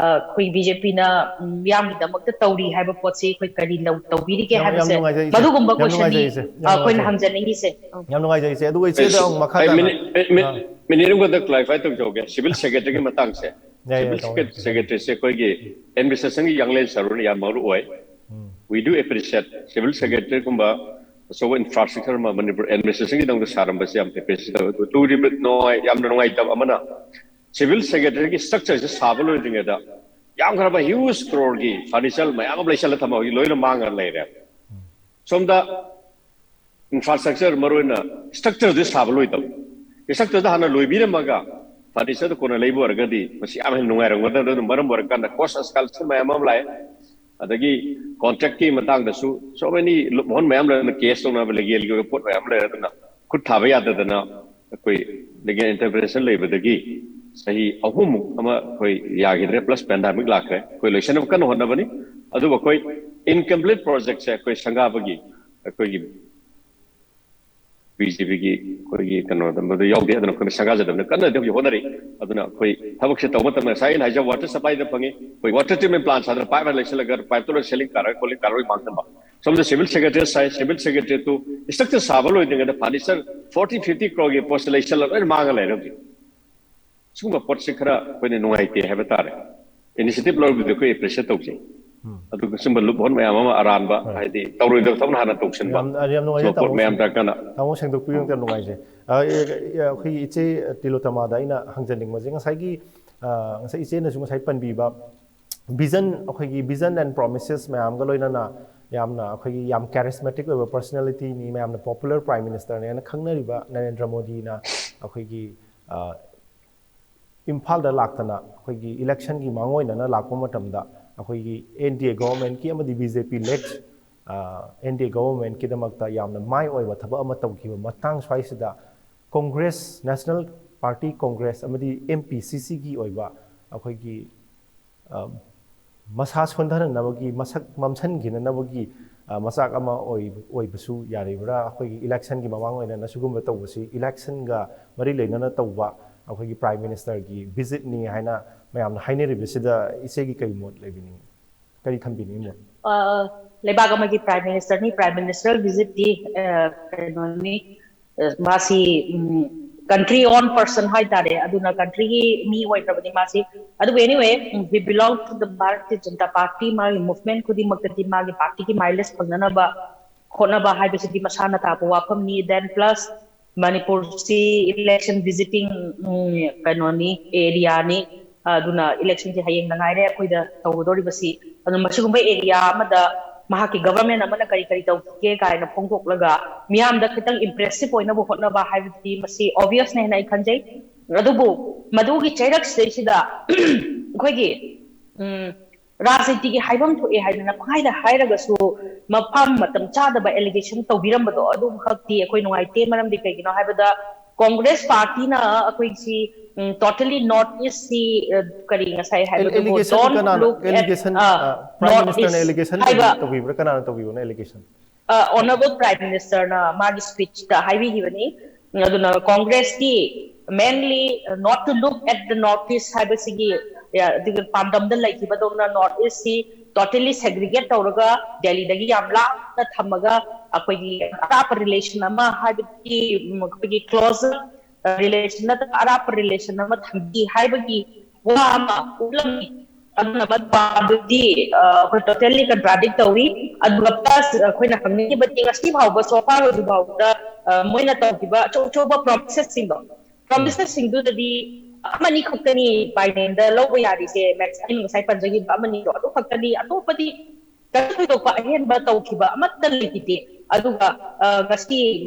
ꯑ, ꯑꯩꯈꯣꯏ BJPꯅ, ꯎꯝ, ꯃꯤꯌꯥꯝꯒꯤꯗꯃꯛꯇ ꯇꯧꯔꯤ ꯍꯥꯏꯕ ꯄꯣꯠꯁꯤ ꯑꯩꯈꯣꯏ ꯀꯔꯤ ꯂꯧ-, ꯇꯧꯕꯤꯔꯤꯒꯦ ꯌꯥꯝ, ꯌꯥꯝ ꯍꯥꯏꯕꯁꯦ, ꯅꯨꯡꯉꯥꯏꯖꯩ, ꯏꯆꯦ꯫ ꯃꯗꯨꯒꯨꯝꯕ ꯌꯥꯝ questionꯅꯤ, ꯅꯨꯡꯉꯥꯏꯖꯩ, ꯏꯆꯦ꯫ ꯌꯥꯝ ꯑ, ꯑꯩꯈꯣꯏꯅ ꯅꯨꯡꯉꯥꯏꯖꯩ꯫ ꯍꯪꯖꯅꯤꯡꯉꯤꯁꯦ꯫ ꯎꯝ꯫ ꯌꯥꯝ ꯅꯨꯡꯉꯥꯏꯖꯩ, ꯏꯆꯦ꯫ ꯑꯗꯨꯒ ꯏꯆꯦꯗ ꯑꯩ, ꯑꯃꯨꯛ ꯃꯈꯥ ꯑꯩ ꯇꯥꯅ minute, ꯑꯩ, ꯃꯤ-, ꯑꯥ꯫ Minute ꯑꯃꯈꯛꯇ clarify ꯇꯧꯖꯍꯧꯒꯦ꯫ Civil secretary ꯒꯤ ꯃꯇꯥꯡꯁꯦ꯫ ꯌꯥꯏ, ꯌꯥꯏ, Civil ꯇꯧꯔꯣ, ꯇꯧꯔꯣ꯫ Secretary ꯁꯦ ꯑꯩꯈꯣꯏꯒꯤ administration ꯒꯤ ꯌꯥꯡꯂꯦꯟ ꯁꯔꯨꯅ ꯌꯥꯝ ꯃꯔꯨ ꯑꯣꯏ꯫ ꯎꯝ꯫ We do appreciate civil secretary ꯒꯨꯝꯕ ꯑꯆꯧꯕ ꯏꯟꯐ꯭ꯔꯥꯁ꯭ꯇ꯭ꯔꯛꯆꯔ ꯑꯃ ꯃꯅꯤꯄꯨꯔ ꯑꯦꯗꯃꯤꯅꯤꯁꯇ꯭ꯔꯦꯁꯟꯒꯤꯗꯃꯛꯇ ꯁꯥꯔꯝꯕꯁꯦ ꯌꯥꯝ ꯑꯦꯄ꯭ꯔꯤꯁꯤꯌꯦꯠ ꯇꯧꯋꯦ꯫ ꯑꯗꯨ ꯇꯨꯔꯤꯕ ꯅꯨꯡꯉꯥꯏ-, ꯌꯥꯝꯅ ꯅꯨꯡꯉꯥꯏꯇꯕ ꯑꯃꯅ, ꯁꯤꯚꯤꯜ ꯁꯦꯀ꯭ꯔꯦꯇꯔꯤꯒꯤ ꯁ꯭ꯇ꯭ꯔꯛꯆꯔꯁꯦ ꯁꯥꯕ ꯂꯣꯏꯗ꯭ꯔꯤꯉꯩꯗ ꯌꯥꯝꯈ꯭ꯔꯕ ꯍ꯭ꯌꯨꯖ ꯀ꯭ꯔꯣꯔꯒꯤ ꯐꯔꯅꯤꯆꯔ ꯃꯌꯥꯝ ꯑꯃ ꯂꯩꯁꯜꯂ ꯊꯝꯃ ꯍꯧꯖꯤꯛ ꯂꯣꯏꯅ ꯃꯥꯡꯉ ꯂꯩꯔꯦ꯫ ꯁꯣꯝꯗ ꯏꯟꯐ꯭ꯔꯥꯁ꯭ꯇ꯭ꯔꯛꯆꯔ, ꯃꯔꯨꯑꯣꯏꯅ ꯁ꯭ꯇ꯭ꯔꯛꯆꯔꯗꯤ ꯁꯥꯕ ꯂꯣꯏꯗꯕ꯫ ꯁ꯭ꯇ꯭ꯔꯛꯆꯔꯗ ꯍꯥꯟꯅ ꯂꯣꯏꯕꯤꯔꯝꯃꯒ ꯐꯔꯅꯤꯆꯔꯗ ꯀꯣꯟꯅ ꯂꯩꯕ ꯑꯣꯏꯔꯒꯗꯤ ꯃꯁꯤ ꯌꯥꯝ ꯍꯦꯟꯅ ꯅꯨꯡꯉꯥꯏꯔꯝꯒꯗꯕꯅꯤ꯫ ꯑꯗꯨꯅ ꯃꯔꯝ ꯑꯣꯏꯔꯀꯥꯟꯗ ꯀꯣꯁ ꯑꯦꯁꯀꯥꯂꯦꯁꯟ ꯃꯌꯥꯝ ꯑꯃ ꯂꯥꯛꯑꯦ꯫ ꯑꯗꯒꯤ ꯀꯣꯟꯇ꯭ꯔꯦꯛꯀꯤ ꯃꯇꯥꯡꯗꯁꯨ so many ꯂꯨꯞꯍꯣꯟ ꯃꯌꯥꯝ ꯂꯩꯔꯝꯗꯅ ꯀꯦꯁ ꯇꯧꯅꯕ ꯂꯤꯒꯦꯜꯒꯤ ꯑꯣꯏꯕ ꯄꯣꯠ ꯃꯌꯥꯝ ꯂꯩꯔꯦ꯫ ꯑꯗꯨꯅ ꯈꯨꯠ ꯊꯥꯕ ꯌꯥꯗꯗꯅ ꯑꯩꯈꯣꯏ ꯂꯤꯒꯦꯜ ꯏꯟꯇꯔꯚꯦꯟꯁꯟ ꯂꯩꯕꯗꯒꯤ ꯆꯍꯤ ꯑꯍꯨꯝꯃꯨꯛ ꯑꯃ ꯑꯩꯈꯣꯏ ꯌꯥꯈꯤꯗ꯭ꯔꯦ, ꯄ꯭ꯂꯁ ꯄꯦꯟꯗꯥꯃꯤꯛ ꯂꯥꯛꯈ꯭ꯔꯦ꯫ ꯑꯩꯈꯣꯏ ꯂꯣꯏꯁꯤꯟꯅꯕ ꯀꯟꯅ ꯍꯣꯠꯅꯕꯅꯤ꯫ ꯑꯗꯨꯕꯨ ꯑꯩꯈꯣꯏ ꯏꯟꯀꯝꯄ꯭ꯂꯤꯠ ꯄ꯭ꯔꯣꯖꯦꯛꯁꯦ ꯑꯩꯈꯣꯏ ꯁꯪꯒꯥꯕꯒꯤ ꯑꯩꯈꯣꯏꯒꯤ ꯕꯤ ꯖꯦ ꯄꯤꯒꯤ ꯑꯩꯈꯣꯏꯒꯤ ꯀꯩꯅꯣꯗ ꯃꯗꯨ ꯌꯥꯎꯗꯦ꯫ ꯑꯗꯨꯅ ꯑꯩꯈꯣꯏꯅ ꯁꯪꯒꯥꯖꯗꯕꯅꯤ, ꯀꯟꯅꯗꯤ ꯍꯧꯖꯤꯛ ꯍꯣꯠꯅꯔꯤ꯫ ꯑꯗꯨꯅ ꯑꯩꯈꯣꯏ ꯊꯕꯛꯁꯦ ꯇꯧꯕ ꯃꯇꯝꯗ ꯉꯁꯥꯏ ꯑꯩꯅ ꯍꯥꯏꯖꯕ ꯋꯥꯇꯔ ꯁꯄ꯭ꯂꯥꯏꯗ ꯐꯪꯉꯤ, ꯑꯩꯈꯣꯏ ꯋꯥꯇꯔ ꯇ꯭ꯔꯤꯠꯃꯦꯟ ꯄ꯭ꯂꯥꯟ ꯁꯥꯗꯅ ꯄꯥꯏꯞ ꯂꯩꯁꯜꯂꯒ ꯄꯥꯏꯞꯇꯨ ꯂꯣꯏ ꯁꯦꯂꯤꯡ ꯀꯥꯔꯣꯏ ꯈꯣꯠꯂꯤ ꯀꯥꯔꯣꯏ ꯃꯥꯡꯍꯟꯕ꯫ ꯁꯣꯝꯗ ꯁꯤꯚꯤꯜ ꯁꯦꯀ꯭ꯔꯦꯇꯔꯤ ꯁꯥꯏ, ꯁꯤꯚꯤꯜ ꯁꯦꯀ꯭ꯔꯦꯇꯔꯤ ꯇꯨ ꯁ꯭ꯇ꯭ꯔꯛꯆꯔ ꯁꯥꯕ ꯂꯣꯏꯗ꯭ꯔꯤꯉꯩꯗ ꯐꯔꯅꯤꯆꯔ ꯐꯣꯔꯇꯤ ꯐꯤꯐꯇꯤ ꯀ꯭ꯔꯣꯔꯒꯤ ꯄꯣꯠꯁꯦ ꯂꯩꯁꯜꯂꯒ ꯂꯣꯏꯅ ꯃꯥꯡꯉ ꯂꯩꯔꯦ ꯍꯧꯖꯤꯛ꯫ ꯁꯤꯒꯨꯝꯕ ꯄꯣꯠꯁꯦ ꯈꯔ ꯑꯩꯈꯣꯏꯅ ꯅꯨꯡꯉꯥꯏꯇꯦ ꯍꯥꯏꯕ ꯇꯥꯔꯦ꯫ ꯏꯅꯤꯁꯤꯌꯦꯇꯤꯚ ꯂꯧꯔꯤꯕꯗꯨ ꯑꯩꯈꯣꯏ ꯑꯦꯄ꯭ꯔꯤꯁꯤꯌꯦꯠ ꯇꯧꯖꯩ꯫ ꯑꯗꯨꯒ ꯁꯨꯝꯕ ꯂꯨꯞꯍꯣꯜ ꯃꯌꯥꯝ ꯑꯃ ꯑꯔꯥꯟꯕ, ꯍꯣꯏ꯫ ꯍꯥꯏꯗꯤ ꯇꯧꯔꯣꯏꯗꯕ ꯊꯕꯛꯅ ꯍꯥꯟꯅ ꯇꯧꯁꯤꯟꯕ꯫ ꯌꯥꯝ, ꯌꯥꯝ ꯅꯨꯡꯉꯥꯏꯖꯩ, ꯁꯤꯒꯨꯝꯕ ꯄꯣꯠ ꯇꯥꯃꯣ ꯃꯌꯥꯝ ꯁꯦꯡ-, ꯗꯔꯀꯥꯔꯅ ꯇꯥꯃꯣ ꯁꯦꯡꯗꯣꯛꯄꯤꯕꯒꯤꯗꯃꯛꯇ ꯌꯥꯝ ꯅꯨꯡꯉꯥꯏꯖꯩ꯫ ꯑ, ꯑꯦ, ꯑꯦ, ꯑꯩꯈꯣꯏꯒꯤ ꯏꯆꯦ ꯇꯤꯂꯣꯇꯃꯥꯗ ꯑꯩꯅ ꯍꯪꯖꯅꯤꯡꯕꯁꯦ, ꯉꯁꯥꯏꯒꯤ, ꯑ, ꯉꯁꯥꯏ ꯏꯆꯦꯅꯁꯨ ꯉꯁꯥꯏ ꯄꯟꯕꯤꯕ ꯚꯤꯖꯟ, ꯑꯩꯈꯣꯏꯒꯤ ꯚꯤꯖꯟ ꯑꯦꯟ ꯄ꯭ꯔꯣꯃꯤꯁꯦꯁ ꯃꯌꯥꯝꯒ ꯂꯣꯏꯅꯅ ꯌꯥꯝꯅ ꯑꯩꯈꯣꯏꯒꯤ ꯌꯥꯝ ꯀꯦꯔꯤꯁꯃꯦꯇꯤꯛ ꯑꯣꯏꯕ ꯄꯔꯁꯅꯦꯂꯤꯇꯤꯅꯤ, ꯃꯌꯥꯝꯅ ꯄꯣꯄꯨꯂꯔ ꯄ꯭ꯔꯥꯏꯝ ꯃꯤꯅꯤꯁꯇꯔꯅꯦꯅ ꯈꯪꯅꯔꯤꯕ ꯅꯔꯦꯟꯗ꯭ꯔ ꯃꯣꯗꯤꯅ ꯑꯩꯈꯣꯏꯒꯤ, ꯑ, ꯏꯝꯐꯥꯜꯗ ꯂꯥꯛꯇꯅ ꯑꯩꯈꯣꯏꯒꯤ ꯏꯂꯦꯛꯁꯟꯒꯤ ꯃꯥꯡꯑꯣꯏꯅꯅ ꯂꯥꯛꯄ ꯃꯇꯝꯗ ꯑꯩꯈꯣꯏꯒꯤ ꯑꯦꯟ ꯗꯤ ꯑꯦ ꯒꯣꯚꯔꯟꯃꯦꯟꯠꯀꯤ ꯑꯃꯗꯤ B J P led N D ꯑꯦ ꯒꯣꯚꯔꯟꯃꯦꯟꯠꯀꯤꯗꯃꯛꯇ ꯌꯥꯝꯅ ꯃꯥꯏ ꯑꯣꯏꯕ ꯊꯕꯛ ꯑꯃ ꯇꯧꯈꯤꯕ ꯃꯇꯥꯡ ꯁ꯭ꯋꯥꯏꯁꯤꯗ ꯀꯣꯡꯒ꯭ꯔꯦꯁ, ꯅꯦꯁꯅꯦꯜ ꯄꯥꯔꯇꯤ ꯀꯣꯡꯒ꯭ꯔꯦꯁ ꯑꯃꯗꯤ ꯑꯦꯝ ꯄꯤ ꯁꯤ ꯁꯤꯒꯤ ꯑꯣꯏꯕ ꯑꯩꯈꯣꯏꯒꯤ, ꯑ, ꯃꯁꯥ ꯁꯣꯟꯊꯅꯅꯕꯒꯤ, ꯃꯁꯛ ꯃꯝꯁꯤꯟꯈꯤꯅꯅꯕꯒꯤ, ꯑ, ꯃꯆꯥꯛ ꯑꯃ ꯑꯣꯏ-, ꯑꯣꯏꯕꯁꯨ ꯌꯥꯔꯤꯕ꯭ꯔꯥ? ꯑꯩꯈꯣꯏꯒꯤ ꯏꯂꯦꯛꯁꯟꯒꯤ ꯃꯃꯥꯡ ꯑꯣꯏꯅꯅ ꯁꯤꯒꯨꯝꯕ ꯇꯧꯕꯁꯤ ꯏꯂꯦꯛꯁꯟꯒ ꯃꯔꯤ ꯂꯩꯅꯅ ꯇꯧꯕ ꯑꯩꯈꯣꯏꯒꯤ ꯄ꯭ꯔꯥꯏꯝ ꯃꯤꯅꯤꯁꯇꯔꯒꯤ ꯚꯤꯖꯤꯠꯅꯤ ꯍꯥꯏꯅ ꯃꯌꯥꯝꯅ ꯍꯥꯏꯅꯔꯤꯕꯁꯤꯗ ꯏꯆꯦꯒꯤ ꯀꯔꯤ ꯃꯣꯠ ꯂꯩꯕꯤꯅꯤꯡꯉꯤ? ꯀꯔꯤ ꯊꯝꯕꯤꯅꯤꯡꯉꯤ ꯃꯣꯠ? ꯑ, ꯂꯩꯕꯥꯛ ꯑꯃꯒꯤ ꯄ꯭ꯔꯥꯏꯝ ꯃꯤꯅꯤꯁꯇꯔꯅꯤ, ꯄ꯭ꯔꯥꯏꯝ ꯃꯤꯅꯤꯁꯇꯔ ꯚꯤꯖꯤꯠꯇꯤ, ꯑ, ꯀꯩꯅꯣꯅꯤ, ꯑ, ꯃꯥꯁꯤ, ꯎꯝ, ꯀꯟꯇ꯭ꯔꯤ ꯑꯣꯟ ꯄꯔꯁꯟ ꯍꯥꯏꯇꯥꯔꯦ, ꯑꯗꯨꯅ ꯀꯟꯇ꯭ꯔꯤꯒꯤ ꯃꯤ ꯑꯣꯏꯈ꯭ꯔꯕꯅꯤ ꯃꯥꯁꯤ꯫ ꯑꯗꯨꯕꯨ anyway, um, we belong to the Bharatiya Janata Party, ꯃꯥꯒꯤ ꯃꯨꯚꯃꯦꯟꯠ ꯈꯨꯗꯤꯡꯃꯛꯇꯗꯤ ꯃꯥꯒꯤ ꯄꯥꯔꯇꯤꯒꯤ ꯃꯥꯏꯂꯦꯖ ꯐꯪꯅꯅꯕ ꯍꯣꯠꯅꯕ ꯍꯥꯏꯕꯁꯤꯗꯤ ꯃꯁꯥꯅ ꯇꯥꯕ ꯋꯥꯐꯝꯅꯤ꯫ Then plus ꯃꯅꯤꯄꯨꯔꯁꯤ election visiting ꯀꯩꯅꯣꯅꯤ, area ꯅꯤ꯫ ꯑꯗꯨꯅ election ꯁꯦ ꯍꯌꯦꯡꯗ ꯉꯥꯏꯔꯦ ꯑꯩꯈꯣꯏꯗ ꯇꯧꯒꯗꯧꯔꯤꯕꯁꯤ꯫ ꯑꯗꯨ ꯃꯁꯤꯒꯨꯝꯕ area ꯑꯃꯗ ꯃꯍꯥꯛꯀꯤ government ꯑꯃꯅ ꯀꯔꯤ ꯀꯔꯤ ꯇꯧꯈꯤꯒꯦ ꯀꯥꯏꯅ ꯐꯣꯡꯗꯣꯛꯂꯒ ꯃꯤꯌꯥꯝꯗ ꯈꯤꯇꯪ impressive ꯑꯣꯏꯅꯕ ꯍꯣꯠꯅꯕ ꯍꯥꯏꯕꯗꯤ ꯃꯁꯤ obvious ꯅꯦ ꯍꯥꯏꯅ ꯑꯩ ꯈꯟꯖꯩ꯫ ꯑꯗꯨꯕꯨ ꯃꯗꯨꯒꯤ ꯆꯩꯔꯛꯁꯤꯗꯩꯁꯤꯗ ꯑꯩꯈꯣꯏꯒꯤ ꯎꯝ, ꯔꯥꯖꯅꯤꯇꯤꯒꯤ ꯍꯥꯏꯐꯝ ꯊꯣꯛꯑꯦ ꯍꯥꯏꯗꯅ ꯄꯪꯍꯥꯏꯗ ꯍꯥꯏꯔꯒꯁꯨ ꯃꯐꯝ ꯃꯇꯝ ꯆꯥꯗꯕ allegation ꯇꯧꯕꯤꯔꯝꯕꯗꯣ ꯑꯗꯨꯈꯛꯇꯤ ꯑꯩꯈꯣꯏ ꯅꯨꯡꯉꯥꯏꯇꯦ꯫ ꯃꯔꯝꯗꯤ ꯀꯩꯒꯤꯅꯣ ꯍꯥꯏꯕꯗ Congress party ꯅ ꯑꯩꯈꯣꯏꯁꯤ ꯎꯝ, totally North East ꯁꯤ, ꯑ, ꯀꯔꯤ ꯉꯁꯥꯏ ꯍꯥꯏꯕꯗꯨꯕꯨ, allegation don't look at, allegation ꯑ, Prime Minister ꯅ allegation ꯍꯥꯏꯕ ꯇꯧꯕꯤꯕ꯭ꯔꯥ? ꯀꯅꯥꯅ ꯇꯧꯕꯤꯕꯅꯣ allegation? ꯑ, Honourable Prime Minister ꯅ ꯃꯥꯒꯤ speech ꯇ ꯍꯥꯏꯕꯤꯈꯤꯕꯅꯤ꯫ ꯑꯗꯨꯅ Congress ꯀꯤ mainly not to look at the North East ꯍꯥꯏꯕꯁꯤꯒꯤ, ꯑ, ꯑꯗꯨꯒꯤ ꯄꯥꯟꯗꯝꯗ ꯂꯩꯈꯤꯕꯗꯧꯅ North East ꯁꯤ totally segregate ꯇꯧꯔꯒ ꯗꯦꯜꯂꯤꯗꯒꯤ ꯌꯥꯝ ꯂꯥꯞꯅ ꯊꯝꯃꯒ ꯑꯩꯈꯣꯏꯒꯤ ꯑꯔꯥꯞꯄ relation ꯑꯃ ꯍꯥꯏꯕꯗꯤ, ꯎꯝ, ꯑꯩꯈꯣꯏꯒꯤ close relation ꯅꯠꯇ꯭ꯔꯒ ꯑꯔꯥꯞꯄ relation ꯑꯃ ꯊꯝꯕꯤ ꯍꯥꯏꯕꯒꯤ ꯋꯥ ꯑꯃ ꯎꯠꯂꯝꯃꯤ꯫ ꯑꯗꯨꯅ ꯃꯗꯨꯗꯤ, ꯑ, ꯑꯩꯈꯣꯏ totally contradict ꯇꯧꯏ꯫ ꯑꯗꯨꯒ plus ꯑꯩꯈꯣꯏꯅ ꯍꯪꯅꯤꯡꯉꯤꯕꯗꯤ ꯉꯁꯤ ꯐꯥꯎꯕ, so far ꯍꯧꯖꯤꯛ ꯐꯥꯎꯕꯗ, ꯑ, ꯃꯣꯏꯅ ꯇꯧꯈꯤꯕ ꯑꯆꯧ ꯑꯆꯧꯕ promises ꯁꯤꯡꯗꯣ, promises ꯁꯤꯡꯗꯨꯗꯗꯤ ꯑꯃꯅꯤ ꯈꯛꯇꯅꯤ ꯕꯥꯏꯅꯦꯟꯗ ꯂꯧꯕ ꯌꯥꯔꯤꯁꯦ, ꯃꯦꯛꯁ ꯑꯩꯅ ꯉꯁꯥꯏ ꯄꯟꯖꯈꯤꯕ ꯑꯃꯅꯤꯗꯣ ꯑꯗꯨ ꯈꯛꯇꯅꯤ꯫ ꯑꯇꯣꯞꯄꯗꯤ ꯀꯩꯁꯨ ꯊꯣꯏꯗꯣꯛꯄ ꯑꯍꯦꯟꯕ ꯇꯧꯈꯤꯕ ꯑꯃꯠꯇ ꯂꯩꯈꯤꯗꯦ꯫ ꯑꯗꯨꯒ, ꯑ, ꯉꯁꯤ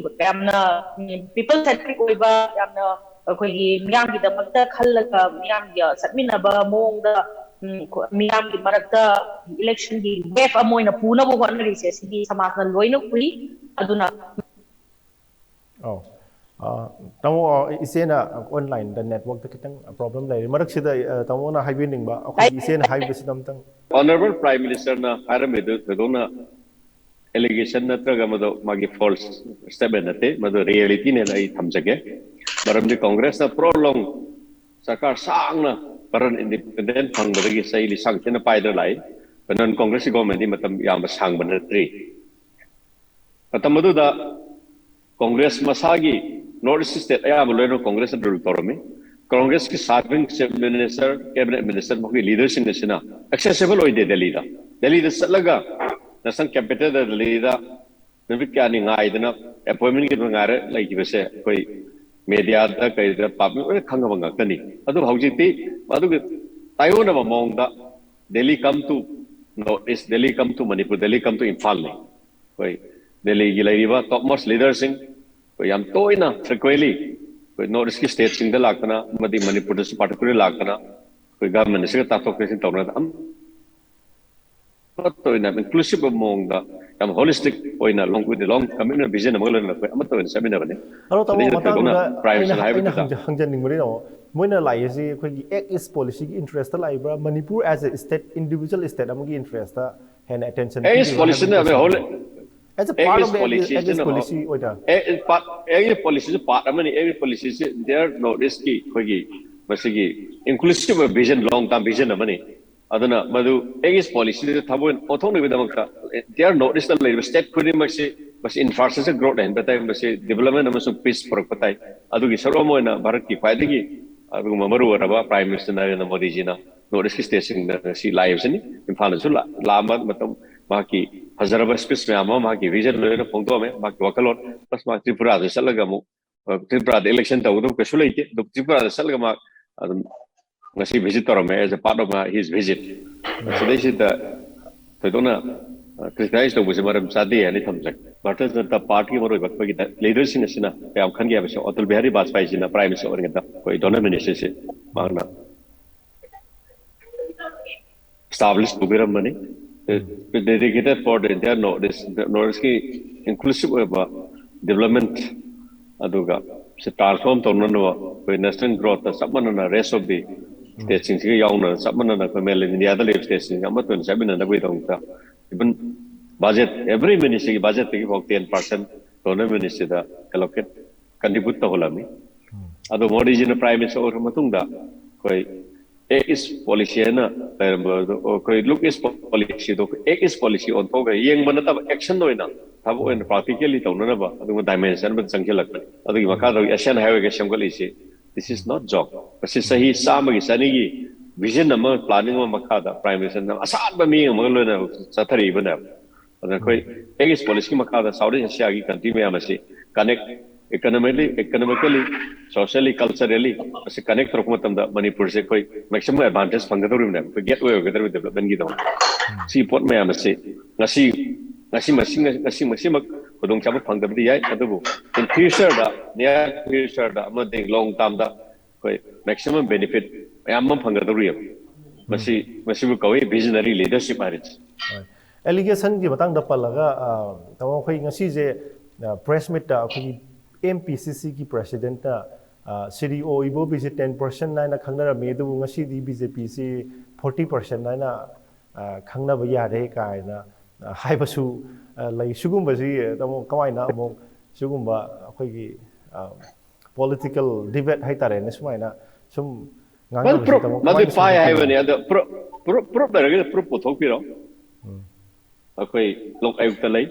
ꯌꯥꯝꯅ, ꯎꯝ, people centric ꯑꯣꯏꯕ, ꯌꯥꯝꯅ ꯑꯩꯈꯣꯏꯒꯤ ꯃꯤꯌꯥꯝꯒꯤꯗꯃꯛꯇ ꯈꯜꯂꯒ ꯃꯤꯌꯥꯝꯒ ꯆꯠꯃꯤꯟꯅꯕ ꯃꯑꯣꯡꯗ, ꯎꯝ, ꯈꯣ-, ꯃꯤꯌꯥꯝꯒꯤ ꯃꯔꯛꯇ election ꯒꯤ wave ꯑꯃ ꯑꯣꯏꯅ ꯄꯨꯅꯕ ꯍꯣꯠꯅꯔꯤꯁꯦ ꯁꯤꯗꯤ ꯁꯃꯥꯖꯅ ꯂꯣꯏꯅ ꯎꯏ꯫ ꯑꯗꯨꯅ ꯑꯧ꯫ ꯑ, ꯇꯥꯃꯣ, ꯑ, ꯏꯆꯦꯅ online ꯗ network ꯇ ꯈꯤꯇꯪ problem ꯂꯩꯔꯦ꯫ ꯃꯔꯛꯁꯤꯗ, ꯑ, ꯇꯥꯃꯣꯅ ꯍꯥꯏꯕꯤꯅꯤꯡꯕ, ꯑꯩꯈꯣꯏꯒꯤ ꯏꯆꯦꯅ ꯍꯥꯏꯕꯁꯤꯗ ꯑꯝꯇꯪ꯫ Honourable Prime Minister ꯅ ꯍꯥꯏꯔꯝꯃꯤꯗꯨ ꯊꯣꯏꯗꯣꯛꯅ allegation ꯅꯠꯇ꯭ꯔꯒ ꯃꯗꯨ ꯃꯥꯒꯤ false statement ꯅꯠꯇꯦ, ꯃꯗꯨ reality ꯅꯦꯅ ꯑꯩ ꯊꯝꯖꯒꯦ꯫ ꯃꯔꯝꯗꯤ Congress ꯅ prolong ꯁꯔꯀꯥꯔ ꯁꯥꯡꯅ ꯕꯔꯟ independent ꯐꯪꯕꯗꯒꯤ ꯆꯍꯤ ꯂꯤꯁꯥꯡ ꯊꯦꯡꯅ ꯄꯥꯏꯗꯨꯅ ꯂꯥꯛꯏ꯫ Non Congress ꯀꯤ government ꯗꯤ ꯃꯇꯝ ꯌꯥꯝꯅ ꯁꯥꯡꯕ ꯅꯠꯇ꯭ꯔꯤ꯫ ꯃꯇꯝ ꯑꯗꯨꯗ Congress ꯃꯁꯥꯒꯤ North East state ꯑꯌꯥꯝꯕ ꯂꯣꯏꯅ Congress ꯅ rule ꯇꯧꯔꯝꯃꯤ꯫ Congress ꯀꯤ serving chief minister, cabinet minister, ꯃꯈꯣꯏꯒꯤ leader ꯁꯤꯡ ꯑꯁꯤꯅ accessible ꯑꯣꯏꯗꯦ ꯗꯦꯜꯂꯤꯗ꯫ ꯗꯦꯜꯂꯤꯗ ꯆꯠꯂꯒ national capital ꯗ ꯗꯦꯜꯂꯤꯗ ꯅꯨꯃꯤꯠ ꯀꯌꯥꯅꯤ ꯉꯥꯏꯗꯅ ꯑꯦꯄꯣꯏꯟꯃꯦꯟꯒꯤꯗꯃꯛ ꯉꯥꯏꯔ ꯂꯩꯈꯤꯕꯁꯦ ꯑꯩꯈꯣꯏ ꯃꯦꯗꯤꯌꯥꯗ ꯀꯩꯗ ꯄꯥꯕ꯭ꯂꯤꯛ ꯂꯣꯏꯅ ꯈꯪꯉꯕ ꯉꯥꯛꯇꯅꯤ꯫ ꯑꯗꯨ ꯍꯧꯖꯤꯛꯇꯤ ꯃꯗꯨꯒꯤ ꯇꯥꯏꯑꯣꯟꯅꯕ ꯃꯑꯣꯡꯗ Delhi come to North East, Delhi come to Manipur, Delhi come to ꯏꯝꯐꯥꯜꯅꯤ꯫ ꯑꯩꯈꯣꯏ ꯗꯦꯜꯂꯤꯒꯤ ꯂꯩꯔꯤꯕ ꯇꯣꯞ ꯃꯣꯁ ꯂꯤꯗꯔꯁꯤꯡ ꯑꯩꯈꯣꯏ ꯌꯥꯝ ꯇꯣꯏꯅ ꯐ꯭ꯔꯤꯀ꯭ꯋꯦꯟꯂꯤ ꯑꯩꯈꯣꯏ ꯅꯣꯔꯠ ꯏꯁꯀꯤ ꯁ꯭ꯇꯦꯠꯁꯤꯡꯗ ꯂꯥꯛꯇꯅ ꯑꯃꯗꯤ ꯃꯅꯤꯄꯨꯔꯗꯁꯨ ꯄꯥꯔꯇꯤꯀꯨꯂꯔ ꯂꯥꯛꯇꯅ ꯑꯩꯈꯣꯏ ꯒꯚꯔꯟꯃꯦꯟꯠꯁꯤꯒ ꯇꯥꯊꯣꯛ ꯇꯥꯁꯤꯟ ꯇꯧꯅꯗ ꯑꯃꯠꯇ ꯑꯣꯏꯅ ꯏꯟꯀ꯭ꯂꯨꯁꯤꯕ ꯃꯑꯣꯡꯗ ꯌꯥꯝ ꯍꯣꯂꯤꯁꯇꯤꯛ ꯑꯣꯏꯅ ꯂꯣꯡ ꯋꯤꯠ ꯂꯣꯡ ꯀꯃꯤꯠꯃꯦꯟ ꯚꯤꯖꯟ ꯑꯃꯒ ꯂꯣꯏꯅꯅ ꯑꯩꯈꯣꯏ ꯑꯃꯠꯇ ꯑꯣꯏꯅ ꯆꯠꯃꯤꯟꯅꯕꯅꯤ꯫ ꯑꯗꯣ ꯇꯥꯃꯣ ꯑꯗꯩꯗ ꯃꯇꯥꯡꯗꯨꯗ ꯊꯣꯏꯗꯣꯛꯅ ꯄ꯭ꯔꯥꯏꯝ ꯑꯩꯅ ꯃꯤꯅꯤꯁꯇꯔꯅ ꯑꯩꯅ ꯍꯥꯏꯕꯗꯨꯗ ꯍꯪꯖ- ꯍꯪꯖꯅꯤꯡꯕꯗꯤ ꯇꯥꯃꯣ, ꯃꯣꯏꯅ ꯂꯥꯛꯏꯁꯤ ꯑꯩꯈꯣꯏꯒꯤ Act East Policyꯒꯤ interestꯇ ꯂꯥꯛꯏꯕ꯭ꯔꯥ, Manipur as a state, individual state ꯑꯃꯒꯤ interestꯇ ꯍꯦꯟꯅ attention Act East Policyꯅ ꯍꯧꯖꯤꯛ ꯍꯧꯖꯤꯛ as a part of Act East the Act East Policyꯁꯤꯅ Policy ꯑꯣꯏꯅ Act East Policyꯁꯤ part ꯑꯃꯅꯤ꯫ Act East Policyꯁꯤ entire North Eastꯀꯤ ꯑꯩꯈꯣꯏꯒꯤ ꯃꯁꯤꯒꯤ inclusive vision, long term vision ꯑꯃꯅꯤ꯫ ꯑꯗꯨꯅ ꯃꯗꯨ Act East Policyꯗ ꯊꯕꯛ ꯑꯣꯏꯅ ꯑꯣꯟꯊꯣꯛꯅꯕꯒꯤꯗꯃꯛꯇ entire North Eastꯇ ꯂꯩꯔꯤꯕ state ꯈꯨꯗꯤꯡꯃꯛꯁꯤ ꯃꯁꯤ infrastructure growth ꯂꯩꯍꯟꯕ ꯇꯥꯏ, ꯃꯁꯤ development ꯑꯃꯁꯨꯡ peace ꯄꯨꯔꯛꯄ ꯇꯥꯏ꯫ ꯑꯗꯨꯒꯤ ꯁꯔꯨꯛ ꯑꯃ ꯑꯣꯏꯅ ꯚꯥꯔꯠꯀꯤ ꯈ꯭ꯋꯥꯏꯗꯒꯤ ꯑꯗꯨꯒꯨꯝꯕ ꯃꯔꯨ ꯑꯣꯏꯔꯕ Prime Minister ꯅꯔꯦꯟꯗ꯭ꯔ ꯃꯣꯗꯤꯖꯤꯅ North Eastꯀꯤ stateꯁꯤꯡꯗ ꯉꯁꯤ ꯂꯥꯛꯏꯕꯁꯤꯅꯤ꯫ ꯏꯝꯐꯥꯜꯗꯁꯨ ꯂꯥꯛꯑꯝꯕ ꯃꯇꯝ ꯃꯍꯥꯛꯀꯤ ꯐꯖꯔꯕ speech ꯃꯌꯥꯝ ꯑꯃ ꯃꯍꯥꯛꯀꯤ vision ꯂꯣꯏꯅ ꯐꯣꯡꯗꯣꯛꯑꯝꯃꯦ꯫ ꯃꯍꯥꯛꯀꯤ ꯋꯥꯈꯜꯂꯣꯟ plus ꯃꯍꯥꯛ ꯇ꯭ꯔꯤꯄꯨꯔꯥꯗ ꯆꯠꯂꯒ ꯑꯃꯨꯛ ꯇ꯭ꯔꯤꯄꯨꯔꯥꯗ election ꯇꯧꯒꯗꯕ ꯀꯩꯁꯨ ꯂꯩꯇꯦ꯫ ꯑꯗꯨ ꯇ꯭ꯔꯤꯄꯨꯔꯥꯗ ꯆꯠꯂꯒ ꯃꯍꯥꯛ ꯑꯗꯨꯝ ꯉꯁꯤ visit ꯇꯧꯔꯝꯃꯦ as a part of his visit꯫ ꯁꯤꯗꯩꯁꯤꯗ ꯊꯣꯏꯗꯣꯛꯅ criticize ꯇꯧꯕꯁꯦ ꯃꯔꯝ ꯆꯥꯗꯦ ꯍꯥꯏꯅ ꯊꯝꯖꯒꯦ꯫ ꯚꯥꯔꯇꯤꯌ ꯖꯅꯇꯥ ꯄꯥꯔꯇꯤꯒꯤ ꯃꯔꯨꯑꯣꯏꯕ ꯑꯩꯈꯣꯏꯒꯤ ꯂꯤꯗꯔꯁꯤꯡ ꯑꯁꯤꯅ ꯀꯌꯥꯝ ꯈꯟꯒꯦ ꯍꯥꯏꯕꯁꯦ ꯑꯇꯜ ꯕꯤꯍꯥꯔꯤ ꯕꯥꯖꯄꯥꯏꯖꯤꯅ Prime Minister ꯑꯣꯏꯔꯤꯉꯩꯗ ꯑꯩꯈꯣꯏ donor ministryꯁꯦ ꯃꯍꯥꯛꯅ establish ꯇꯧꯕꯤꯔꯝꯕꯅꯤ꯫ Dedicated for the entire North East, North Eastꯀꯤ inclusive ꯑꯣꯏꯕ development ꯑꯗꯨꯒ ꯁꯤ transform ꯇꯧꯅꯅꯕ ꯑꯩꯈꯣꯏ national growthꯇ ꯆꯞ ꯃꯥꯟꯅꯅ rest of the stateꯁꯤꯡꯁꯤꯒ ꯌꯥꯎꯅ ꯆꯞ ꯃꯥꯟꯅꯅ ꯑꯩꯈꯣꯏ mainland Indiaꯗ ꯂꯩꯕ stateꯁꯤꯡꯁꯦ ꯑꯃꯠꯇ ꯑꯣꯏꯅ ꯆꯠꯃꯤꯟꯅꯅꯕꯒꯤꯗꯃꯛꯇ even budget, every ministryꯒꯤ budgetꯇꯒꯤ ꯐꯥꯎ ten percent donor ministryꯗ allocate, contribute ꯇꯧꯍꯜꯂꯝꯃꯤ꯫ ꯑꯗꯣ ꯃꯣꯗꯤꯖꯤꯅ Prime Minister ꯑꯣꯏꯔꯕ ꯃꯇꯨꯡꯗ ꯑꯩꯈꯣꯏ Act East Policy ꯍꯥꯏꯅ ꯂꯩꯔꯝꯕ ꯑꯗꯨ ꯑꯩꯈꯣꯏ Look East Policyꯗꯣ Act East Policy ꯑꯣꯟꯊꯣꯛꯑꯒ ꯌꯦꯡꯕ ꯅꯠꯇꯕ action ꯑꯣꯏꯅ ꯊꯕꯛ ꯑꯣꯏꯅ practically ꯇꯧꯅꯅꯕ ꯑꯗꯨꯒꯨꯝꯕ dimension ꯑꯃꯗ ꯆꯪꯁꯤꯜꯂꯛꯄꯅꯤ꯫ ꯑꯗꯨꯒꯤ ꯃꯈꯥꯗ Asian Highwayꯒ ꯁꯦꯝꯒꯠꯂꯤꯁꯤ this is not joke꯫ ꯃꯁꯤ ꯆꯍꯤ ꯆꯥꯝꯃꯒꯤ ꯆꯅꯤꯒꯤ vision ꯑꯃ planning ꯑꯃ ꯃꯈꯥꯗ Prime Ministerꯅ ꯑꯁꯥꯟꯕ ꯃꯤ ꯑꯃꯒ ꯂꯣꯏꯅ ꯆꯠꯊꯔꯛꯏꯕꯅꯦꯕ꯫ ꯑꯗꯨꯅ ꯑꯩꯈꯣꯏ ꯑꯦꯛꯁ ꯄꯣꯂꯤꯁꯤꯒꯤ ꯃꯈꯥꯗ ꯁꯥꯎꯠ ꯏꯁ ꯑꯦꯁꯤꯌꯥꯒꯤ ꯀꯟꯇ꯭ꯔꯤ ꯃꯌꯥꯝ ꯑꯁꯤ ꯀꯅꯦꯛ, ꯏꯀꯣꯅꯣꯃꯤꯀꯦꯜꯂꯤ, ꯏꯀꯣꯅꯣꯃꯤꯀꯦꯜꯂꯤ, ꯁꯣꯁꯤꯌꯦꯜꯂꯤ, ꯀꯜꯆꯔꯦꯜꯂꯤ ꯑꯁꯤ ꯀꯅꯦꯛ ꯇꯧꯔꯛꯄ ꯃꯇꯝꯗ ꯃꯅꯤꯄꯨꯔꯁꯦ ꯑꯩꯈꯣꯏ ꯃꯦꯛꯁꯤꯃꯝ ꯑꯦꯗꯚꯥꯟꯇꯦꯖ ꯐꯪꯒꯗꯧꯔꯤꯕꯅꯦꯕ, ꯑꯩꯈꯣꯏ ꯒꯦꯠꯋꯦ ꯑꯣꯏꯒꯗꯧꯔꯤꯕ ꯗꯦꯕꯂꯞꯃꯦꯟꯒꯤꯗꯃꯛꯇ꯫ ꯁꯤ ꯄꯣꯠ ꯃꯌꯥꯝ ꯑꯁꯤ ꯉꯁꯤ, ꯉꯁꯤ, ꯉꯁꯤ, ꯉꯁꯤꯃꯛ ꯈꯨꯗꯣꯡꯆꯥꯕ ꯐꯪꯗꯕꯗꯤ ꯌꯥꯏ, ꯑꯗꯨꯕꯨ in future the, near future ꯗ ꯑꯃꯗꯤ long term ꯗ ꯑꯩꯈꯣꯏ ꯃꯦꯛꯁꯤꯃꯝ ꯕꯦꯅꯤꯐꯤꯠ ꯃꯌꯥꯝ ꯑꯃ ꯐꯪꯒꯗꯧꯔꯤꯑꯕ꯫ ꯃꯁꯤ, ꯃꯁꯤꯕꯨ ꯀꯧꯏ ꯚꯤꯖꯅꯔꯤ ꯂꯤꯗꯔꯁꯤꯞ ꯍꯥꯏꯔꯤꯁꯦ꯫ ꯑꯦꯂꯤꯒꯦꯁꯟꯒꯤ ꯃꯇꯥꯡꯗ ꯄꯜꯂꯒ, ꯑ, ꯇꯥꯃꯣ, ꯑꯩꯈꯣꯏ ꯉꯁꯤꯁꯦ, ꯑ, ꯄ꯭ꯔꯦꯁ ꯃꯤꯠꯇ ꯑꯩꯈꯣꯏꯒꯤ ꯑꯦꯝ ꯄꯤ ꯁꯤ ꯁꯤꯒꯤ ꯄ꯭ꯔꯦꯁꯤꯗꯦꯟꯠꯅ, ꯑ, ꯁꯤꯔꯤ ꯑꯣ ꯏꯕꯣꯕꯤꯁꯦ ꯇꯦꯟ ꯄꯥꯔꯁꯦꯟ ꯍꯥꯏꯅ ꯈꯪꯅꯔꯝꯃꯤ, ꯑꯗꯨꯕꯨ ꯉꯁꯤꯗꯤ ꯕꯤ ꯖꯦ ꯄꯤꯁꯤ ꯐꯣꯔꯇꯤ ꯄꯥꯔꯁꯦꯟ ꯍꯥꯏꯅ, ꯑ, ꯈꯪꯅꯕ ꯌꯥꯔꯦ ꯀꯥꯏꯅ, ꯑ, ꯍꯥꯏꯕꯁꯨ, ꯑ, ꯂꯩ꯫ ꯁꯤꯒꯨꯝꯕꯁꯤ, ꯑ, ꯇꯥꯃꯣ, ꯀꯃꯥꯏꯅ ꯑꯃꯨꯛ ꯁꯤꯒꯨꯝꯕ ꯑꯩꯈꯣꯏꯒꯤ, ꯑ, ꯄꯣꯂꯤꯇꯤꯀꯦꯜ ꯗꯤꯕꯦꯠ ꯍꯥꯏꯇꯥꯔꯦꯅꯦ, ꯁꯨꯃꯥꯏꯅ ꯁꯨꯝ ꯃꯗꯨ ꯉꯥꯡꯅꯕꯁꯤ, ꯄ꯭ꯔꯨꯞ, ꯇꯥꯃꯣ, ꯃꯗꯨ ꯀꯃꯥꯏꯅ ꯄꯥꯏ ꯁꯦꯝꯒꯠꯀꯅꯤ? ꯍꯥꯏꯕꯅꯤ꯫ ꯑꯗꯣ ꯄ꯭ꯔꯨꯞ, ꯄ꯭ꯔꯨꯞ, ꯄ꯭ꯔꯨꯞ ꯂꯩꯔꯒꯗꯤ ꯄ꯭ꯔꯨꯞ ꯄꯨꯊꯣꯛꯄꯤꯔꯣ꯫ ꯎꯝ. ꯑꯩꯈꯣꯏ ꯂꯣꯛ ꯑꯌꯨꯛꯇ ꯂꯩ,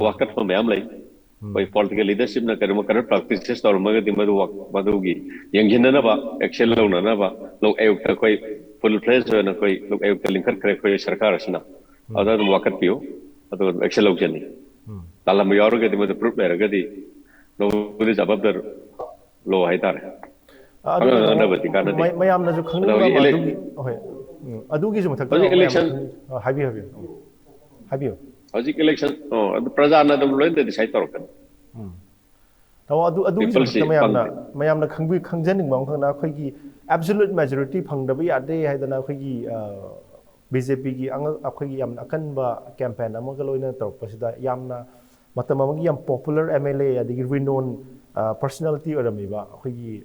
ꯋꯥꯀꯠꯄ ꯃꯌꯥꯝ ꯂꯩ꯫ ꯑꯩꯈꯣꯏ ꯄꯣꯂꯤꯇꯤꯀꯦꯜ ꯂꯤꯗꯔꯁꯤꯞꯅ ꯀꯔꯤꯒꯨꯝꯕ ꯀꯔꯞ ꯄ꯭ꯔꯥꯛꯇꯤꯁꯦꯁ ꯇꯧꯔꯝꯃꯒꯗꯤ ꯃꯗꯨ ꯋꯥ-, ꯃꯗꯨꯒꯤ ꯌꯦꯡꯁꯤꯟꯅꯅꯕ, ꯑꯦꯛꯁꯟ ꯂꯧꯅꯅꯕ ꯂꯣꯛ ꯑꯌꯨꯛꯇ ꯑꯩꯈꯣꯏ ꯐꯨꯜ ꯐ꯭ꯂꯦꯖ ꯑꯣꯏꯅ ꯑꯩꯈꯣꯏ ꯂꯣꯛ ꯑꯌꯨꯛꯇ ꯂꯤꯡꯈꯠꯈ꯭ꯔꯦ ꯑꯩꯈꯣꯏ ꯁꯔꯀꯥꯔ ꯑꯁꯤꯅ꯫ ꯑꯗꯨꯗ ꯑꯗꯨꯝ ꯋꯥꯀꯠꯄꯤꯌꯨ, ꯑꯗꯨꯒ ꯑꯗꯨꯝ ꯑꯦꯛꯁꯟ ꯂꯧꯖꯅꯤ꯫ ꯎꯝ. ꯂꯥꯜꯂꯝꯕ ꯌꯥꯎꯔꯒꯗꯤ ꯃꯗꯨ ꯄ꯭ꯔꯨꯞ ꯂꯩꯔꯒꯗꯤ nobody is above the law ꯍꯥꯏꯇꯥꯔꯦ꯫ ꯑꯗꯨꯒ ꯈꯪꯅ ꯑꯃꯨꯛ ꯅꯠꯅꯕꯗꯤ ꯀꯥꯟꯅꯗꯦ꯫ ꯃ-, ꯃꯌꯥꯝꯅꯁꯨ ꯑꯗꯣ ꯈꯪꯅꯤꯡꯕ ꯍꯧꯖꯤꯛ ꯑꯃ ꯏꯂꯦꯛ- ꯑꯗꯨꯒꯤ, ꯍꯣꯏ, ꯎꯝ, ꯑꯗꯨꯒꯤꯁꯨ ꯃꯊꯛꯇ ꯍꯧꯖꯤꯛ ꯃꯌꯥꯝꯅ ꯏꯂꯦꯛꯁꯟ ꯈꯪꯅꯤꯡ-, ꯑ, ꯍꯥꯏꯕꯤꯌꯨ, ꯍꯥꯏꯕꯤꯌꯨ, ꯎꯝ. ꯍꯥꯏꯕꯤꯌꯨ꯫ ꯍꯧꯖꯤꯛ ꯏꯂꯦꯛꯁꯟ, ꯑꯣ, ꯑꯗꯨ ꯄ꯭ꯔꯖꯥꯅ ꯑꯗꯨꯝ ꯂꯣꯏꯅ ꯗꯤꯁꯥꯏꯠ ꯇꯧꯔꯛꯀꯅꯤ꯫ ꯎꯝ. ꯇꯥꯃꯣ, ꯑꯗꯨ, ꯑꯗꯨꯒꯤꯁꯨ Peopleꯁꯤ ꯃꯊꯛꯇ ꯃꯌꯥꯝꯅ, ꯄꯪꯗꯦ꯫ ꯃꯌꯥꯝꯅ ꯈꯪꯕꯤ-, ꯈꯪꯖꯅꯤꯡꯕ ꯑꯃꯈꯛꯅ ꯑꯩꯈꯣꯏꯒꯤ absolute majority ꯐꯪꯗꯕ ꯌꯥꯗꯦ ꯍꯥꯏꯗꯅ ꯑꯩꯈꯣꯏꯒꯤ, ꯑ, ꯕꯤ ꯖꯦ ꯄꯤꯒꯤ ꯑꯉ-, ꯑꯩꯈꯣꯏꯒꯤ ꯌꯥꯝꯅ ꯑꯀꯟꯕ ꯀꯦꯝꯄꯦꯟ ꯑꯃꯒ ꯂꯣꯏꯅꯅ ꯇꯧꯔꯛꯄꯁꯤꯗ ꯌꯥꯝꯅ ꯃꯇꯝ ꯑꯃꯒꯤ ꯌꯥꯝ ꯄꯣꯄꯨꯂꯔ ꯑꯦꯝ ꯑꯦꯜ ꯑꯦ ꯑꯗꯒꯤ ꯔꯤꯅꯣꯟ, ꯑ, ꯄꯔꯁꯅꯦꯂꯤꯇꯤ ꯑꯣꯏꯔꯝꯃꯤꯕ ꯑꯩꯈꯣꯏꯒꯤ,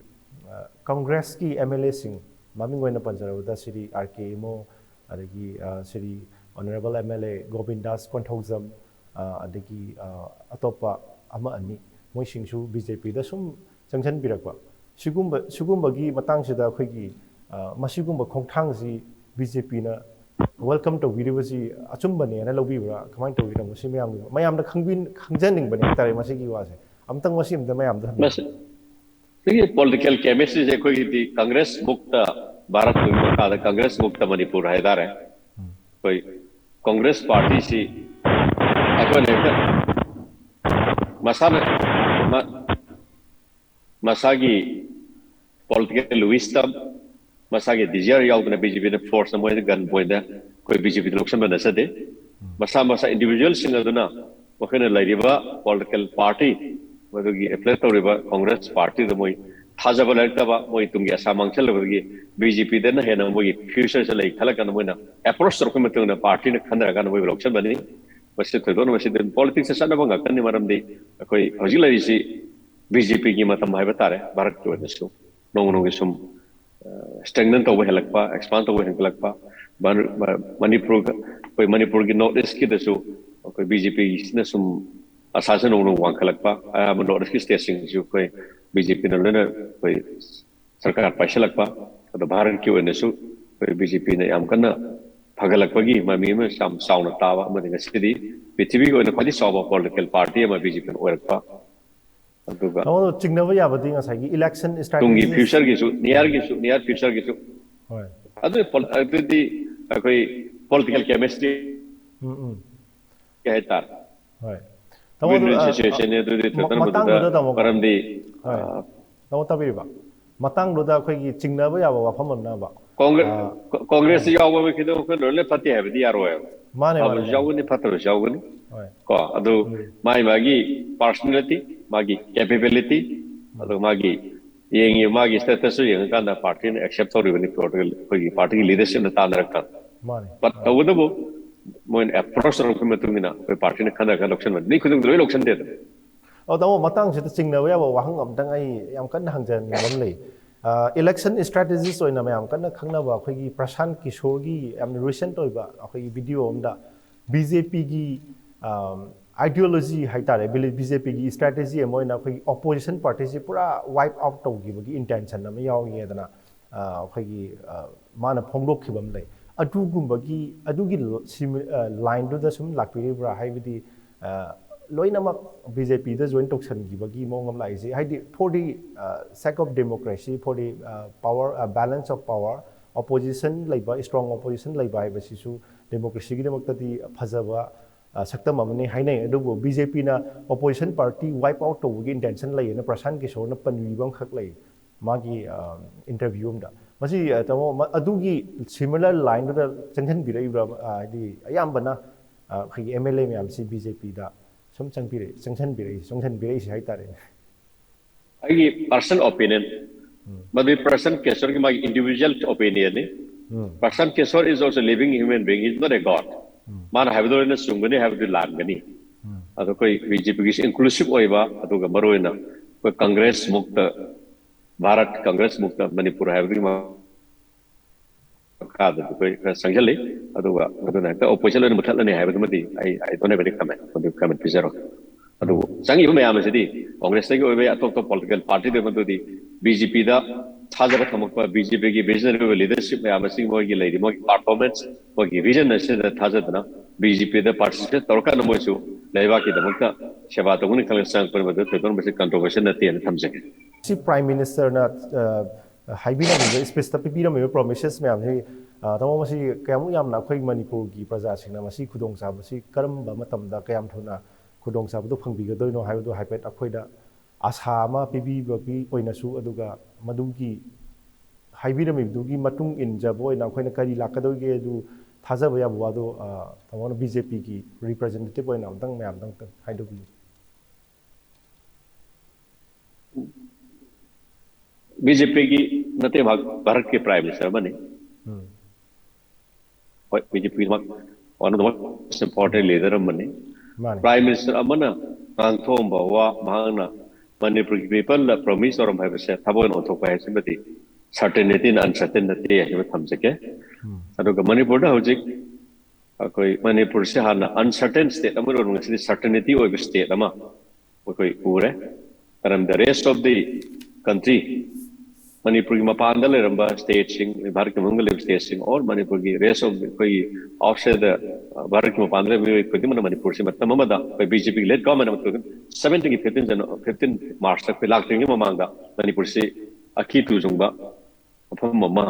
ꯑ, ꯀꯪꯒ꯭ꯔꯦꯁꯀꯤ ꯑꯦꯝ ꯑꯦꯜ ꯑꯦꯁꯤꯡ, ꯃꯃꯤꯡ ꯑꯣꯏꯅ ꯄꯟꯖꯔꯕꯗ ꯁ꯭ꯔꯤ ꯑꯥꯔ ꯀꯦ ꯏꯃꯣ, ꯑꯗꯒꯤ, ꯑ, Shri honourable M L A Gobindas Konthoujam, ꯑ, ꯑꯗꯒꯤ, ꯑ, ꯑꯇꯣꯞꯄ ꯑꯃ ꯑꯅꯤ, ꯃꯣꯏꯁꯤꯡꯁꯨ ꯕꯤ ꯖꯦ ꯄꯤꯗ ꯁꯨꯝ ꯆꯪꯁꯤꯟꯕꯤꯔꯛꯄ꯫ ꯁꯤꯒꯨꯝꯕ, ꯁꯤꯒꯨꯝꯕꯒꯤ ꯃꯇꯥꯡꯁꯤꯗ ꯑꯩꯈꯣꯏꯒꯤ, ꯑ, ꯃꯁꯤꯒꯨꯝꯕ ꯈꯣꯡꯊꯥꯡꯁꯤ ꯕꯤ ꯖꯦ ꯄꯤꯅ ꯋꯦꯜꯀꯝ ꯇꯧꯕꯤꯔꯤꯕꯁꯤ ꯑꯆꯨꯝꯕꯅꯦꯅ ꯂꯧꯕꯤꯕ꯭ꯔꯥ? ꯀꯃꯥꯏꯅ ꯇꯧꯕꯤꯔꯤꯅꯣ? ꯃꯁꯤ ꯃꯌꯥꯝꯒꯤ, ꯃꯌꯥꯝꯅ ꯈꯪꯕꯤ-, ꯈꯪꯖꯅꯤꯡꯕꯅꯦ ꯍꯥꯏꯇꯥꯔꯦ ꯃꯁꯤꯒꯤ ꯋꯥꯁꯦ꯫ ꯑꯝꯇꯪ ꯃꯁꯤ ꯑꯝꯇ ꯃꯌꯥꯝꯗ ꯍꯪꯕꯤꯌꯨ꯫ ꯃꯁꯤ, ꯁꯤꯒꯤ ꯄꯣꯂꯤꯇꯤꯀꯦꯜ ꯀꯦꯃꯤꯁꯇ꯭ꯔꯤꯁꯦ ꯑꯩꯈꯣꯏꯒꯤꯗꯤ ꯀꯪꯒ꯭ꯔꯦꯁ ꯃꯨꯛꯇ ꯚꯥꯔꯠ ꯃꯈꯥꯗ ꯀꯪꯒ꯭ꯔꯦꯁ ꯃꯨꯛꯇ ꯃꯅꯤꯄꯨꯔ ꯍꯥꯏꯇꯥꯔꯦ꯫ ꯑꯩꯈꯣꯏ ꯀꯪꯒ꯭ꯔꯦꯁ ꯄꯥꯔꯇꯤꯁꯤ ꯃꯁꯥꯅ ꯃꯁꯥꯒꯤ political wisdom, ꯃꯁꯥꯒꯤ desire ꯌꯥꯎꯗꯅ ꯕꯤ ꯖꯦ ꯄꯤꯅ force ꯃꯣꯏꯗ gun point ꯑꯩꯈꯣꯏ ꯕꯤ ꯖꯦ ꯄꯤꯗ ꯂꯧꯁꯤꯟꯕ ꯅꯠꯆꯗꯦ꯫ ꯃꯁꯥ ꯃꯁꯥ individual ꯁꯤꯡ ꯑꯗꯨꯅ ꯃꯈꯣꯏꯅ ꯂꯩꯔꯤꯕ political party, ꯃꯗꯨꯒꯤ affiliate ꯇꯧꯔꯤꯕ Congress party ꯗ ꯃꯣꯏ ꯊꯥꯖꯕ ꯂꯩꯔꯛꯇꯕ, ꯃꯣꯏ ꯇꯨꯡꯒꯤ ꯑꯁꯥ ꯃꯥꯡꯁꯤꯜꯂꯕꯗꯒꯤ ꯕꯤ ꯖꯦ ꯄꯤꯗꯅ ꯍꯦꯟꯅ ꯃꯣꯏꯒꯤ future ꯁꯦ ꯂꯩ ꯈꯜꯂꯀꯥꯟꯗ ꯃꯣꯏꯅ approach ꯇꯧꯔꯛꯄ ꯃꯇꯨꯡꯗ party ꯅ ꯈꯟꯅꯔꯀꯥꯟꯗ ꯃꯣꯏꯕꯨ ꯂꯧꯁꯤꯟꯕꯅꯤ꯫ ꯃꯁꯤ ꯊꯣꯏꯗꯣꯛꯅ ꯃꯁꯤꯗ politics ꯇ ꯆꯠꯅꯕ ꯉꯥꯛꯇꯅꯤ, ꯃꯔꯝꯗꯤ ꯑꯩꯈꯣꯏ ꯍꯧꯖꯤꯛ ꯂꯩꯔꯤꯁꯤ ꯕꯤ ꯖꯦ ꯄꯤꯒꯤ ꯃꯇꯝ ꯍꯥꯏꯕ ꯇꯥꯔꯦ꯫ ꯚꯥꯔꯠꯀꯤ ꯑꯣꯏꯅꯁꯨ ꯅꯣꯡꯃ ꯅꯣꯡꯃꯒꯤ ꯁꯨꯝ strengthen ꯇꯧꯕ ꯍꯦꯜꯂꯛꯄ, expand ꯇꯧꯕ ꯍꯦꯟꯒꯠꯂꯛꯄ, ꯃꯅꯤꯄꯨꯔ ꯑꯩꯈꯣꯏ ꯃꯅꯤꯄꯨꯔꯒꯤ North East ꯀꯤꯗꯁꯨ ꯑꯩꯈꯣꯏ ꯕꯤ ꯖꯦ ꯄꯤꯁꯤꯅ ꯁꯨꯝ ꯑꯁꯥꯁꯦ ꯅꯣꯡꯃ ꯅꯣꯡꯃ ꯋꯥꯡꯈꯠꯂꯛꯄ, ꯑꯌꯥꯝꯕ North East ꯀꯤ state ꯁꯤꯡꯁꯤꯁꯨ ꯑꯩꯈꯣꯏ ꯕꯤ ꯖꯦ ꯄꯤꯅ ꯂꯣꯏꯅ ꯑꯩꯈꯣꯏ ꯁꯔꯀꯥꯔ ꯄꯥꯏꯁꯤꯜꯂꯛꯄ, ꯑꯗꯣ ꯚꯥꯔꯠꯀꯤ ꯑꯣꯏꯅꯁꯨ ꯑꯩꯈꯣꯏ ꯕꯤ ꯖꯦ ꯄꯤꯅ ꯌꯥꯝ ꯀꯟꯅ ꯐꯒꯠꯂꯛꯄꯒꯤ ꯃꯃꯤ ꯑꯃ ꯌꯥꯝ ꯆꯥꯎꯅ ꯇꯥꯕ ꯑꯃꯗꯤ ꯉꯁꯤꯗꯤ ꯄ꯭ꯔꯤꯊꯤꯕꯤꯒꯤ ꯑꯣꯏꯅ ꯈ꯭ꯋꯥꯏꯗꯒꯤ ꯆꯥꯎꯕ political party ꯑꯃ ꯕꯤ ꯖꯦ ꯄꯤꯅ ꯑꯣꯏꯔꯛꯄ꯫ ꯑꯗꯨꯒ ꯇꯥꯃꯣ, ꯆꯤꯡꯅꯕ ꯌꯥꯕꯗꯤ ꯉꯁꯥꯏꯒꯤ election ꯇꯨꯡꯒꯤ strategies future ꯒꯤꯁꯨ, near ꯒꯤꯁꯨ, near future ꯒꯤꯁꯨ ꯍꯣꯏ꯫ ꯑꯗꯨ ꯑꯗꯨꯗꯤ ꯑꯩꯈꯣꯏ political chemistry ꯎꯝ ꯎꯝ ꯍꯥꯏꯇꯥꯔꯦ꯫ ꯍꯣꯏ꯫ ꯇꯥꯃꯣ, Win win ꯑꯗꯨ, ꯑ, situation ꯅꯤ ꯑꯗꯨꯗꯤ ꯃ- ꯊꯣꯏꯗꯣꯛꯅ ꯃꯇꯥꯡꯗꯨꯗ ꯃꯗꯨꯗ ꯇꯥꯃꯣ, ꯃꯔꯝꯗꯤ ꯍꯣꯏ꯫ ꯑ, ꯇꯥꯃꯣ ꯇꯥꯕꯤꯔꯤꯕ? ꯃꯇꯥꯡꯗꯨꯗ ꯑꯩꯈꯣꯏꯒꯤ ꯆꯤꯡꯅꯕ ꯌꯥꯕ ꯋꯥꯐꯝ ꯑꯃꯅ ꯑꯃ꯫ Congress ꯑ, Congress ꯇ ꯌꯥꯎꯕ ꯃꯤꯈꯩꯗꯣ ꯑꯩꯈꯣꯏ ꯂꯣꯏꯅ ꯐꯠꯇꯦ ꯍꯥꯏꯕꯗꯤ ꯌꯥꯔꯣꯏꯕ꯫ ꯃꯥꯅꯦ, ꯃꯥꯅꯦ, ꯐꯕꯁꯨ ꯃꯥꯅꯦ꯫ ꯌꯥꯎꯒꯅꯤ, ꯐꯠꯇꯕꯁꯨ ꯌꯥꯎꯒꯅꯤ꯫ ꯍꯣꯏ꯫ ꯀꯣ ꯑꯗꯨ ꯃꯥꯒꯤ ꯃꯥꯒꯤ personality, ꯃꯥꯒꯤ capability, ꯑꯗꯨꯒ ꯃꯥꯒꯤ ꯌꯦꯡꯉꯤ, ꯃꯥꯒꯤ status ꯁꯨ ꯌꯦꯡꯉꯀꯥꯟꯗ party ꯅ accept ꯇꯧꯔꯤꯕꯅꯤ, political ꯑꯩꯈꯣꯏꯒꯤ party ꯒꯤ leadership ꯅ ꯇꯥꯟꯅꯔꯀꯥꯟꯗ꯫ ꯃꯥꯅꯦ꯫ But ꯇꯧꯕꯇꯕꯨ ꯃꯣꯏꯅ approach ꯇꯧꯔꯛꯄꯒꯤ ꯃꯇꯨꯡ ꯏꯟꯅ ꯑꯩꯈꯣꯏ party ꯅ ꯈꯟꯅꯔꯒ ꯂꯧꯁꯤꯟꯕꯅꯤ꯫ ꯃꯤ ꯈꯨꯗꯤꯡꯃꯛꯇ ꯂꯣꯏ ꯂꯧꯁꯤꯟꯗꯦꯗꯅ꯫ ꯑꯣ, ꯇꯥꯃꯣ, ꯃꯇꯥꯡꯁꯤꯗ ꯆꯤꯡꯅꯕ ꯌꯥꯕ ꯋꯥꯍꯪ ꯑꯝꯇꯪ ꯑꯩ ꯌꯥꯝ ꯀꯟꯅ ꯍꯪꯖꯅꯤꯡꯕ ꯑꯃ ꯂꯩ꯫ ꯑ, election strategist ꯑꯣꯏꯅ ꯃꯌꯥꯝ ꯀꯟꯅ ꯈꯪꯅꯕ ꯑꯩꯈꯣꯏꯒꯤ ꯄ꯭ꯔꯁꯥꯟꯠ ꯀꯤꯁꯣꯔꯒꯤ ꯌꯥꯝꯅ recent ꯑꯣꯏꯕ ꯑꯩꯈꯣꯏꯒꯤ video ꯑꯃꯗ ꯕꯤ ꯖꯦ ꯄꯤꯒꯤ, ꯑꯝ, ideology ꯍꯥꯏꯇꯥꯔꯦ, ꯕꯤ ꯖꯦ ꯄꯤꯒꯤ strategy ꯑꯃ ꯑꯣꯏꯅ ꯑꯩꯈꯣꯏꯒꯤ opposition party ꯁꯤ ꯄꯨꯔꯥ wipe out ꯇꯧꯈꯤꯕꯒꯤ intention ꯑꯃ ꯌꯥꯎꯔꯤꯗꯅ, ꯑ, ꯑꯩꯈꯣꯏꯒꯤ, ꯑ, ꯃꯥꯅ ꯐꯣꯡꯗꯣꯛꯈꯤꯕ ꯑꯃ ꯂꯩ꯫ ꯑꯗꯨꯒꯨꯝꯕꯒꯤ, ꯑꯗꯨꯒꯤ ꯂ-, ꯁꯤꯃꯤ-, ꯑ, line ꯗꯨꯗ ꯁꯨꯝ ꯂꯥꯛꯄꯤꯔꯤꯕ꯭ꯔꯥ? ꯍꯥꯏꯕꯗꯤ, ꯑ, ꯂꯣꯏꯅꯃꯛ ꯕꯤ ꯖꯦ ꯄꯤꯗ join ꯇꯧꯁꯟꯈꯤꯕꯒꯤ ꯃꯑꯣꯡ ꯑꯃ ꯂꯥꯛꯏꯁꯦ, ꯍꯥꯏꯗꯤ for the, ꯑ, sake of democracy, for the, ꯑ, power, ꯑ, balance of power, opposition ꯂꯩꯕ, strong opposition ꯂꯩꯕ ꯍꯥꯏꯕꯁꯤꯁꯨ democracy ꯒꯤꯗꯃꯛꯇꯗꯤ ꯐꯖꯕ, ꯑ, ꯁꯛꯇꯝ ꯑꯃꯅꯤ ꯍꯥꯏꯅꯩ꯫ ꯑꯗꯨꯕꯨ ꯕꯤ ꯖꯦ ꯄꯤꯅ opposition party wipe out ꯇꯧꯕꯒꯤ intention ꯂꯩꯌꯦꯅ ꯄ꯭ꯔꯁꯥꯟꯠ ꯀꯤꯁꯣꯔꯅ ꯄꯟꯕꯤꯕ ꯑꯃꯈꯛ ꯂꯩ ꯃꯥꯒꯤ, ꯑ, interview ꯑꯃꯗ꯫ ꯃꯁꯤ, ꯑ, ꯇꯥꯃꯣ, ꯃ-, ꯑꯗꯨꯒꯤ similar line ꯗꯨꯗ ꯆꯪꯁꯤꯟꯕꯤꯔꯛꯏꯕ꯭ꯔꯥ? ꯑ, ꯍꯥꯏꯗꯤ ꯑꯌꯥꯝꯕꯅ, ꯑ, ꯑꯩꯈꯣꯏꯒꯤ M L A ꯃꯌꯥꯝꯁꯤ ꯕꯤ ꯖꯦ ꯄꯤꯗ ꯁꯨꯝ ꯆꯪꯕꯤꯔꯛꯏ, ꯆꯪꯁꯤꯟꯕꯤꯔꯛꯏ, ꯆꯪꯁꯤꯟꯕꯤꯔꯛꯏꯁꯤ ꯍꯥꯏꯇꯥꯔꯦꯅꯦ꯫ ꯑꯩꯒꯤ personal opinion, ꯎꯝ꯫ ꯃꯗꯨꯗꯤ ꯄ꯭ꯔꯁꯥꯟꯠ ꯀꯤꯁꯣꯔꯒꯤ ꯃꯥꯒꯤ individual opinion ꯅꯤ꯫ ꯎꯝ꯫ ꯄ꯭ꯔꯁꯥꯟꯠ Kishore is also living human being, he is not a god꯫ ꯎꯝ꯫ ꯃꯥꯅ ꯍꯥꯏꯕꯗꯣ ꯂꯣꯏꯅ ꯆꯨꯝꯒꯅꯤ ꯍꯥꯏꯕꯗꯤ ꯂꯥꯟꯒꯅꯤ꯫ ꯎꯝ꯫ ꯑꯗꯣ ꯑꯩꯈꯣꯏ ꯕꯤ ꯖꯦ ꯄꯤꯒꯤꯁꯤ inclusive ꯑꯣꯏꯕ, ꯑꯗꯨꯒ ꯃꯔꯨꯑꯣꯏꯅ ꯑꯩꯈꯣꯏ ꯀꯪꯒ꯭ꯔꯦꯁ ꯃꯨꯛꯇ, ꯚꯥꯔꯠ ꯀꯪꯒ꯭ꯔꯦꯁ ꯃꯨꯛꯇ ꯃꯅꯤꯄꯨꯔ ꯍꯥꯏꯕꯗꯨꯒꯤ ꯃ-, ꯃꯈꯥꯗ ꯑꯩꯈꯣꯏ ꯈꯔ ꯆꯪꯁꯤꯜꯂꯤ꯫ ꯑꯗꯨꯒ ꯑꯗꯨꯅ ꯍꯦꯛꯇ opposition ꯂꯣꯏꯅ ꯃꯨꯠꯊꯠꯂꯅꯤ ꯍꯥꯏꯕꯗꯨꯃꯗꯤ ꯑꯩ, I don't have any comment, ꯃꯗꯨ comment ꯄꯤꯖꯔꯣꯏ꯫ ꯑꯗꯨꯕꯨ ꯆꯪꯉꯤꯕ ꯃꯌꯥꯝ ꯑꯁꯤꯗꯤ ꯀꯪꯒ꯭ꯔꯦꯁꯇꯒꯤ ꯑꯣꯏꯕ ꯌꯥꯏ, ꯑꯇꯣꯞꯄ political party ꯗ, ꯃꯗꯨꯗꯤ ꯕꯤ ꯖꯦ ꯄꯤꯗ ꯊꯥꯖꯕ ꯊꯝꯃꯛꯄ, ꯕꯤ ꯖꯦ ꯄꯤꯒꯤ visionary ꯑꯣꯏꯕ leadership ꯃꯌꯥꯝ ꯑꯁꯤ ꯃꯣꯏꯒꯤ ꯂꯩꯔꯤ, ꯃꯣꯏꯒꯤ performance, ꯃꯣꯏꯒꯤ vision ꯑꯁꯤꯗ ꯊꯥꯖꯗꯅ ꯕꯤ ꯖꯦ ꯄꯤꯗ participate ꯇꯧꯔꯀꯥꯟꯗ ꯃꯣꯏꯁꯨ ꯂꯩꯕꯥꯛꯀꯤꯗꯃꯛꯇ ꯁꯦꯕꯥ ꯇꯧꯒꯅꯤ ꯈꯜꯂꯒ ꯆꯪꯉꯛꯄꯅꯤ꯫ ꯃꯗꯨ ꯊꯣꯏꯗꯣꯛꯅ ꯃꯁꯤ controversial ꯅꯠꯇꯦꯅ ꯊꯝꯖꯒꯦ꯫ ꯁꯤ Prime Minister ꯅ, ꯑ, ꯍꯥꯏꯕꯤꯔꯝꯃꯤꯕ, speech ꯇ ꯄꯤꯕꯤꯔꯝꯃꯤꯕ promises ꯃꯌꯥꯝꯁꯤ, ꯑ, ꯇꯥꯃꯣ, ꯃꯁꯤ ꯀꯌꯥꯃꯨꯛ ꯌꯥꯝꯅ ꯑꯩꯈꯣꯏ ꯃꯅꯤꯄꯨꯔꯒꯤ ꯄ꯭ꯔꯖꯥꯁꯤꯡꯅ ꯃꯁꯤ ꯈꯨꯗꯣꯡꯆꯥꯕꯁꯤ ꯀꯔꯝꯕ ꯃꯇꯝꯗ ꯀꯌꯥꯝ ꯊꯨꯅ ꯈꯨꯗꯣꯡꯆꯥꯕꯗꯨ ꯐꯪꯕꯤꯒꯗꯣꯏꯅꯣ ꯍꯥꯏꯕꯗꯨ ꯍꯥꯏꯐꯦꯠ ꯑꯩꯈꯣꯏꯗ ꯑꯥꯁꯥ ꯑꯃ ꯄꯤꯕꯤꯕꯒꯤ ꯑꯣꯏꯅꯁꯨ, ꯑꯗꯨꯒ ꯃꯗꯨꯒꯤ ꯍꯥꯏꯕꯤꯔꯝꯃꯤꯕꯗꯨꯒꯤ ꯃꯇꯨꯡ ꯏꯟꯖꯕ ꯑꯣꯏꯅ ꯑꯩꯈꯣꯏꯅ ꯀꯔꯤ ꯂꯥꯛꯀꯗꯧꯔꯤꯒꯦ ꯑꯗꯨ ꯊꯥꯖꯕ ꯌꯥꯕ ꯋꯥꯗꯣ, ꯑ, ꯇꯥꯃꯣꯅ ꯕꯤ ꯖꯦ ꯄꯤꯒꯤ representative ꯑꯣꯏꯅ ꯑꯃꯨꯛꯇꯪ ꯃꯌꯥꯝꯗꯪ ꯍꯥꯏꯗꯣꯛꯄꯤꯌꯨ꯫ ꯕꯤ ꯖꯦ ꯄꯤꯒꯤ ꯅꯠꯇꯦ, ꯃꯍꯥꯛ ꯚꯥꯔꯠꯀꯤ Prime Minister ꯑꯃꯅꯤ꯫ ꯎꯝ꯫ ꯍꯣꯏ, ꯕꯤ ꯖꯦ ꯄꯤ ꯃꯛ one of the most important leader ꯑꯃꯅꯤ꯫ ꯃꯥꯅꯤ꯫ Prime Minister ꯑꯃꯅ ꯉꯥꯡꯊꯣꯛꯑꯝꯕ ꯋꯥ, ꯃꯍꯥꯛꯅ ꯃꯅꯤꯄꯨꯔꯒꯤ people ꯗ promise ꯇꯧꯔꯝꯕ ꯍꯥꯏꯕꯁꯦ ꯊꯕꯛ ꯑꯣꯏꯅ ꯑꯣꯟꯊꯣꯛꯄ ꯍꯥꯏꯕꯁꯤꯃꯗꯤ certainty ꯅ uncertain ꯅꯠꯇꯦ ꯍꯥꯏꯕ ꯊꯝꯖꯒꯦ꯫ ꯎꯝ꯫ ꯑꯗꯨꯒ ꯃꯅꯤꯄꯨꯔꯗ ꯍꯧꯖꯤꯛ ꯑꯩꯈꯣꯏ ꯃꯅꯤꯄꯨꯔꯁꯦ ꯍꯥꯟꯅ uncertain state ꯑꯃ ꯑꯣꯏꯔꯝꯕ ꯉꯁꯤꯗꯤ certainty ꯑꯣꯏꯕ state ꯑꯃ ꯑꯩꯈꯣꯏ ꯎꯔꯦ꯫ ꯀꯔꯝꯗ rest of the country, ꯃꯅꯤꯄꯨꯔꯒꯤ ꯃꯄꯥꯟꯗ ꯂꯩꯔꯝꯕ state ꯁꯤꯡ, ꯚꯥꯔꯠꯀꯤ ꯃꯅꯨꯡꯗ ꯂꯩꯕ state ꯁꯤꯡ, or ꯃꯅꯤꯄꯨꯔꯒꯤ rest of ꯑꯩꯈꯣꯏꯒꯤ outside the, ꯑ, ꯚꯥꯔꯠꯀꯤ ꯃꯄꯥꯟꯗ ꯂꯩꯕ ꯃꯤꯑꯣꯏ ꯈꯨꯗꯤꯡꯃꯛꯅ ꯃꯅꯤꯄꯨꯔꯁꯤ ꯃꯇꯝ ꯑꯃꯗ ꯑꯩꯈꯣꯏ ꯕꯤ ꯖꯦ ꯄꯤꯒꯤ led government ꯑꯃ ꯇꯧꯗꯨꯅ seventeen ꯒꯤ fifteen Janu-, fifteen March ꯇ ꯑꯩꯈꯣꯏ ꯂꯥꯛꯇ꯭ꯔꯤꯉꯩ ꯃꯃꯥꯡꯗ ꯃꯅꯤꯄꯨꯔꯁꯤ ꯑꯀꯤ ꯇꯨꯖꯨꯡꯕ ꯃꯐꯝ ꯑꯃ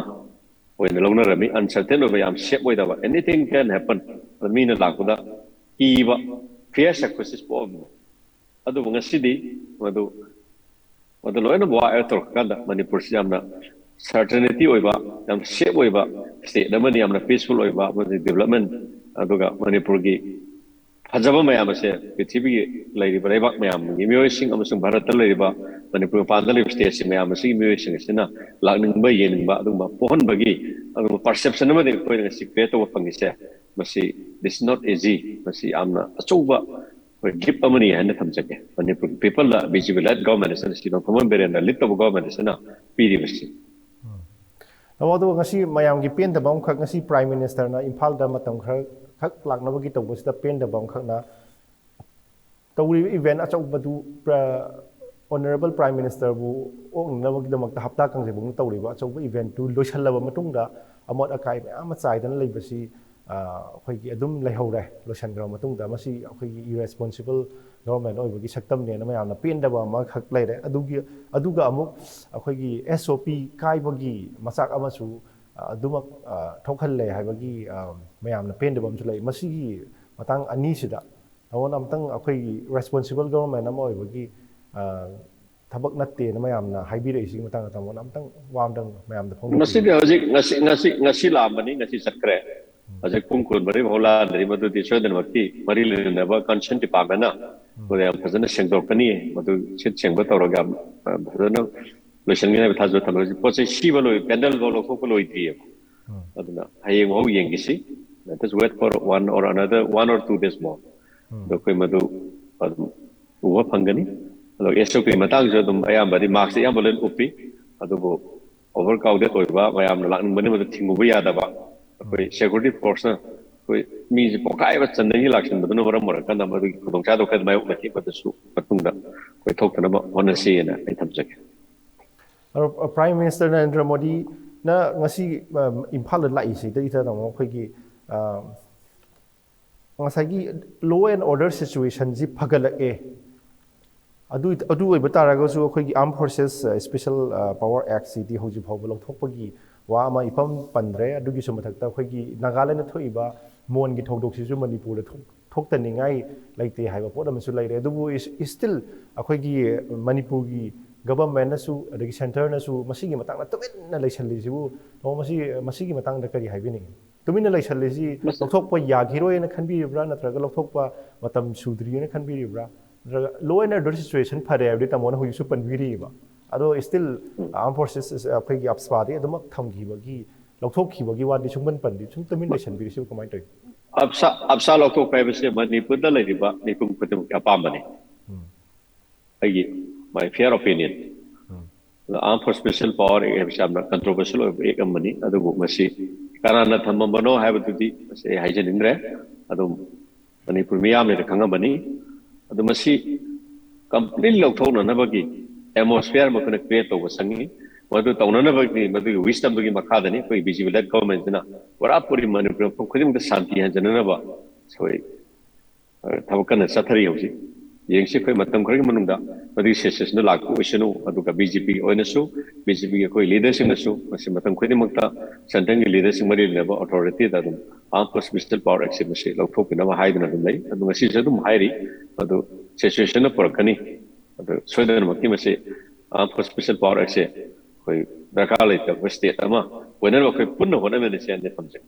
ꯑꯣꯏꯅ ꯂꯧꯅꯔꯝꯃꯤ꯫ Uncertain ꯑꯣꯏꯕ, ꯌꯥꯝ safe ꯑꯣꯏꯗꯕ, anything can happen꯫ ꯑꯗ ꯃꯤꯅ ꯂꯥꯛꯄꯗ ꯀꯤꯕ, fear psychosis ꯄꯣꯛꯑꯝꯃꯤ꯫ ꯑꯗꯨꯕꯨ ꯉꯁꯤꯗꯤ ꯃꯗꯨ ꯃꯗꯨ ꯂꯣꯏꯅ ꯋꯥ ꯑꯦꯠ ꯇꯧꯔꯛꯀꯥꯟꯗ ꯃꯅꯤꯄꯨꯔꯁꯤ ꯌꯥꯝꯅ certainty ꯑꯣꯏꯕ, ꯌꯥꯝ safe ꯑꯣꯏꯕ state ꯑꯃꯅꯤ, ꯌꯥꯝꯅ peaceful ꯑꯣꯏꯕ ꯑꯃꯗꯤ development, ꯑꯗꯨꯒ ꯃꯅꯤꯄꯨꯔꯒꯤ ꯐꯖꯕ ꯃꯌꯥꯝ ꯑꯁꯦ ꯄ꯭ꯔꯤꯊꯤꯕꯤꯒꯤ ꯂꯩꯔꯤꯕ ꯂꯩꯕꯥꯛ ꯃꯌꯥꯝꯒꯤ ꯃꯤꯑꯣꯏꯁꯤꯡ ꯑꯃꯁꯨꯡ ꯚꯥꯔꯠꯇ ꯂꯩꯔꯤꯕ ꯃꯅꯤꯄꯨꯔ ꯃꯄꯥꯟꯗ ꯂꯩꯕ stateꯁꯤꯡ ꯃꯌꯥꯝ ꯑꯁꯤꯒꯤ ꯃꯤꯑꯣꯏꯁꯤꯡ ꯑꯁꯤꯅ ꯂꯥꯛꯅꯤꯡꯕ, ꯌꯦꯡꯅꯤꯡꯕ ꯑꯗꯨꯒꯨꯝꯕ ꯄꯣꯛꯍꯟꯕꯒꯤ ꯑꯗꯨꯒꯨꯝꯕ perception ꯑꯃꯗꯤ ꯑꯩꯈꯣꯏꯅ ꯉꯁꯤ create ꯇꯧꯕ ꯐꯪꯉꯤꯁꯦ, ꯃꯁꯤ this is not easy, ꯃꯁꯤ ꯌꯥꯝꯅ ꯑꯆꯧꯕ ꯑꯩꯈꯣꯏ gift ꯑꯃꯅꯤ ꯍꯥꯏꯅ ꯊꯝꯖꯒꯦ꯫ ꯃꯅꯤꯄꯨꯔꯒꯤ peopleꯗ BJP led government ꯑꯁꯤꯅ, ꯁꯤꯗꯣꯟ ꯈꯝꯕꯝ ꯕꯤꯔꯦꯟꯅ lead ꯇꯧꯕ government ꯑꯁꯤꯅ ꯄꯤꯔꯤꯕꯁꯤ꯫ ꯇꯥꯃꯣ, ꯑꯗꯨꯒ ꯉꯁꯤ ꯃꯌꯥꯝꯒꯤ ꯄꯦꯟꯗꯕ ꯑꯃꯈꯛ, ꯉꯁꯤ Prime Ministerꯅ ꯏꯝꯐꯥꯜꯗ ꯃꯇꯝ ꯈꯔ ꯈꯛ ꯂꯥꯛꯅꯕꯒꯤ ꯇꯧꯕꯁꯤꯗ ꯄꯦꯟꯗꯕ ꯑꯃꯈꯛꯅ, ꯇꯧꯔꯤꯕ event ꯑꯆꯧꯕꯗꯨ, Honourable Prime Ministerꯕꯨ ꯑꯣꯛꯅꯅꯕꯒꯤꯗꯃꯛꯇ ꯍꯞꯇꯥ ꯀꯥꯡꯖꯩꯕꯨꯡꯗ ꯇꯧꯔꯤꯕ ꯑꯆꯧꯕ eventꯇꯨ ꯂꯣꯏꯁꯤꯜꯂꯕ ꯃꯇꯨꯡꯗ ꯑꯃꯣꯠ ꯑꯀꯥꯏ ꯃꯌꯥꯝ ꯑꯃ ꯆꯥꯏꯗꯅ ꯂꯩꯕꯁꯤ, ꯑ, ꯑꯩꯈꯣꯏꯒꯤ ꯑꯗꯨꯝ ꯂꯩꯍꯧꯔꯦ꯫ ꯂꯣꯏꯁꯤꯟꯈ꯭ꯔꯕ ꯃꯇꯨꯡꯗ ꯃꯁꯤ ꯑꯩꯈꯣꯏꯒꯤ irresponsible government ꯑꯣꯏꯕꯒꯤ ꯁꯛꯇꯝꯅꯦꯅ ꯃꯌꯥꯝꯅ ꯄꯦꯟꯗꯕ ꯑꯃꯈꯛ ꯂꯩꯔꯦ꯫ ꯑꯗꯨꯒꯤ, ꯑꯗꯨꯒ ꯑꯃꯨꯛ ꯑꯩꯈꯣꯏꯒꯤ SOP ꯀꯥꯏꯕꯒꯤ ꯃꯆꯥꯛ ꯑꯃꯁꯨ, ꯑ, ꯑꯗꯨꯃꯛ, ꯑ, ꯊꯣꯛꯍꯜꯂꯦ ꯍꯥꯏꯕꯒꯤ, ꯑ, ꯃꯌꯥꯝꯅ ꯄꯦꯟꯗꯕ ꯑꯃꯁꯨ ꯂꯩ꯫ ꯃꯁꯤꯒꯤ ꯃꯇꯥꯡ ꯑꯅꯤꯁꯤꯗ ꯇꯥꯃꯣꯅ ꯑꯃꯨꯛꯇꯪ ꯑꯩꯈꯣꯏꯒꯤ responsible government ꯑꯃ ꯑꯣꯏꯕꯒꯤ, ꯑ, ꯊꯕꯛ ꯅꯠꯇꯦꯅ ꯃꯌꯥꯝꯅ ꯍꯥꯏꯕꯤꯔꯛꯏꯁꯤꯒꯤ ꯃꯇꯥꯡꯗ ꯇꯥꯃꯣꯅ ꯑꯃꯨꯛꯇꯪ ꯋꯥ ꯑꯃꯇꯪ ꯃꯌꯥꯝꯗ ꯐꯣꯡꯗꯣꯛꯄꯤꯌꯨ꯫ ꯃꯁꯤꯗꯤ ꯍꯧꯖꯤꯛ ꯉꯁꯤ, ꯉꯁꯤ, ꯉꯁꯤ ꯂꯥꯛꯑꯝꯕꯅꯤ, ꯉꯁꯤ ꯆꯠꯈ꯭ꯔꯦ꯫ ꯍꯧꯖꯤꯛ ꯄꯨꯡ ꯀꯨꯟꯃꯔꯤ ꯐꯥꯎ ꯂꯥꯟꯗ꯭ꯔꯤ, ꯃꯗꯨꯗꯤ ꯁꯣꯏꯗꯅꯃꯛꯀꯤ ꯃꯔꯤ ꯂꯩꯅꯕ concern departmentꯅ ꯃꯗꯨ ꯌꯥꯝ ꯐꯖꯅ ꯁꯦꯡꯗꯣꯛꯀꯅꯤ꯫ ꯃꯗꯨ ꯁꯤꯠ ꯁꯦꯡꯕ ꯇꯧꯔꯒ ꯌꯥꯝ, ꯑ, ꯐꯖꯅ ꯂꯣꯏꯁꯤꯟꯒꯅꯤ ꯍꯥꯏꯕ ꯊꯥꯖꯕ ꯊꯝꯃꯤ꯫ ꯍꯧꯖꯤꯛ ꯄꯣꯠ ꯆꯩ ꯁꯤꯕ ꯂꯣꯏ, candle ꯐꯥꯎ ꯂꯧꯊꯣꯛꯄ ꯂꯣꯏꯗ꯭ꯔꯤꯑꯕ꯫ ꯑꯗꯨꯅ ꯍꯌꯦꯡ ꯐꯥꯎ ꯌꯦꯡꯈꯤꯁꯤ꯫ Let us wait for one or another, one or two days more. ꯑꯗꯣ ꯑꯩꯈꯣꯏ ꯃꯗꯨ ꯑꯗꯨꯝ ꯎꯕ ꯐꯪꯒꯅꯤ꯫ ꯑꯗꯣ SOP ꯃꯇꯥꯡꯁꯨ ꯑꯗꯨꯝ ꯑꯌꯥꯝꯕꯗꯤ maskꯁꯦ ꯑꯌꯥꯝꯕ ꯂꯣꯏꯅ ꯎꯞꯄꯤ꯫ ꯑꯗꯨꯕꯨ overcrowded ꯑꯣꯏꯕ, ꯃꯌꯥꯝꯅ ꯂꯥꯛꯅꯤꯡꯕꯅꯤ, ꯃꯗꯨ ꯊꯤꯡꯉꯨꯕ ꯌꯥꯗꯕ, ꯑꯩꯈꯣꯏ security forceꯅ ꯑꯩꯈꯣꯏ ꯃꯤꯁꯦ ꯄꯣꯈꯥꯏꯕ ꯆꯟꯗꯒꯤ ꯂꯥꯛꯁꯤꯟꯕꯗꯨꯅ ꯃꯔꯝ ꯑꯣꯏꯔꯀꯥꯟꯗ ꯃꯗꯨꯒꯤ ꯈꯨꯗꯣꯡꯆꯥꯗꯕ ꯈꯔ ꯃꯥꯌꯣꯛꯅꯈꯤ꯫ ꯃꯗꯨꯁꯨ ꯃꯇꯨꯡꯗ ꯑꯩꯈꯣꯏ ꯊꯣꯛꯇꯅꯕ ꯍꯣꯠꯅꯁꯤꯑꯅ ꯑꯩ ꯊꯝꯖꯒꯦ꯫ ꯑꯗꯣ, ꯑ, Prime Minister ꯅꯔꯦꯟꯗ꯭ꯔ ꯃꯣꯗꯤꯅ ꯉꯁꯤ, ꯑ, ꯏꯝꯐꯥꯜꯗ ꯂꯥꯛꯏꯁꯤꯗꯩꯗ ꯇꯥꯃꯣ ꯑꯩꯈꯣꯏꯒꯤ, ꯑ, ꯉꯁꯥꯏꯒꯤ law and order situationꯁꯤ ꯐꯒꯠꯂꯛꯑꯦ꯫ ꯑꯗꯨ, ꯑꯗꯨ ꯑꯣꯏꯕ ꯇꯥꯔꯒꯁꯨ ꯑꯩꯈꯣꯏꯒꯤ Armed Forces, ꯑ, Special, ꯑ, Power Actꯁꯤꯗꯤ ꯍꯧꯖꯤꯛ ꯐꯥꯎꯕ ꯂꯧꯊꯣꯛꯄꯒꯤ ꯋꯥ ꯑꯃ ꯏꯄꯟ ꯄꯟꯗ꯭ꯔꯦ꯫ ꯑꯗꯨꯒꯤꯁꯨ ꯃꯊꯛꯇ ꯑꯩꯈꯣꯏꯒꯤ ꯅꯥꯒꯥꯂꯦꯟꯗ ꯊꯣꯛꯏꯕ ꯃꯣꯟꯒꯤ ꯊꯧꯗꯣꯛꯁꯤꯁꯨ ꯃꯅꯤꯄꯨꯔꯗ ꯊꯣꯛ-, ꯊꯣꯛꯇꯅꯤꯡꯉꯥꯏ ꯂꯩꯇꯦ ꯍꯥꯏꯕ ꯄꯣꯠ ꯑꯃꯁꯨ ꯂꯩꯔꯦ꯫ ꯑꯗꯨꯕꯨ ꯏꯁ- still ꯑꯩꯈꯣꯏꯒꯤ ꯃꯅꯤꯄꯨꯔꯒꯤ ꯒꯚꯔꯟꯃꯦꯟꯅꯁꯨ ꯑꯗꯒꯤ ꯁꯦꯟꯇꯔꯅꯁꯨ ꯃꯁꯤꯒꯤ ꯃꯇꯥꯡꯗ ꯇꯨꯃꯤꯟꯅ ꯂꯩꯁꯜꯂꯤꯁꯤꯕꯨ, ꯇꯥꯃꯣ, ꯃꯁꯤ, ꯃꯁꯤꯒꯤ ꯃꯇꯥꯡꯗ ꯀꯔꯤ ꯍꯥꯏꯕꯤꯅꯤꯡꯉꯤ? ꯇꯨꯃꯤꯟꯅ ꯂꯩꯁꯜꯂꯤꯁꯤ ꯃꯁꯤ- ꯂꯧꯊꯣꯛꯄ ꯌꯥꯈꯤꯔꯣꯏꯅ ꯈꯟꯕꯤꯔꯤꯕ꯭ꯔꯥ, ꯅꯠꯇ꯭ꯔꯒ ꯂꯧꯊꯣꯛꯄ ꯃꯇꯝ ꯁꯨꯗ꯭ꯔꯤꯅ ꯈꯟꯕꯤꯔꯤꯕ꯭ꯔꯥ, ꯅꯠꯇ꯭ꯔꯒ law and order situation ꯐꯔꯦ ꯍꯥꯏꯕꯗꯤ ꯇꯥꯃꯣꯅ ꯍꯧꯖꯤꯛꯁꯨ ꯄꯟꯕꯤꯔꯤꯑꯕ, ꯑꯗꯣ still armed forces ꯑꯩꯈꯣꯏꯒꯤ ꯑꯞꯁꯥꯗꯤ ꯑꯗꯨꯃꯛ ꯊꯝꯈꯤꯕꯒꯤ, ꯂꯧꯊꯣꯛꯈꯤꯕꯒꯤ ꯋꯥꯗꯤ ꯁꯨꯡꯄꯟ ꯄꯟꯗꯤ, ꯁꯨꯝ ꯇꯨꯃꯤꯟ ꯂꯩꯁꯟꯕꯤꯔꯤꯁꯤꯕꯨ ꯀꯃꯥꯏꯅ ꯇꯧꯏ? ꯑꯞꯁꯥ ꯑꯞꯁꯥ ꯂꯧꯊꯣꯛꯄ ꯍꯥꯏꯕꯁꯦ ꯃꯅꯤꯄꯨꯔꯗ ꯂꯩꯔꯤꯕ ꯃꯤꯄꯨꯝ ꯈꯨꯗꯤꯡꯃꯛꯀꯤ ꯑꯄꯥꯝꯕꯅꯤ꯫ ꯎꯝ. ꯑꯩꯒꯤ, my fair opinion꯫ Um. Armed Force Special Power Act ꯍꯥꯏꯕꯁꯤ ꯌꯥꯝꯅ controversial ꯑꯣꯏꯕ act ꯑꯃꯅꯤ꯫ ꯑꯗꯨꯕꯨ ꯃꯁꯤ ꯀꯅꯥꯅ ꯊꯝꯃꯝꯕꯅꯣ ꯍꯥꯏꯕꯗꯨꯗꯤ ꯃꯁꯤ ꯑꯩ ꯍꯥꯏꯖꯅꯤꯡꯗ꯭ꯔꯦ꯫ ꯑꯗꯨꯝ ꯃꯅꯤꯄꯨꯔ ꯃꯤꯌꯥꯝꯅ ꯈꯪꯉꯝꯃꯅꯤ꯫ ꯑꯗꯨ ꯃꯁꯤ completely ꯂꯧꯊꯣꯛꯅꯅꯕꯒꯤ atmosphere ꯑꯃ ꯑꯩꯈꯣꯏꯅ create ꯇꯧꯕ ꯆꯪꯉꯤ꯫ ꯃꯗꯨ ꯇꯧꯅꯅꯕꯒꯤ, ꯃꯗꯨꯒꯤ wisdom ꯗꯨꯒꯤ ꯃꯈꯥꯗꯅꯤ ꯑꯩꯈꯣꯏ BJP led government ꯁꯤꯅ ꯄꯨꯔꯥ ꯄꯨꯔꯤ ꯃꯅꯤꯄꯨꯔ ꯃꯐꯝ ꯈꯨꯗꯤꯡꯃꯛꯇ ꯁꯥꯟꯇꯤ ꯍꯟꯖꯅꯅꯕ ꯑꯩꯈꯣꯏ ꯊꯕꯛ ꯀꯟꯅ ꯆꯠꯊꯔꯤ ꯍꯧꯖꯤꯛ꯫ ꯌꯦꯡꯁꯤ, ꯑꯩꯈꯣꯏ ꯃꯇꯝ ꯈꯔꯒꯤ ꯃꯅꯨꯡꯗ ꯃꯗꯨꯒꯤ situation ꯗꯨ ꯂꯥꯛꯄ ꯑꯣꯏꯁꯅꯨ, ꯑꯗꯨꯒ BJP ꯒꯤ ꯑꯣꯏꯅꯁꯨ, BJP ꯒꯤ ꯑꯩꯈꯣꯏ leader ꯁꯤꯡꯅꯁꯨ ꯃꯁꯤ ꯃꯇꯝ ꯈꯨꯗꯤꯡꯃꯛꯇ centre ꯒꯤ leader ꯁꯤꯡ, ꯃꯔꯤ ꯂꯩꯅꯕ authority ꯗ ꯑꯗꯨꯝ Armed Force Special Power Act ꯁꯦ ꯃꯁꯤ ꯂꯧꯊꯣꯛꯄꯤꯅꯕ ꯍꯥꯏꯗꯨꯅ ꯑꯗꯨꯝ ꯂꯩ꯫ ꯑꯗꯨ ꯉꯁꯤꯁꯨ ꯑꯗꯨꯝ ꯍꯥꯏꯔꯤ, ꯑꯗꯨ situation ꯅ ꯄꯨꯔꯛꯀꯅꯤ꯫ ꯑꯗꯨ ꯁꯣꯏꯗꯅꯃꯛꯀꯤ ꯃꯁꯤ Armed Force Special Power Act ꯁꯦ ꯑꯩꯈꯣꯏ ꯗꯔꯀꯥꯔ ꯂꯩꯇꯕ state ꯑꯃ ꯑꯣꯏꯅꯅꯕ ꯑꯩꯈꯣꯏ ꯄꯨꯟꯅ ꯍꯣꯠꯅꯃꯤꯟꯅꯁꯤ ꯍꯥꯏꯅ ꯊꯝꯖꯒꯦ꯫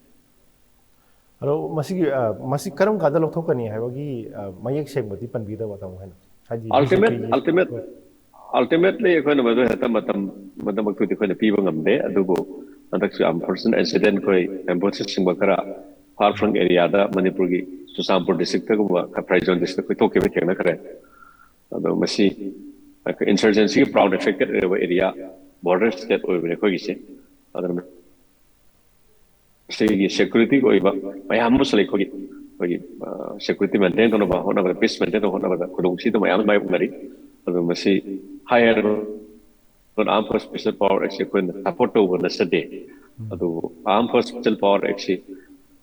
ꯑꯗꯣ ꯃꯁꯤꯒꯤ, ꯑ, ꯃꯁꯤ ꯀꯔꯝ ꯀꯥꯟꯗ ꯂꯧꯊꯣꯛꯀꯅꯤ ꯍꯥꯏꯕꯒꯤ, ꯑ, ꯃꯌꯦꯛ ꯁꯦꯡꯕꯗꯤ ꯄꯟꯕꯤꯗꯕ, ꯇꯥꯃꯣ ꯍꯣꯏꯅ? ꯍꯥꯏꯗꯤ Ultimate, BJP ꯒꯤ ultimate, ultimately ꯑꯩꯈꯣꯏꯅ ꯃꯗꯨ ꯍꯦꯛꯇ ꯃꯇꯝ, ꯃꯇꯝꯃꯛꯇꯨꯗꯤ ꯑꯩꯈꯣꯏꯅ ꯄꯤꯕ ꯉꯝꯗꯦ꯫ ꯑꯗꯨꯕꯨ ꯍꯟꯗꯛꯁꯨ unfortunate incident ꯑꯩꯈꯣꯏ ambushes ꯁꯤꯡꯕ ꯈꯔ far flung area ꯗ ꯃꯅꯤꯄꯨꯔꯒꯤ ꯆꯨꯔꯆꯥꯟꯄꯨꯔ district ꯇꯒꯨꯝꯕ, ꯈꯔ ꯐ꯭ꯔꯥꯏꯖꯣꯟ district ꯇ ꯑꯩꯈꯣꯏ ꯊꯣꯛꯈꯤꯕ ꯊꯦꯡꯅꯈ꯭ꯔꯦ꯫ ꯑꯗꯣ ꯃꯁꯤ insurgency ꯒꯤ prone affected ꯑꯣꯏꯔꯕ area, border state ꯑꯣꯏꯕꯅꯦ ꯑꯩꯈꯣꯏꯒꯤꯁꯦ꯫ ꯑꯗꯨꯅ ꯁꯤꯒꯤ security ꯒꯤ ꯑꯣꯏꯕ ꯃꯌꯥꯝ ꯑꯃꯁꯨ ꯂꯩ꯫ ꯑꯩꯈꯣꯏꯒꯤ, ꯑꯩꯈꯣꯏꯒꯤ, ꯑ, security maintain ꯇꯧꯅꯕ ꯍꯣꯠꯅꯕꯗ, peace maintain ꯇꯧꯅꯕ ꯍꯣꯠꯅꯕꯗ ꯈꯨꯗꯣꯡꯊꯤꯗꯕ ꯃꯌꯥꯝ ꯑꯃ ꯃꯥꯌꯣꯛꯅꯔꯤ꯫ ꯑꯗꯨ ꯃꯁꯤ ꯍꯥꯏ ꯍꯥꯏꯔꯕ Armed Force Special Power Act ꯁꯦ ꯑꯩꯈꯣꯏꯅ support ꯇꯧꯕ ꯅꯠꯆꯗꯦ꯫ ꯑꯗꯨꯕꯨ Armed Force Special Power Act ꯁꯤ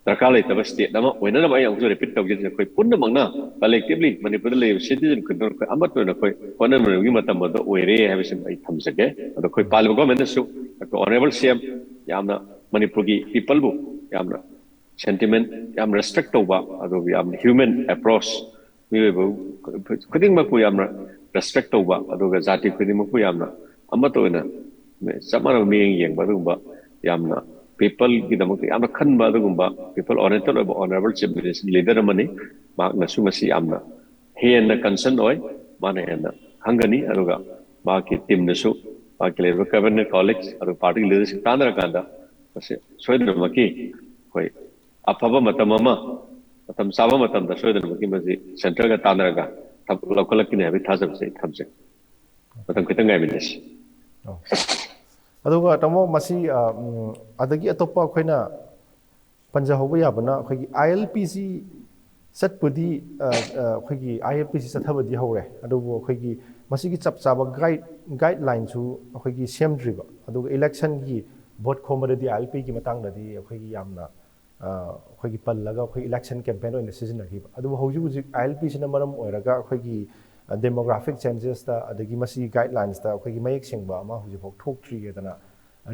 ꯗꯔꯀꯥꯔ ꯂꯩꯇꯕ state ꯑꯃ ꯑꯣꯏꯅꯅꯕ ꯑꯩ ꯑꯃꯨꯛꯁꯨ repeat ꯇꯧꯖꯔꯤꯁꯦ, ꯑꯩꯈꯣꯏ ꯄꯨꯝꯅꯃꯛꯅ collectively ꯃꯅꯤꯄꯨꯔꯗ ꯂꯩꯔꯤꯕ citizen ꯈꯨꯗꯤꯡꯃꯛ ꯑꯩꯈꯣꯏ ꯑꯃꯠꯇ ꯑꯣꯏꯅ ꯑꯩꯈꯣꯏ ꯍꯣꯠꯅꯃꯤꯟꯅꯕꯒꯤ ꯃꯇꯝ ꯑꯗꯨ ꯑꯣꯏꯔꯦ ꯍꯥꯏꯕꯁꯤꯃ ꯑꯩ ꯊꯝꯖꯒꯦ꯫ ꯑꯗꯣ ꯑꯩꯈꯣꯏ ꯄꯥꯜꯂꯤꯕ government ꯅꯁꯨ, ꯑꯩꯈꯣꯏ honourable CM ꯌꯥꯝꯅ ꯃꯅꯤꯄꯨꯔꯒꯤ people ꯕꯨ ꯌꯥꯝꯅ ꯁꯦꯟꯇꯤꯃꯦꯟ, ꯌꯥꯝ ꯔꯦꯁꯄꯦꯛ ꯇꯧꯕ, ꯑꯗꯨꯒ ꯌꯥꯝ ꯍ꯭ꯌꯨꯃꯦꯟ ꯑꯦꯄ꯭ꯔꯣꯆ, ꯃꯤꯑꯣꯏꯕ ꯈꯨꯗꯤꯡꯃꯛꯄꯨ ꯌꯥꯝꯅ ꯔꯦꯁꯄꯦꯛ ꯇꯧꯕ, ꯑꯗꯨꯒ ꯖꯥꯇꯤ ꯈꯨꯗꯤꯡꯃꯛꯄꯨ ꯌꯥꯝꯅ ꯑꯃꯠꯇ ꯑꯣꯏꯅ ꯆꯞ ꯃꯥꯟꯅꯕ ꯃꯤꯠꯌꯦꯡ ꯌꯦꯡꯕ, ꯑꯗꯨꯒꯨꯝꯕ ꯌꯥꯝꯅ ꯄꯤꯄꯜꯒꯤꯗꯃꯛꯇ ꯌꯥꯝꯅ ꯈꯟꯕ, ꯑꯗꯨꯒꯨꯝꯕ ꯄꯤꯄꯜ ꯑꯣꯔꯤꯌꯦꯟꯇꯦꯠ ꯑꯣꯏꯕ ꯑꯣꯅꯔꯦꯕꯜ ꯆꯤꯐ ꯃꯤꯅꯤꯁꯇꯔ ꯂꯤꯗꯔ ꯑꯃꯅꯤ꯫ ꯃꯍꯥꯛꯅꯁꯨ ꯃꯁꯤ ꯌꯥꯝꯅ ꯍꯦꯟꯅ ꯀꯟꯁꯔꯟ ꯑꯣꯏ, ꯃꯥꯅ ꯍꯦꯟꯅ ꯈꯪꯒꯅꯤ꯫ ꯑꯗꯨꯒ ꯃꯍꯥꯛꯀꯤ ꯇꯤꯝꯅꯁꯨ, ꯃꯍꯥꯛꯀꯤ ꯂꯩꯔꯤꯕ ꯀꯦꯕꯤꯅꯦꯠ ꯀꯣꯂꯤꯛꯁ ꯑꯗꯨꯒ ꯄꯥꯔꯇꯤ ꯂꯤꯗꯔꯁꯤꯡ ꯇꯥꯟꯅꯔꯀꯥꯟꯗ ꯃꯁꯤ ꯁꯣꯏꯗꯅꯃꯛꯀꯤ ꯑꯩꯈꯣꯏ ꯑꯐꯕ ꯃꯇꯝ ꯑꯃ, ꯃꯇꯝ ꯆꯥꯕ ꯃꯇꯝꯗ ꯁꯣꯏꯗꯅꯃꯛꯀꯤ ꯃꯁꯤ ꯁꯦꯟꯇ꯭ꯔꯦꯜꯒ ꯇꯥꯟꯅꯔꯒ ꯊꯕꯛ ꯂꯧꯈꯠꯂꯛꯀꯅꯤ ꯍꯥꯏꯕꯒꯤ ꯊꯥꯖꯕꯁꯦ ꯑꯩ ꯊꯝꯖꯩ꯫ ꯃꯇꯝ ꯈꯤꯇꯪ ꯉꯥꯏꯃꯤꯟꯅꯁꯤ꯫ ꯑꯣ꯫ ꯑꯗꯨꯒ ꯇꯥꯃꯣ, ꯃꯁꯤ ꯑ, ꯎꯝ, ꯑꯗꯒꯤ ꯑꯇꯣꯞꯄ ꯑꯩꯈꯣꯏꯅ ꯄꯟꯖꯍꯧꯕ ꯌꯥꯕꯅ, ꯑꯩꯈꯣꯏꯒꯤ ꯑꯥꯏ ꯑꯦꯜ ꯄꯤꯁꯤ ꯆꯠꯄꯨꯗꯤ, ꯑ, ꯑ, ꯑꯩꯈꯣꯏꯒꯤ ꯑꯥꯏ ꯑꯦꯜ ꯄꯤꯁꯤ ꯆꯠꯊꯕꯗꯤ ꯍꯧꯔꯦ, ꯑꯗꯨꯕꯨ ꯑꯩꯈꯣꯏꯒꯤ ꯃꯁꯤꯒꯤ ꯆꯞ ꯆꯥꯕ ꯒꯥꯏꯗ ꯒꯥꯏꯗꯂꯥꯏꯟꯁꯨ ꯑꯩꯈꯣꯏꯒꯤ ꯁꯦꯝꯗ꯭ꯔꯤꯕ꯫ ꯑꯗꯨꯒ ꯏꯂꯦꯛꯁꯟꯒꯤ ꯚꯣꯠ ꯈꯣꯝꯕꯗꯗꯤ ꯑꯥꯏ ꯑꯦꯜ ꯄꯤꯒꯤ ꯃꯇꯥꯡꯗꯗꯤ ꯑꯩꯈꯣꯏꯒꯤ ꯌꯥꯝꯅ, ꯑ, ꯑꯩꯈꯣꯏꯒꯤ ꯄꯜꯂꯒ ꯑꯩꯈꯣꯏ ꯏꯂꯦꯛꯁꯟ ꯀꯦꯝꯄꯦꯟ ꯑꯣꯏꯅ ꯁꯤꯖꯤꯟꯅꯈꯤꯕ꯫ ꯑꯗꯨꯕꯨ ꯍꯧꯖꯤꯛ ꯍꯧꯖꯤꯛ ꯑꯥꯏ ꯑꯦꯜ ꯄꯤꯁꯤꯅ ꯃꯔꯝ ꯑꯣꯏꯔꯒ ꯑꯩꯈꯣꯏꯒꯤ, ꯑ, ꯗꯦꯃꯣꯒ꯭ꯔꯥꯐꯤꯛ ꯆꯦꯟꯖꯦꯁꯇ ꯑꯗꯒꯤ ꯃꯁꯤꯒꯤ ꯒꯥꯏꯗꯂꯥꯏꯟꯁꯇ ꯑꯩꯈꯣꯏꯒꯤ ꯃꯌꯦꯛ ꯁꯦꯡꯕ ꯑꯃ ꯍꯧꯖꯤꯛꯐꯥꯎ ꯊꯣꯛꯇ꯭ꯔꯤꯑꯅ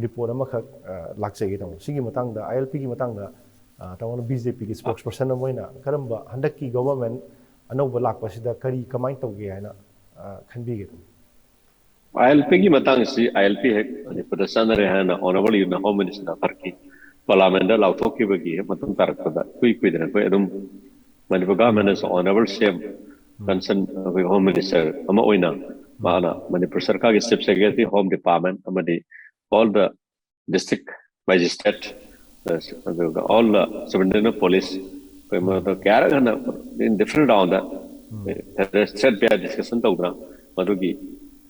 ꯔꯤꯄꯣꯔꯠ ꯑꯃꯈꯛ, ꯑ, ꯂꯥꯛꯆꯒꯦ ꯇꯥꯃꯣ꯫ ꯁꯤꯒꯤ ꯃꯇꯥꯡꯗ, ꯑꯥꯏ ꯑꯦꯜ ꯄꯤꯒꯤ ꯃꯇꯥꯡꯗ, ꯑ, ꯇꯥꯃꯣꯅ ꯕꯤ ꯖꯦ ꯄꯤꯒꯤ ꯁ꯭ꯄꯣꯛꯁ ꯄꯔꯁꯟ ꯑꯃ ꯑꯣꯏꯅ ꯀꯔꯝꯕ, ꯍꯟꯗꯛꯀꯤ ꯒꯣꯚꯔꯟꯃꯦꯟꯠ ꯑꯅꯧꯕ ꯂꯥꯛꯄꯁꯤꯗ ꯀꯔꯤ ꯀꯃꯥꯏꯅ ꯇꯧꯒꯦ ꯍꯥꯏꯅ, ꯑ, ꯈꯟꯕꯤꯒꯦ ꯇꯥꯃꯣ? ꯑꯥꯏ ꯑꯦꯜ ꯄꯤꯒꯤ ꯃꯇꯥꯡꯁꯤ ꯑꯥꯏ ꯑꯦꯜ ꯄꯤ ꯍꯦꯛ ꯃꯅꯤꯄꯨꯔꯗ ꯆꯠꯅꯔꯦ ꯍꯥꯏꯅ ꯑꯣꯅꯔꯦꯕꯜ ꯌꯨꯅꯤꯌꯟ ꯍꯣꯝ ꯃꯤꯅꯤꯁꯇꯔꯅ ꯄꯥꯔꯂꯥꯃꯦꯟꯗ ꯂꯥꯎꯊꯣꯛꯈꯤꯕꯒꯤ ꯍꯦꯛ ꯃꯇꯨꯡ ꯇꯥꯔꯛꯄꯗ ꯏꯀꯨꯏ ꯀꯨꯏꯗꯅ ꯑꯩꯈꯣꯏ ꯑꯗꯨꯝ ꯃꯅꯤꯄꯨꯔ ꯒꯚꯔꯟꯃꯦꯟꯠꯅꯁꯨ ꯑꯣꯅꯔꯦꯕꯜ ꯁꯤ ꯑꯦꯝ ꯀꯟꯁꯔꯟ ꯑꯩꯈꯣꯏ ꯍꯣꯝ ꯃꯤꯅꯤꯁꯇꯔ ꯑꯃ ꯑꯣꯏꯅ ꯃꯥꯅ ꯃꯅꯤꯄꯨꯔ ꯁꯔꯀꯥꯔꯒꯤ ꯆꯤꯐ ꯁꯦꯀ꯭ꯔꯦꯇꯔꯤ, ꯍꯣꯝ ꯗꯤꯄꯥꯔꯠꯃꯦꯟꯠ ꯑꯃꯗꯤ all the district magistrate, ꯑꯗꯨꯒ all the superintendent of police, ꯑꯩꯈꯣꯏ ꯃꯗꯨ ꯀꯌꯥꯔꯛ ꯍꯟꯅ in different round threadbare discussion ꯇꯧꯗꯅ ꯃꯗꯨꯒꯤ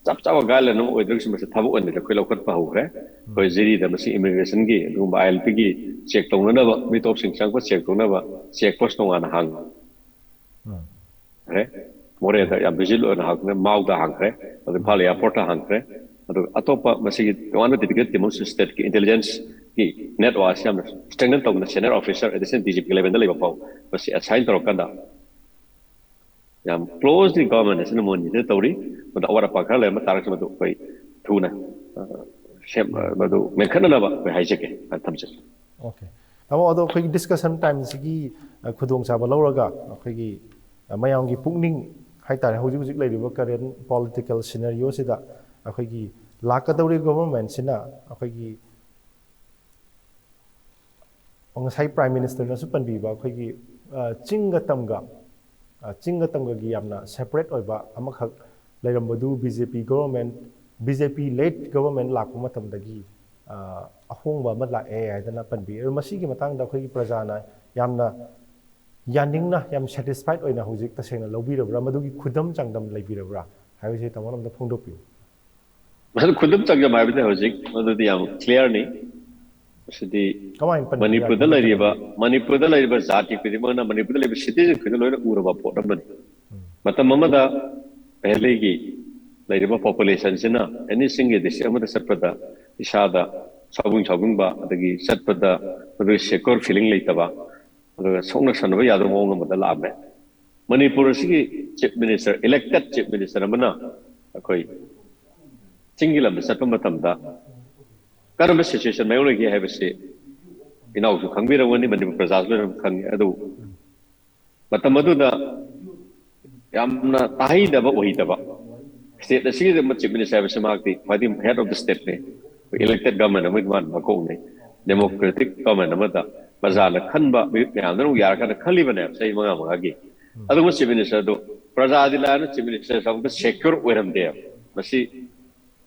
ꯆꯞ ꯆꯥꯕ ꯒꯥꯏꯗꯂꯥꯏꯟ ꯑꯃ ꯑꯣꯏꯗ꯭ꯔꯒꯁꯨ ꯃꯁꯤ ꯊꯕꯛ ꯑꯣꯏꯅꯗꯤ ꯑꯩꯈꯣꯏ ꯂꯧꯈꯠꯄ ꯍꯧꯈ꯭ꯔꯦ꯫ ꯑꯩꯈꯣꯏ ꯖꯤꯔꯤꯗ ꯃꯁꯤ ꯏꯃꯤꯒ꯭ꯔꯦꯁꯟꯒꯤ ꯑꯗꯨꯒꯨꯝꯕ ꯑꯥꯏ ꯑꯦꯜ ꯄꯤꯒꯤ ꯆꯦꯛ ꯇꯧꯅꯅꯕ, ꯃꯤꯇꯣꯞꯁꯤꯡ ꯆꯪꯉꯛꯄ ꯆꯦꯛ ꯇꯧꯅꯕ ꯆꯦꯛ ꯄꯣꯁ ꯇꯣꯉꯥꯟꯅ ꯍꯥꯡꯈ꯭ꯔꯦ꯫ ꯃꯣꯔꯦꯗ ꯌꯥꯝ ꯚꯤꯖꯤꯠ ꯑꯣꯏꯅ ꯍꯥꯡꯈ꯭ꯔꯦ, ꯃꯥꯎꯗ ꯍꯥꯡꯈ꯭ꯔꯦ, ꯑꯗꯨ ꯏꯝꯐꯥꯜ ꯑꯦꯌꯥꯔꯄꯣꯔꯠꯇ ꯍꯥꯡꯈ꯭ꯔꯦ꯫ ꯑꯗꯨꯒ ꯑꯇꯣꯞꯄ ꯃꯁꯤꯒꯤ ꯇꯣꯉꯥꯟꯕ ꯗꯤꯗꯤꯀꯦꯠ ꯇꯤꯝ ꯑꯃꯁꯨ ꯁ꯭ꯇꯦꯠꯀꯤ ꯏꯟꯇꯦꯂꯤꯖꯦꯟꯁꯀꯤ ꯅꯦꯠꯋꯥꯔꯛꯁꯤ ꯌꯥꯝꯅ ꯁ꯭ꯇꯔꯦꯡꯊꯟ ꯇꯧꯗꯅ senior officer additional D G P ꯂꯦꯚꯦꯜꯗ ꯂꯩꯕ ꯐꯥꯎ ꯃꯁꯤ ꯑꯦꯁꯥꯏꯟ ꯇꯧꯔꯀꯥꯟꯗ ꯌꯥꯝ ꯀ꯭ꯂꯣꯖꯂꯤ ꯒꯚꯔꯟꯃꯦꯟꯠ ꯑꯁꯤꯅ ꯃꯣꯅꯤꯇꯔ ꯇꯧꯔꯤ꯫ ꯃꯗꯨ ꯑꯋꯥꯠ ꯑꯄꯥ ꯈꯔ ꯂꯩꯔꯝꯕ ꯇꯥꯔꯒꯁꯨ ꯃꯗꯨ ꯑꯩꯈꯣꯏ ꯊꯨꯅ, ꯑ, ꯁꯦꯝ-, ꯑ, ꯃꯗꯨ ꯃꯦꯟꯈꯠꯅꯅꯕ ꯑꯩꯈꯣꯏ ꯍꯥꯏꯖꯒꯦ, ꯑ, ꯊꯝꯖꯒꯦ꯫ ꯑꯣꯀꯦ꯫ ꯇꯥꯃꯣ, ꯑꯗꯣ ꯑꯩꯈꯣꯏꯒꯤ ꯗꯤꯁꯀꯁꯟ ꯇꯥꯏꯝꯁꯤꯒꯤ ꯈꯨꯗꯣꯡꯆꯥꯕ ꯂꯧꯔꯒ ꯑꯩꯈꯣꯏꯒꯤ ꯃꯌꯥꯝꯒꯤ ꯄꯨꯛꯅꯤꯡ ꯍꯥꯏꯇꯥꯔꯦ, ꯍꯧꯖꯤꯛ ꯍꯧꯖꯤꯛ ꯂꯩꯔꯤꯕ ꯀꯔꯦꯟ ꯄꯣꯂꯤꯇꯤꯀꯦꯜ ꯁꯤꯅꯔꯤꯑꯣꯁꯤꯗ ꯑꯩꯈꯣꯏꯒꯤ ꯂꯥꯛꯀꯗꯧꯔꯤꯕ ꯒꯣꯚꯔꯟꯃꯦꯟꯁꯤꯅ ꯑꯩꯈꯣꯏꯒꯤ ꯉꯁꯥꯏ ꯄ꯭ꯔꯥꯏꯝ ꯃꯤꯅꯤꯁꯇꯔꯅꯁꯨ ꯄꯟꯕꯤꯕ ꯑꯩꯈꯣꯏꯒꯤ ꯆꯤꯡꯒ ꯇꯝꯒ ꯆꯤꯡꯒ ꯇꯝꯒꯒꯤ ꯌꯥꯝꯅ ꯁꯦꯄꯔꯦꯠ ꯑꯣꯏꯕ ꯑꯃꯈꯛ ꯂꯩꯔꯝꯕꯗꯨ ꯕꯤ ꯖꯦ ꯄꯤ government, B J P ꯂꯦꯗ government ꯂꯥꯛꯄ ꯃꯇꯝꯗꯒꯤ ꯑꯍꯣꯡꯕ ꯑꯃ ꯂꯥꯛꯑꯦ ꯍꯥꯏꯗꯅ ꯄꯟꯕꯤ꯫ ꯑꯗꯣ ꯃꯁꯤꯒꯤ ꯃꯇꯥꯡꯗ ꯑꯩꯈꯣꯏꯒꯤ ꯄ꯭ꯔꯖꯥꯅ ꯌꯥꯝꯅ ꯌꯥꯅꯤꯡꯅ, ꯌꯥꯝ ꯁꯦꯇꯤꯁꯐꯥꯏꯠ ꯑꯣꯏꯅ ꯍꯧꯖꯤꯛ ꯇꯁꯦꯡꯅ ꯂꯧꯕꯤꯔꯕ꯭ꯔꯥ? ꯃꯗꯨꯒꯤ ꯈꯨꯗꯝ ꯆꯥꯡꯗꯝ ꯂꯩꯕꯤꯔꯕ꯭ꯔꯥ ꯍꯥꯏꯕꯁꯤ ꯇꯥꯃꯣꯅ ꯑꯝꯇ ꯐꯣꯡꯗꯣꯛꯄꯤꯌꯨ꯫ ꯃꯗꯨ ꯈꯨꯗꯝ ꯆꯥꯡꯗꯝ ꯍꯥꯏꯕꯗꯤ ꯍꯧꯖꯤꯛ ꯃꯗꯨꯗꯤ ꯌꯥꯝ ꯀ꯭ꯂꯤꯌꯥꯔꯅꯤ꯫ ꯃꯁꯤꯗꯤ ꯀꯃꯥꯏꯅ ꯄꯟꯕꯤꯕ ꯃꯅꯤꯄꯨꯔꯗ ꯌꯥꯒꯦ? ꯂꯩꯔꯤꯕ, ꯃꯅꯤꯄꯨꯔꯗ ꯂꯩꯔꯤꯕ ꯖꯥꯇꯤ ꯈꯨꯗꯤꯡꯃꯛꯅ, ꯃꯅꯤꯄꯨꯔꯗ ꯂꯩꯔꯤꯕ ꯁꯤꯇꯤꯖꯟ ꯈꯨꯗꯤꯡ ꯂꯣꯏꯅ ꯎꯔꯕ ꯄꯣꯠ ꯑꯃꯅꯤ꯫ ꯃꯇꯝ ꯑꯃꯗ ꯚꯦꯂꯤꯒꯤ ꯂꯩꯔꯤꯕ ꯄꯣꯄꯨꯂꯦꯁꯟꯁꯤꯅ ꯑꯦꯅꯤ ꯆꯤꯡꯒꯤ ꯗꯤꯁꯇ꯭ꯔꯤꯛ ꯑꯃꯗ ꯆꯠꯄꯗ ꯏꯁꯥꯗ ꯁꯥꯎꯅꯤꯡ ꯁꯥꯎꯅꯤꯡꯕ, ꯑꯗꯒꯤ ꯆꯠꯄꯗ ꯃꯗꯨꯒꯤ ꯁꯦꯀ꯭ꯌꯣꯔ ꯐꯤꯂꯤꯡ ꯂꯩꯇꯕ, ꯑꯗꯨꯒ ꯁꯣꯛꯅ ꯁꯝꯅꯕ ꯌꯥꯗꯕ ꯃꯑꯣꯡ ꯑꯃꯗ ꯂꯥꯛꯑꯝꯃꯦ꯫ ꯃꯅꯤꯄꯨꯔ ꯑꯁꯤꯒꯤ ꯆꯤꯐ ꯃꯤꯅꯤꯁꯇꯔ, ꯏꯂꯦꯛꯇꯦꯗ ꯆꯤꯐ ꯃꯤꯅꯤꯁꯇꯔ ꯑꯃꯅ ꯑꯩꯈꯣꯏ ꯆꯤꯡꯒꯤ ꯂꯝꯗ ꯆꯠꯄ ꯃꯇꯝꯗ ꯀꯔꯝꯕ ꯁꯤꯆꯨꯋꯦꯁꯟ ꯃꯥꯌꯣꯛꯅꯒꯦ ꯍꯥꯏꯕꯁꯤ ꯏꯅꯥꯎꯁꯨ ꯈꯪꯕꯤꯔꯝꯒꯅꯤ, ꯃꯅꯤꯄꯨꯔ ꯄ꯭ꯔꯖꯥꯁꯨ ꯂꯣꯏꯅ ꯈꯪꯉꯤ꯫ ꯑꯗꯨ ꯃꯇꯝ ꯑꯗꯨꯗ ꯌꯥꯝꯅ ꯇꯥꯍꯩꯗꯕ ꯑꯣꯏꯗꯕ, ꯁ꯭ꯇꯦꯠ ꯑꯁꯤꯒꯤꯗꯃꯛ ꯆꯤꯐ ꯃꯤꯅꯤꯁꯇꯔ ꯍꯥꯏꯕꯁꯤ ꯃꯍꯥꯛꯇꯤ ꯈ꯭ꯋꯥꯏꯗꯒꯤ ꯍꯦꯗ ꯑꯣꯐ ꯗ ꯁ꯭ꯇꯦꯠꯅꯤ, ꯑꯩꯈꯣꯏ ꯏꯂꯦꯛꯇꯦꯗ ꯒꯚꯔꯟꯃꯦꯟ ꯑꯃꯒꯤ ꯃꯥꯅ ꯃꯀꯣꯛꯅꯤ, ꯗꯦꯃꯣꯀ꯭ꯔꯦꯇꯤꯛ ꯒꯚꯔꯟꯃꯦꯟ ꯑꯃꯗ ꯄ꯭ꯔꯖꯥꯅ ꯈꯟꯕ ꯃꯤꯍꯨꯠ ꯃꯌꯥꯝꯗꯨꯅ ꯑꯃꯨꯛ ꯌꯥꯔꯀꯥꯟꯗ ꯈꯜꯂꯤꯕꯅꯦꯕ ꯆꯍꯤ ꯃꯉꯥ ꯃꯉꯥꯒꯤ꯫ ꯑꯗꯨꯒꯨꯝꯕ ꯆꯤꯐ ꯃꯤꯅꯤꯁꯇꯔꯗꯨ ꯄ꯭ꯔꯖꯥꯗꯤ ꯂꯥꯏꯔꯅ ꯆꯤꯐ ꯃꯤꯅꯤꯁꯇꯔ ꯐꯥꯎꯕꯗ ꯁꯦꯀ꯭ꯌꯣꯔ ꯑꯣꯏꯔꯝꯗꯦꯕ꯫ ꯃꯁꯤ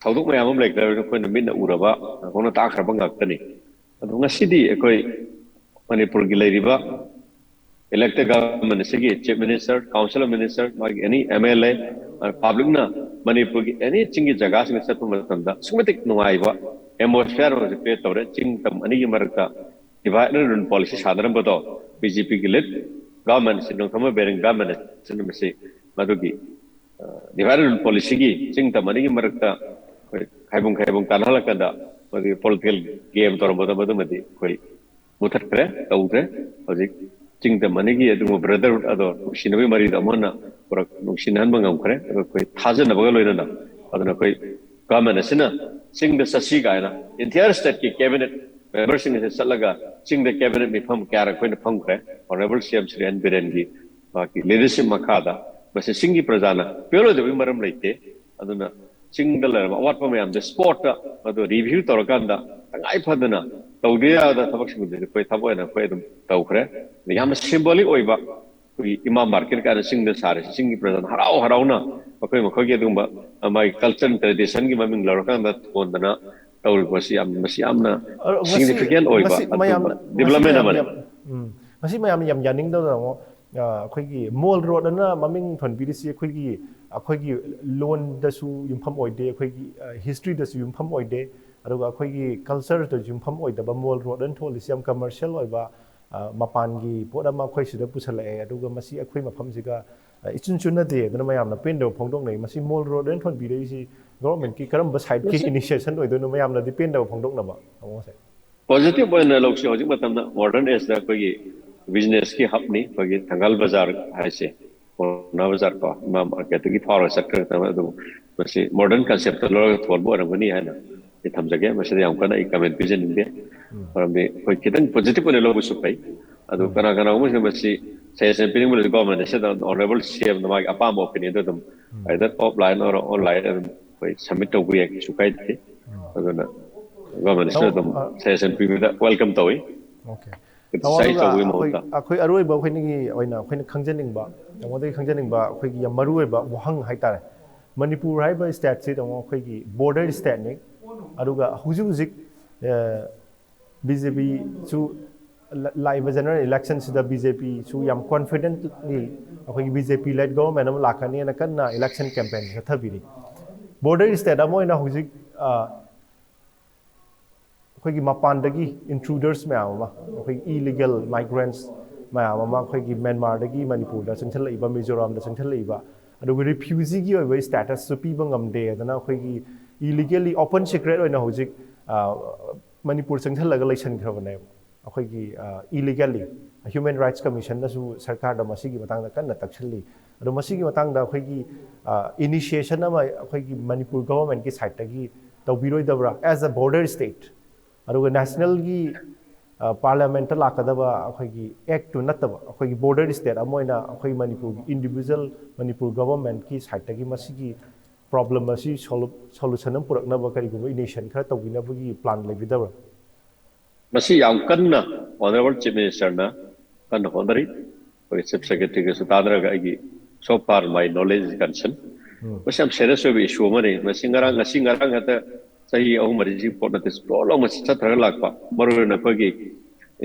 ꯊꯧꯗꯣꯛ ꯃꯌꯥꯝ ꯑꯃ ꯂꯩꯈ꯭ꯔꯕꯅꯤꯅ ꯑꯩꯈꯣꯏꯅ ꯃꯤꯠꯅ ꯎꯔꯕ, ꯅꯥꯀꯣꯡꯅ ꯇꯥꯈ꯭ꯔꯕ ꯉꯥꯛꯇꯅꯤ꯫ ꯑꯗꯣ ꯉꯁꯤꯗꯤ ꯑꯩꯈꯣꯏ ꯃꯅꯤꯄꯨꯔꯒꯤ ꯂꯩꯔꯤꯕ ꯏꯂꯦꯛꯇꯦꯗ ꯒꯚꯔꯟꯃꯦꯟ ꯑꯁꯤꯒꯤ chief minister, council of minister, ꯃꯥꯒꯤ ꯑꯦꯅꯤ ꯑꯦꯝ ꯑꯦꯜ ꯑꯦ, ꯄꯕ꯭ꯂꯤꯛꯅ ꯃꯅꯤꯄꯨꯔꯒꯤ ꯑꯦꯅꯤ ꯆꯤꯡꯒꯤ ꯖꯒꯥꯁꯤꯡꯗ ꯆꯠꯄ ꯃꯇꯝꯗ ꯑꯁꯨꯛꯀꯤ ꯃꯇꯤꯛ ꯅꯨꯡꯉꯥꯏꯕ ꯑꯦꯠꯃꯣꯁꯐꯤꯌꯔ ꯑꯃꯁꯨ ꯀ꯭ꯔꯤꯌꯦꯠ ꯇꯧꯔꯦ꯫ ꯆꯤꯡ ꯇꯝ ꯑꯅꯤꯒꯤ ꯃꯔꯛꯇ ꯗꯤꯚꯥꯏꯗ ꯑꯦꯟ ꯔꯨꯜ ꯄꯣꯂꯤꯁꯤ ꯁꯥꯟꯅꯔꯝꯕꯗꯣ ꯕꯤ ꯖꯦ ꯄꯤꯒꯤ ꯂꯤꯗ ꯒꯚꯔꯟꯃꯦꯟ ꯑꯁꯤ, ꯅꯣꯡꯊꯣꯝꯕꯝ ꯕꯤꯔꯦꯟ ꯒꯚꯔꯟꯃꯦꯟ ꯑꯁꯤꯅ ꯃꯁꯤ ꯃꯗꯨꯒꯤ ꯗꯤꯚꯥꯏꯗ ꯑꯦꯟ ꯔꯨꯜ ꯄꯣꯂꯤꯁꯤꯒꯤ ꯆꯤꯡ ꯇꯝ ꯑꯅꯤꯒꯤ ꯃꯔꯛꯇ ꯑꯩꯈꯣꯏ ꯈꯥꯏꯕꯨꯡ ꯈꯥꯏꯕꯨꯡ ꯇꯥꯟꯅꯍꯜꯂꯀꯥꯟꯗ ꯃꯗꯨꯒꯤ ꯄꯣꯂꯤꯇꯤꯀꯦꯜ ꯒꯦꯝ ꯇꯧꯔꯝꯕꯗꯣ ꯃꯗꯨꯃꯗꯤ ꯑꯩꯈꯣꯏ ꯃꯨꯊꯠꯈ꯭ꯔꯦ, ꯇꯧꯗ꯭ꯔꯦ꯫ ꯍꯧꯖꯤꯛ ꯆꯤꯡ ꯇꯝ ꯑꯅꯤꯒꯤ ꯑꯗꯨꯒꯨꯝꯕ ꯕ꯭ꯔꯗꯔꯍꯨꯗ ꯑꯗꯣ, ꯅꯨꯡꯁꯤꯅꯕꯒꯤ ꯃꯔꯤꯗꯣ ꯑꯃꯨꯛ ꯍꯟꯅ ꯄꯨꯔꯛ-, ꯅꯨꯡꯁꯤꯅꯍꯟꯕ ꯉꯝꯈ꯭ꯔꯦ꯫ ꯑꯗꯣ ꯑꯩꯈꯣꯏ ꯊꯥꯖꯅꯕꯒ ꯂꯣꯏꯅꯅ, ꯑꯗꯨꯅ ꯑꯩꯈꯣꯏ ꯒꯚꯔꯟꯃꯦꯟ ꯑꯁꯤꯅ ꯆꯤꯡꯗ ꯆꯠꯁꯤ ꯀꯥꯏꯅ ꯏꯟꯇꯤꯌꯥꯔ ꯁ꯭ꯇꯦꯠꯀꯤ ꯀꯦꯕꯤꯅꯦꯠ ꯃꯦꯝꯕꯔꯁꯤꯡ ꯑꯁꯤ ꯆꯠꯂꯒ ꯆꯤꯡꯗ cabinet ꯃꯤꯐꯝ ꯀꯌꯥꯔꯛ ꯑꯩꯈꯣꯏꯅ ꯐꯝꯈ꯭ꯔꯦ꯫ Honourable C M Shri N ꯕꯤꯔꯦꯟꯒꯤ ꯃꯍꯥꯛꯀꯤ leadership ꯃꯈꯥꯗ꯫ ꯃꯁꯤ ꯆꯤꯡꯒꯤ ꯄ꯭ꯔꯖꯥꯅ ꯄꯦꯜꯂꯣꯏꯗꯕꯒꯤ ꯃꯔꯝ ꯂꯩꯇꯦ꯫ ꯑꯗꯨꯅ ꯆꯤꯡꯗ ꯂꯩꯔꯕ ꯑꯋꯥꯠꯄ ꯃꯌꯥꯝꯗ spot ꯇ ꯃꯗꯨ review ꯇꯧꯔꯀꯥꯟꯗ ꯇꯉꯥꯏ ꯐꯗꯅ ꯇꯧꯗ ꯌꯥꯗꯕ ꯊꯕꯛꯁꯤꯡꯗꯨꯗꯤ ꯑꯩꯈꯣꯏ ꯊꯕꯛ ꯑꯣꯏꯅ ꯑꯩꯈꯣꯏ ꯑꯗꯨꯝ ꯇꯧꯈ꯭ꯔꯦ꯫ ꯑꯗ ꯌꯥꯝꯅ symbolic ꯑꯣꯏꯕ ꯑꯩꯈꯣꯏꯒꯤ ꯏꯃꯥ market ꯀꯥꯏꯅ ꯆꯤꯡꯗ ꯁꯥꯔꯤꯁꯦ, ꯆꯤꯡꯒꯤ ꯄ꯭ꯔꯖꯥꯅ ꯍꯔꯥꯎ ꯍꯔꯥꯎꯅ ꯃꯈꯣꯏ ꯃꯈꯣꯏꯒꯤ ꯑꯗꯨꯒꯨꯝꯕ, ꯑ, ꯃꯥꯒꯤ culture and tradition ꯒꯤ ꯃꯃꯤꯡ ꯂꯧꯔꯀꯥꯟꯗ ꯊꯣꯟꯗꯅ ꯇꯧꯔꯤꯕ ꯑꯁꯤ ꯌꯥꯝ, ꯃꯁꯤ ꯌꯥꯝꯅ ꯑ, ꯃꯁꯤ, significant ꯑꯣꯏꯕ ꯃꯁꯤ ꯑꯗꯨꯒꯨꯝꯕ ꯃꯌꯥꯝꯅ, ꯃꯁꯤ development ꯃꯌꯥꯝꯅ ꯑꯃꯅꯤ꯫ ꯌꯥꯝ, ꯎꯝ, ꯃꯁꯤ ꯃꯌꯥꯝꯅ ꯌꯥꯝ ꯌꯥꯅꯤꯡꯗꯕ, ꯇꯥꯃꯣ꯫ ꯑ, ꯑꯩꯈꯣꯏꯒꯤ mall road ꯑꯅ ꯃꯃꯤꯡ ꯊꯣꯟꯕꯤꯔꯤꯁꯤ ꯑꯩꯈꯣꯏꯒꯤ, ꯑꯩꯈꯣꯏꯒꯤ ꯂꯣꯟꯗꯁꯨ ꯌꯨꯝꯐꯝ ꯑꯣꯏꯗꯦ, ꯑꯩꯈꯣꯏꯒꯤ, ꯑ, history ꯗꯁꯨ ꯌꯨꯝꯐꯝ ꯑꯣꯏꯗꯦ, ꯑꯗꯨꯒ ꯑꯩꯈꯣꯏꯒꯤ culture ꯗꯁꯨ ꯌꯨꯝꯐꯝ ꯑꯣꯏꯗꯕ mall road ꯑꯅ ꯊꯣꯜꯂꯤꯁꯤ ꯌꯥꯝ commercial ꯑꯣꯏꯕ, ꯑ, ꯃꯄꯥꯟꯒꯤ ꯄꯣꯠ ꯑꯃ ꯑꯩꯈꯣꯏ ꯁꯤꯗ ꯄꯨꯁꯜꯂꯛꯑꯦ, ꯑꯗꯨꯒ ꯃꯁꯤ ꯑꯩꯈꯣꯏ ꯃꯐꯝꯁꯤꯒ, ꯑ, ꯏꯆꯨꯟ ꯆꯨꯟꯅꯗꯦ ꯑꯗꯨꯅ ꯃꯌꯥꯝꯅ ꯄꯦꯟꯗꯕ ꯐꯣꯡꯗꯣꯛꯅꯩ꯫ ꯃꯁꯤ mall road ꯑꯅ ꯊꯣꯟꯕꯤꯔꯛꯏꯁꯤ government ꯀꯤ ꯀꯔꯝꯕ side ꯀꯤ ꯃꯁꯤ initiation ꯑꯣꯏꯗꯣꯏꯅꯣ, ꯃꯌꯥꯝꯅꯗꯤ ꯄꯦꯟꯗꯕ ꯐꯣꯡꯗꯣꯛꯅꯕ, ꯇꯥꯃꯣꯁꯦ? Positive ꯑꯣꯏꯅ ꯂꯧꯁꯤ꯫ ꯍꯧꯖꯤꯛ ꯃꯇꯝꯗ modern age ꯗ ꯑꯩꯈꯣꯏꯒꯤ business ꯀꯤ hub ꯅꯤ ꯑꯩꯈꯣꯏꯒꯤ ꯊꯪꯒꯥꯜ ꯕꯖꯥꯔ ꯍꯥꯏꯁꯦ꯫ ꯄꯥꯎꯅꯥ ꯕꯖꯥꯔ ꯀꯣ, ꯏꯃꯥ market ꯇꯒꯤ ꯐꯥꯎꯔꯒ ꯆꯠꯈ꯭ꯔꯒ ꯇꯧꯔꯒ ꯑꯗꯨꯝ ꯃꯁꯤ modern concept ꯇ ꯂꯧꯔꯒ ꯊꯣꯟꯕ ꯑꯣꯏꯔꯝꯒꯅꯤ ꯍꯥꯏꯅ ꯑꯩ ꯊꯝꯖꯒꯦ꯫ ꯃꯁꯤꯗ ꯌꯥꯝ ꯀꯟꯅ ꯑꯩ comment ꯄꯤꯖꯅꯤꯡꯗꯦ꯫ ꯎꯝ꯫ ꯃꯔꯝꯗꯤ ꯑꯩꯈꯣꯏ ꯈꯤꯇꯪ positive ꯑꯣꯏꯅ ꯂꯧꯕꯁꯨ ꯐꯩ꯫ ꯑꯗꯨ ꯎꯝ꯫ ꯀꯅꯥ ꯀꯅꯥꯒꯨꯝꯕꯁꯤꯡꯅ ꯃꯁꯤ suggestion ꯄꯤꯅꯤꯡꯕ ꯂꯩꯔꯁꯨ government ꯁꯤꯗ Honourable C M ꯅ ꯃꯥꯒꯤ ꯑꯄꯥꯝꯕ opinion ꯗꯨ ꯑꯗꯨꯝ ꯎꯝ꯫ either offline or online ꯑꯗꯨꯝ ꯑꯩꯈꯣꯏ submit ꯇꯧꯕ ꯌꯥꯏ, ꯀꯩꯁꯨ ꯀꯥꯏꯗꯦ꯫ ꯎꯝ꯫ ꯑꯗꯨꯅ government ꯁꯤꯗ ꯇꯧ-, ꯑꯗꯨꯝ ꯑ, suggestion ꯄꯤꯕꯗ welcome ꯇꯧꯏ꯫ Okay꯫ Criticize ꯇꯥꯃꯣ, ꯑꯗꯨꯒ ꯇꯧꯕꯒꯤ ꯑꯩꯈꯣꯏ, ꯃꯍꯨꯠꯇ꯫ ꯑꯩꯈꯣꯏ ꯑꯔꯣꯏꯕ ꯑꯩꯈꯣꯏꯅꯒꯤ ꯑꯣꯏꯅ ꯑꯩꯈꯣꯏꯅ ꯈꯪꯖꯅꯤꯡꯕ, ꯇꯥꯃꯣꯗꯒꯤ ꯈꯪꯖꯅꯤꯡꯕ ꯑꯩꯈꯣꯏꯒꯤ ꯌꯥꯝ ꯃꯔꯨꯑꯣꯏꯕ ꯋꯥꯍꯪ ꯍꯥꯏꯇꯥꯔꯦ꯫ ꯃꯅꯤꯄꯨꯔ ꯍꯥꯏꯔꯤꯕ state ꯁꯤ, ꯇꯥꯃꯣ, ꯑꯩꯈꯣꯏꯒꯤ border state ꯅꯤ꯫ ꯑꯗꯨꯒ ꯍꯧꯖꯤꯛ ꯍꯧꯖꯤꯛ, ꯑ, B J P ꯁꯨ ꯂ-, ꯂꯥꯛꯏꯕ general election ꯁꯤꯗ B J P ꯁꯨ ꯌꯥꯝ confidently ꯑꯩꯈꯣꯏꯒꯤ B J P led government ꯑꯃ ꯂꯥꯛꯀꯅꯤꯅ ꯀꯟꯅ election campaign ꯆꯠꯊꯕꯤꯔꯤ꯫ Border state ꯑꯃ ꯑꯣꯏꯅ ꯍꯧꯖꯤꯛ, ꯑ, ꯑꯩꯈꯣꯏꯒꯤ ꯃꯄꯥꯟꯗꯒꯤ intruders ꯃꯌꯥꯝ ꯑꯃ, ꯑꯩꯈꯣꯏꯒꯤ illegal migrants ꯃꯌꯥꯝ ꯑꯃ ꯑꯩꯈꯣꯏꯒꯤ ꯃ꯭ꯌꯥꯟꯃꯥꯔꯗꯒꯤ ꯃꯅꯤꯄꯨꯔꯗ ꯆꯪꯁꯤꯜꯂꯛꯏꯕ, ꯃꯤꯖꯣꯔꯥꯝꯗ ꯆꯪꯁꯤꯜꯂꯛꯏꯕ, ꯑꯗꯨꯒ refugee ꯒꯤ ꯑꯣꯏꯕ status ꯁꯨ ꯄꯤꯕ ꯉꯝꯗꯦ ꯍꯥꯏꯗꯅ ꯑꯩꯈꯣꯏꯒꯤ illegally open secret ꯑꯣꯏꯅ ꯍꯧꯖꯤꯛ, ꯑ, ꯃꯅꯤꯄꯨꯔ ꯆꯪꯁꯤꯜꯂꯒ ꯂꯩꯁꯟꯈ꯭ꯔꯕꯅꯦꯕ꯫ ꯑꯩꯈꯣꯏꯒꯤ, ꯑ, illegally Human Rights Commission ꯅꯁꯨ ꯁꯔꯀꯥꯔꯗ ꯃꯁꯤꯒꯤ ꯃꯇꯥꯡꯗ ꯀꯟꯅ ꯇꯛꯁꯤꯜꯂꯤ꯫ ꯑꯗꯣ ꯃꯁꯤꯒꯤ ꯃꯇꯥꯡꯗ ꯑꯩꯈꯣꯏꯒꯤ, ꯑ, initiation ꯑꯃ ꯑꯩꯈꯣꯏꯒꯤ ꯃꯅꯤꯄꯨꯔ government ꯀꯤ side ꯇꯒꯤ ꯇꯧꯕꯤꯔꯣꯏꯗꯕ꯭ꯔꯥ as a border state? ꯑꯗꯨꯒ national ꯒꯤ ꯄꯥꯔꯂꯤꯌꯥꯃꯦꯟꯠꯇ ꯂꯥꯛꯀꯗꯕ ꯑꯩꯈꯣꯏꯒꯤ ꯑꯦꯛꯇꯨ ꯅꯠꯇꯕ, ꯑꯩꯈꯣꯏꯒꯤ ꯕꯣꯔꯗꯔ ꯁ꯭ꯇꯦꯠ ꯑꯃ ꯑꯣꯏꯅ ꯑꯩꯈꯣꯏ ꯃꯅꯤꯄꯨꯔꯒꯤ ꯏꯟꯗꯤꯕꯤꯖꯨꯋꯦꯜ ꯃꯅꯤꯄꯨꯔ ꯒꯚꯔꯟꯃꯦꯟꯠꯀꯤ ꯁꯥꯏꯠꯇꯒꯤ ꯃꯁꯤꯒꯤ ꯄ꯭ꯔꯣꯕ꯭ꯂꯦꯝ ꯑꯁꯤ ꯁꯣꯂꯨꯁꯟ ꯑꯃ ꯄꯨꯔꯛꯅꯕ ꯀꯔꯤꯒꯨꯝꯕ ꯏꯅꯤꯁꯤꯌꯦꯁꯟ ꯈꯔ ꯇꯧꯕꯤꯅꯕꯒꯤ ꯄ꯭ꯂꯥꯟ ꯂꯩꯕꯤꯗꯕ꯭ꯔꯥ? ꯃꯁꯤ ꯌꯥꯝ ꯀꯟꯅ ꯑꯣꯅꯔꯦꯕꯜ ꯆꯤꯐ ꯃꯤꯅꯤꯁꯇꯔꯅ ꯀꯟꯅ ꯍꯣꯠꯅꯔꯤ꯫ ꯑꯩꯈꯣꯏꯒꯤ ꯆꯤꯐ ꯁꯦꯀ꯭ꯔꯦꯇꯔꯤꯒꯁꯨ ꯇꯥꯟꯅꯔꯒ ꯑꯩꯒꯤ so far my knowledge is concern ꯃꯁꯤ ꯌꯥꯝ ꯁꯦꯔꯤꯌꯁ ꯑꯣꯏꯕ ꯏꯁꯨ ꯑꯃꯅꯤ꯫ ꯃꯁꯤ ꯉꯔꯥꯡ, ꯉꯁꯤ ꯉꯔꯥꯡ ꯈꯛꯇ ꯆꯍꯤ ꯑꯍꯨꯝ ꯃꯔꯤꯁꯤ ꯄꯣꯠ ꯅꯠꯇꯦ, ꯂꯣꯏ ꯂꯣꯏꯅꯃꯛ ꯆꯠꯊꯔꯒ ꯂꯥꯛꯄ꯫ ꯃꯔꯨ ꯑꯣꯏꯅ ꯑꯩꯈꯣꯏꯒꯤ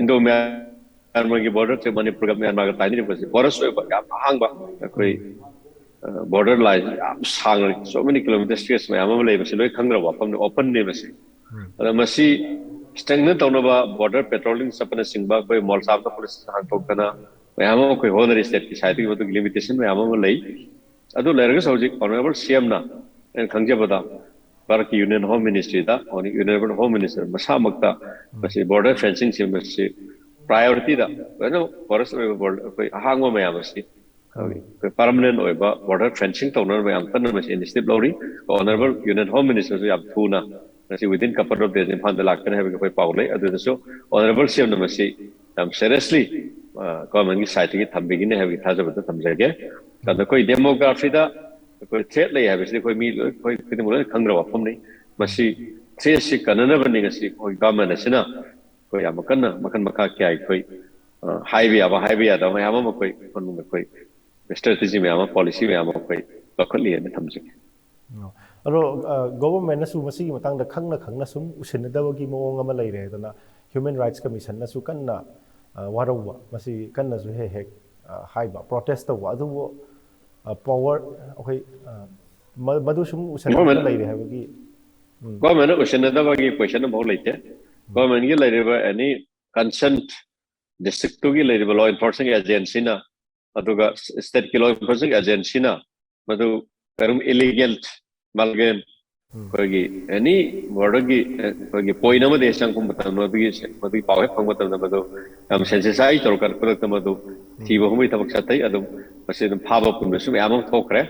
ꯏꯟꯗꯣ ꯃ꯭ꯌꯥꯟꯃꯥꯔꯒꯤ ꯕꯣꯔꯗꯔꯁꯦ, ꯃꯅꯤꯄꯨꯔꯒ ꯃ꯭ꯌꯥꯟꯃꯥꯔꯒ ꯇꯥꯏꯅꯔꯤꯕꯁꯦ ꯕꯣꯔꯗꯔꯁ ꯑꯣꯏꯕ ꯌꯥꯝ ꯑꯍꯥꯡꯕ ꯑꯩꯈꯣꯏ ꯕꯣꯔꯗꯔ ꯂꯥꯏꯟ ꯌꯥꯝ ꯁꯥꯡꯅ, so many kilometer stretch ꯃꯌꯥꯝ ꯑꯃ ꯂꯩꯕꯁꯦ ꯂꯣꯏ ꯈꯪꯗ꯭ꯔꯕ ꯋꯥꯐꯝꯅꯤ, ꯑꯣꯄꯟꯅꯦ ꯃꯁꯤ꯫ ꯑꯗ ꯃꯁꯤ ꯁ꯭ꯇ꯭ꯔꯦꯡꯊꯟ ꯇꯧꯅꯕ ꯕꯣꯔꯗꯔ ꯄꯦꯇ꯭ꯔꯣꯂꯤꯡ ꯆꯠꯄꯅꯆꯤꯡꯕ ꯑꯩꯈꯣꯏ ꯃꯣꯜꯁꯥꯝꯗ ꯄꯨꯂꯤꯁ ꯍꯥꯡꯗꯣꯛꯇꯅ ꯃꯌꯥꯝ ꯑꯃ ꯑꯩꯈꯣꯏ ꯍꯣꯠꯅꯔꯤ꯫ ꯁ꯭ꯇꯦꯠꯀꯤ ꯁꯥꯏꯠꯇꯒꯤ ꯃꯗꯨꯒꯤ ꯂꯤꯃꯤꯇꯦꯁꯟ ꯃꯌꯥꯝ ꯑꯃ ꯂꯩ꯫ ꯑꯗꯨ ꯂꯩꯔꯒꯁꯨ ꯍꯧꯖꯤꯛ ꯑꯣꯅꯔꯦꯕꯜ ꯁꯤ ꯑꯦꯝꯅ, ꯑꯩꯅ ꯈꯪꯖꯕꯗ, ꯚꯥꯔꯠꯀꯤ ꯌꯨꯅꯤꯌꯟ ꯍꯣꯝ ꯃꯤꯅꯤꯁꯇ꯭ꯔꯤꯗ, ꯑꯣꯅꯔꯦꯕꯜ ꯍꯣꯝ ꯃꯤꯅꯤꯁꯇꯔ ꯃꯁꯥꯃꯛꯇ ꯃꯁꯤ ꯕꯣꯔꯗꯔ ꯐꯦꯟꯁꯤꯡꯁꯤ ꯃꯁꯤ ꯄ꯭ꯔꯥꯏꯌꯣꯔꯤꯇꯤꯗ ꯂꯣꯏꯅꯃꯛ ꯐꯣꯔꯦꯁ ꯑꯣꯏꯕ ꯕꯣꯔꯗꯔ, ꯑꯩꯈꯣꯏ ꯑꯍꯥꯡꯕ ꯃꯌꯥꯝ ꯑꯁꯤ ꯑꯩꯈꯣꯏ ꯄꯔꯃꯅꯦꯟ ꯑꯣꯏꯕ ꯕꯣꯔꯗꯔ ꯐꯦꯟꯁꯤꯡ ꯇꯧꯅꯅꯕ ꯌꯥꯝ ꯀꯟꯅ ꯃꯁꯤ ꯏꯅꯤꯁꯤꯌꯦꯇꯤꯚ ꯂꯧꯔꯤ꯫ ꯑꯣꯅꯔꯦꯕꯜ ꯌꯨꯅꯤꯌꯟ ꯍꯣꯝ ꯃꯤꯅꯤꯁꯇꯔꯁꯨ ꯌꯥꯝ ꯊꯨꯅ ꯃꯁꯤ within couple of days ꯏꯝꯐꯥꯜꯗ ꯂꯥꯛꯀꯅꯤ ꯍꯥꯏꯕꯒꯤ ꯑꯩꯈꯣꯏ ꯄꯥꯎ ꯂꯩ꯫ ꯑꯗꯨꯗꯁꯨ ꯑꯣꯅꯔꯦꯕꯜ ꯁꯤ ꯑꯦꯝꯅ ꯃꯁꯤ ꯌꯥꯝ ꯁꯦꯔꯤꯌꯁꯂꯤ ꯒꯚꯔꯟꯃꯦꯟꯠꯀꯤ ꯁꯥꯏꯠꯇꯒꯤ ꯊꯝꯕꯤꯒꯅꯤ ꯍꯥꯏꯕꯒꯤ ꯊꯥꯖꯕꯗ ꯊꯝꯖꯒꯦ꯫ ꯑꯗ ꯑꯩꯈꯣꯏ ꯗꯦꯃꯣꯒ꯭ꯔꯥꯐꯤꯗ ꯑꯩꯈꯣꯏ ꯊ꯭ꯔꯦꯠ ꯂꯩ ꯍꯥꯏꯕꯁꯤꯗꯤ ꯑꯩꯈꯣꯏ ꯃꯤ ꯂꯣꯏ, ꯑꯩꯈꯣꯏ ꯈꯨꯗꯤꯡꯃꯛ ꯂꯣꯏꯅ ꯈꯪꯅꯕ ꯋꯥꯐꯝꯅꯤ꯫ ꯃꯁꯤ ꯊ꯭ꯔꯦꯠꯁꯤ ꯀꯟꯅꯅꯕꯅꯤ ꯉꯁꯤ ꯑꯩꯈꯣꯏ ꯒꯚꯔꯟꯃꯦꯟꯠ ꯑꯁꯤꯅ ꯑꯩꯈꯣꯏ ꯌꯥꯝ ꯀꯟꯅ ꯃꯈꯜ ꯃꯈꯥ ꯀꯌꯥ ꯑꯩꯈꯣꯏ, ꯑ, ꯍꯥꯏꯕ ꯌꯥꯕ, ꯍꯥꯏꯕ ꯌꯥꯗꯕ ꯃꯌꯥꯝ ꯑꯃ ꯑꯩꯈꯣꯏ, ꯑꯩꯈꯣꯏ ꯁ꯭ꯇ꯭ꯔꯦꯇꯦꯖꯤ ꯃꯌꯥꯝ ꯑꯃ, ꯄꯣꯂꯤꯁꯤ ꯃꯌꯥꯝ ꯑꯃ ꯑꯩꯈꯣꯏ ꯂꯧꯈꯠꯂꯤ ꯍꯥꯏꯅ ꯊꯝꯖꯒꯦ꯫ ꯑꯣ꯫ ꯑꯗꯣ, ꯑ, ꯒꯣꯚꯔꯟꯃꯦꯟꯠꯅꯁꯨ ꯃꯁꯤꯒꯤ ꯃꯇꯥꯡꯗ ꯈꯪꯅ ꯈꯪꯅ ꯁꯨꯝ ꯎꯁꯤꯟꯅꯗꯕꯒꯤ ꯃꯑꯣꯡ ꯑꯃ ꯂꯩꯔꯦ꯫ ꯑꯗꯨꯅ ꯍ꯭ꯌꯨꯃꯦꯟ ꯔꯥꯏꯠꯁ ꯀꯃꯤꯁꯟꯅꯁꯨ ꯀꯟꯅ, ꯑ, ꯋꯥꯔꯧꯕ, ꯃꯁꯤ ꯀꯟꯅꯁꯨ ꯍꯦꯛ ꯍꯦꯛ, ꯑ, ꯍꯥꯏꯕ, ꯄ꯭ꯔꯣꯇꯦꯁ ꯇꯧꯕ, ꯑꯗꯨꯕꯨ, ꯑ, ꯄꯋꯥꯔ, ꯑꯩꯈꯣꯏ, ꯑ, ꯃ-, ꯃꯗꯨ ꯁꯨꯝ ꯎꯁꯤꯟꯅꯗꯅ ꯒꯣꯚꯔꯟꯃꯦꯟꯠ, ꯂꯩꯔꯦ ꯍꯥꯏꯕꯒꯤ, ꯎꯝ꯫ ꯒꯣꯚꯔꯟꯃꯦꯟꯠꯅ ꯎꯁꯤꯟꯅꯗꯕꯒꯤ ꯀꯣꯏꯁꯟ ꯑꯃꯐꯥꯎ ꯂꯩꯇꯦ꯫ ꯒꯣꯚꯔꯟꯃꯦꯟꯠꯀꯤ ꯂꯩꯔꯤꯕ ꯑꯦꯅꯤ ꯀꯟꯁꯔꯟ ꯗꯤꯁꯇ꯭ꯔꯤꯛꯇꯨꯒꯤ ꯂꯩꯔꯤꯕ ꯂꯣ ꯏꯟꯐꯣꯔꯁꯤꯡ ꯑꯦꯖꯦꯟꯁꯤꯅ, ꯑꯗꯨꯒ ꯁ꯭ꯇꯦꯠꯀꯤ ꯂꯣ ꯏꯟꯐꯣꯔꯁꯤꯡ ꯑꯦꯖꯦꯟꯁꯤꯅ ꯃꯗꯨ ꯀꯔꯝ ꯏꯂꯤꯒꯦꯜ ꯃꯥꯜꯒꯦꯟ ꯑꯩꯈꯣꯏꯒꯤ ꯑꯦꯅꯤ ꯕꯣꯔꯗꯔꯒꯤ ꯑꯩꯈꯣꯏꯒꯤ ꯄꯣꯏꯟꯠ ꯑꯃꯗ ꯍꯦꯛ ꯆꯪꯉꯛꯄ ꯃꯇꯝꯗ, ꯃꯗꯨꯒꯤ, ꯃꯗꯨꯒꯤ ꯄꯥꯎ ꯍꯦꯛ ꯐꯪꯕ ꯃꯇꯝꯗ, ꯃꯗꯨ ꯌꯥꯝ ꯁꯦꯟꯁꯤꯇꯥꯏꯖ ꯇꯧꯔꯀꯥꯟꯗ ꯈꯨꯗꯛꯇ ꯃꯗꯨ ꯊꯤꯕ ꯍꯨꯝꯕꯒꯤ ꯊꯕꯛ ꯆꯠꯊꯩ꯫ ꯑꯗꯨꯝ ꯃꯁꯤ ꯑꯗꯨꯝ ꯐꯥꯕ ꯄꯨꯟꯕꯁꯨ ꯃꯌꯥꯝ ꯑꯃ ꯊꯣꯛꯈ꯭ꯔꯦ꯫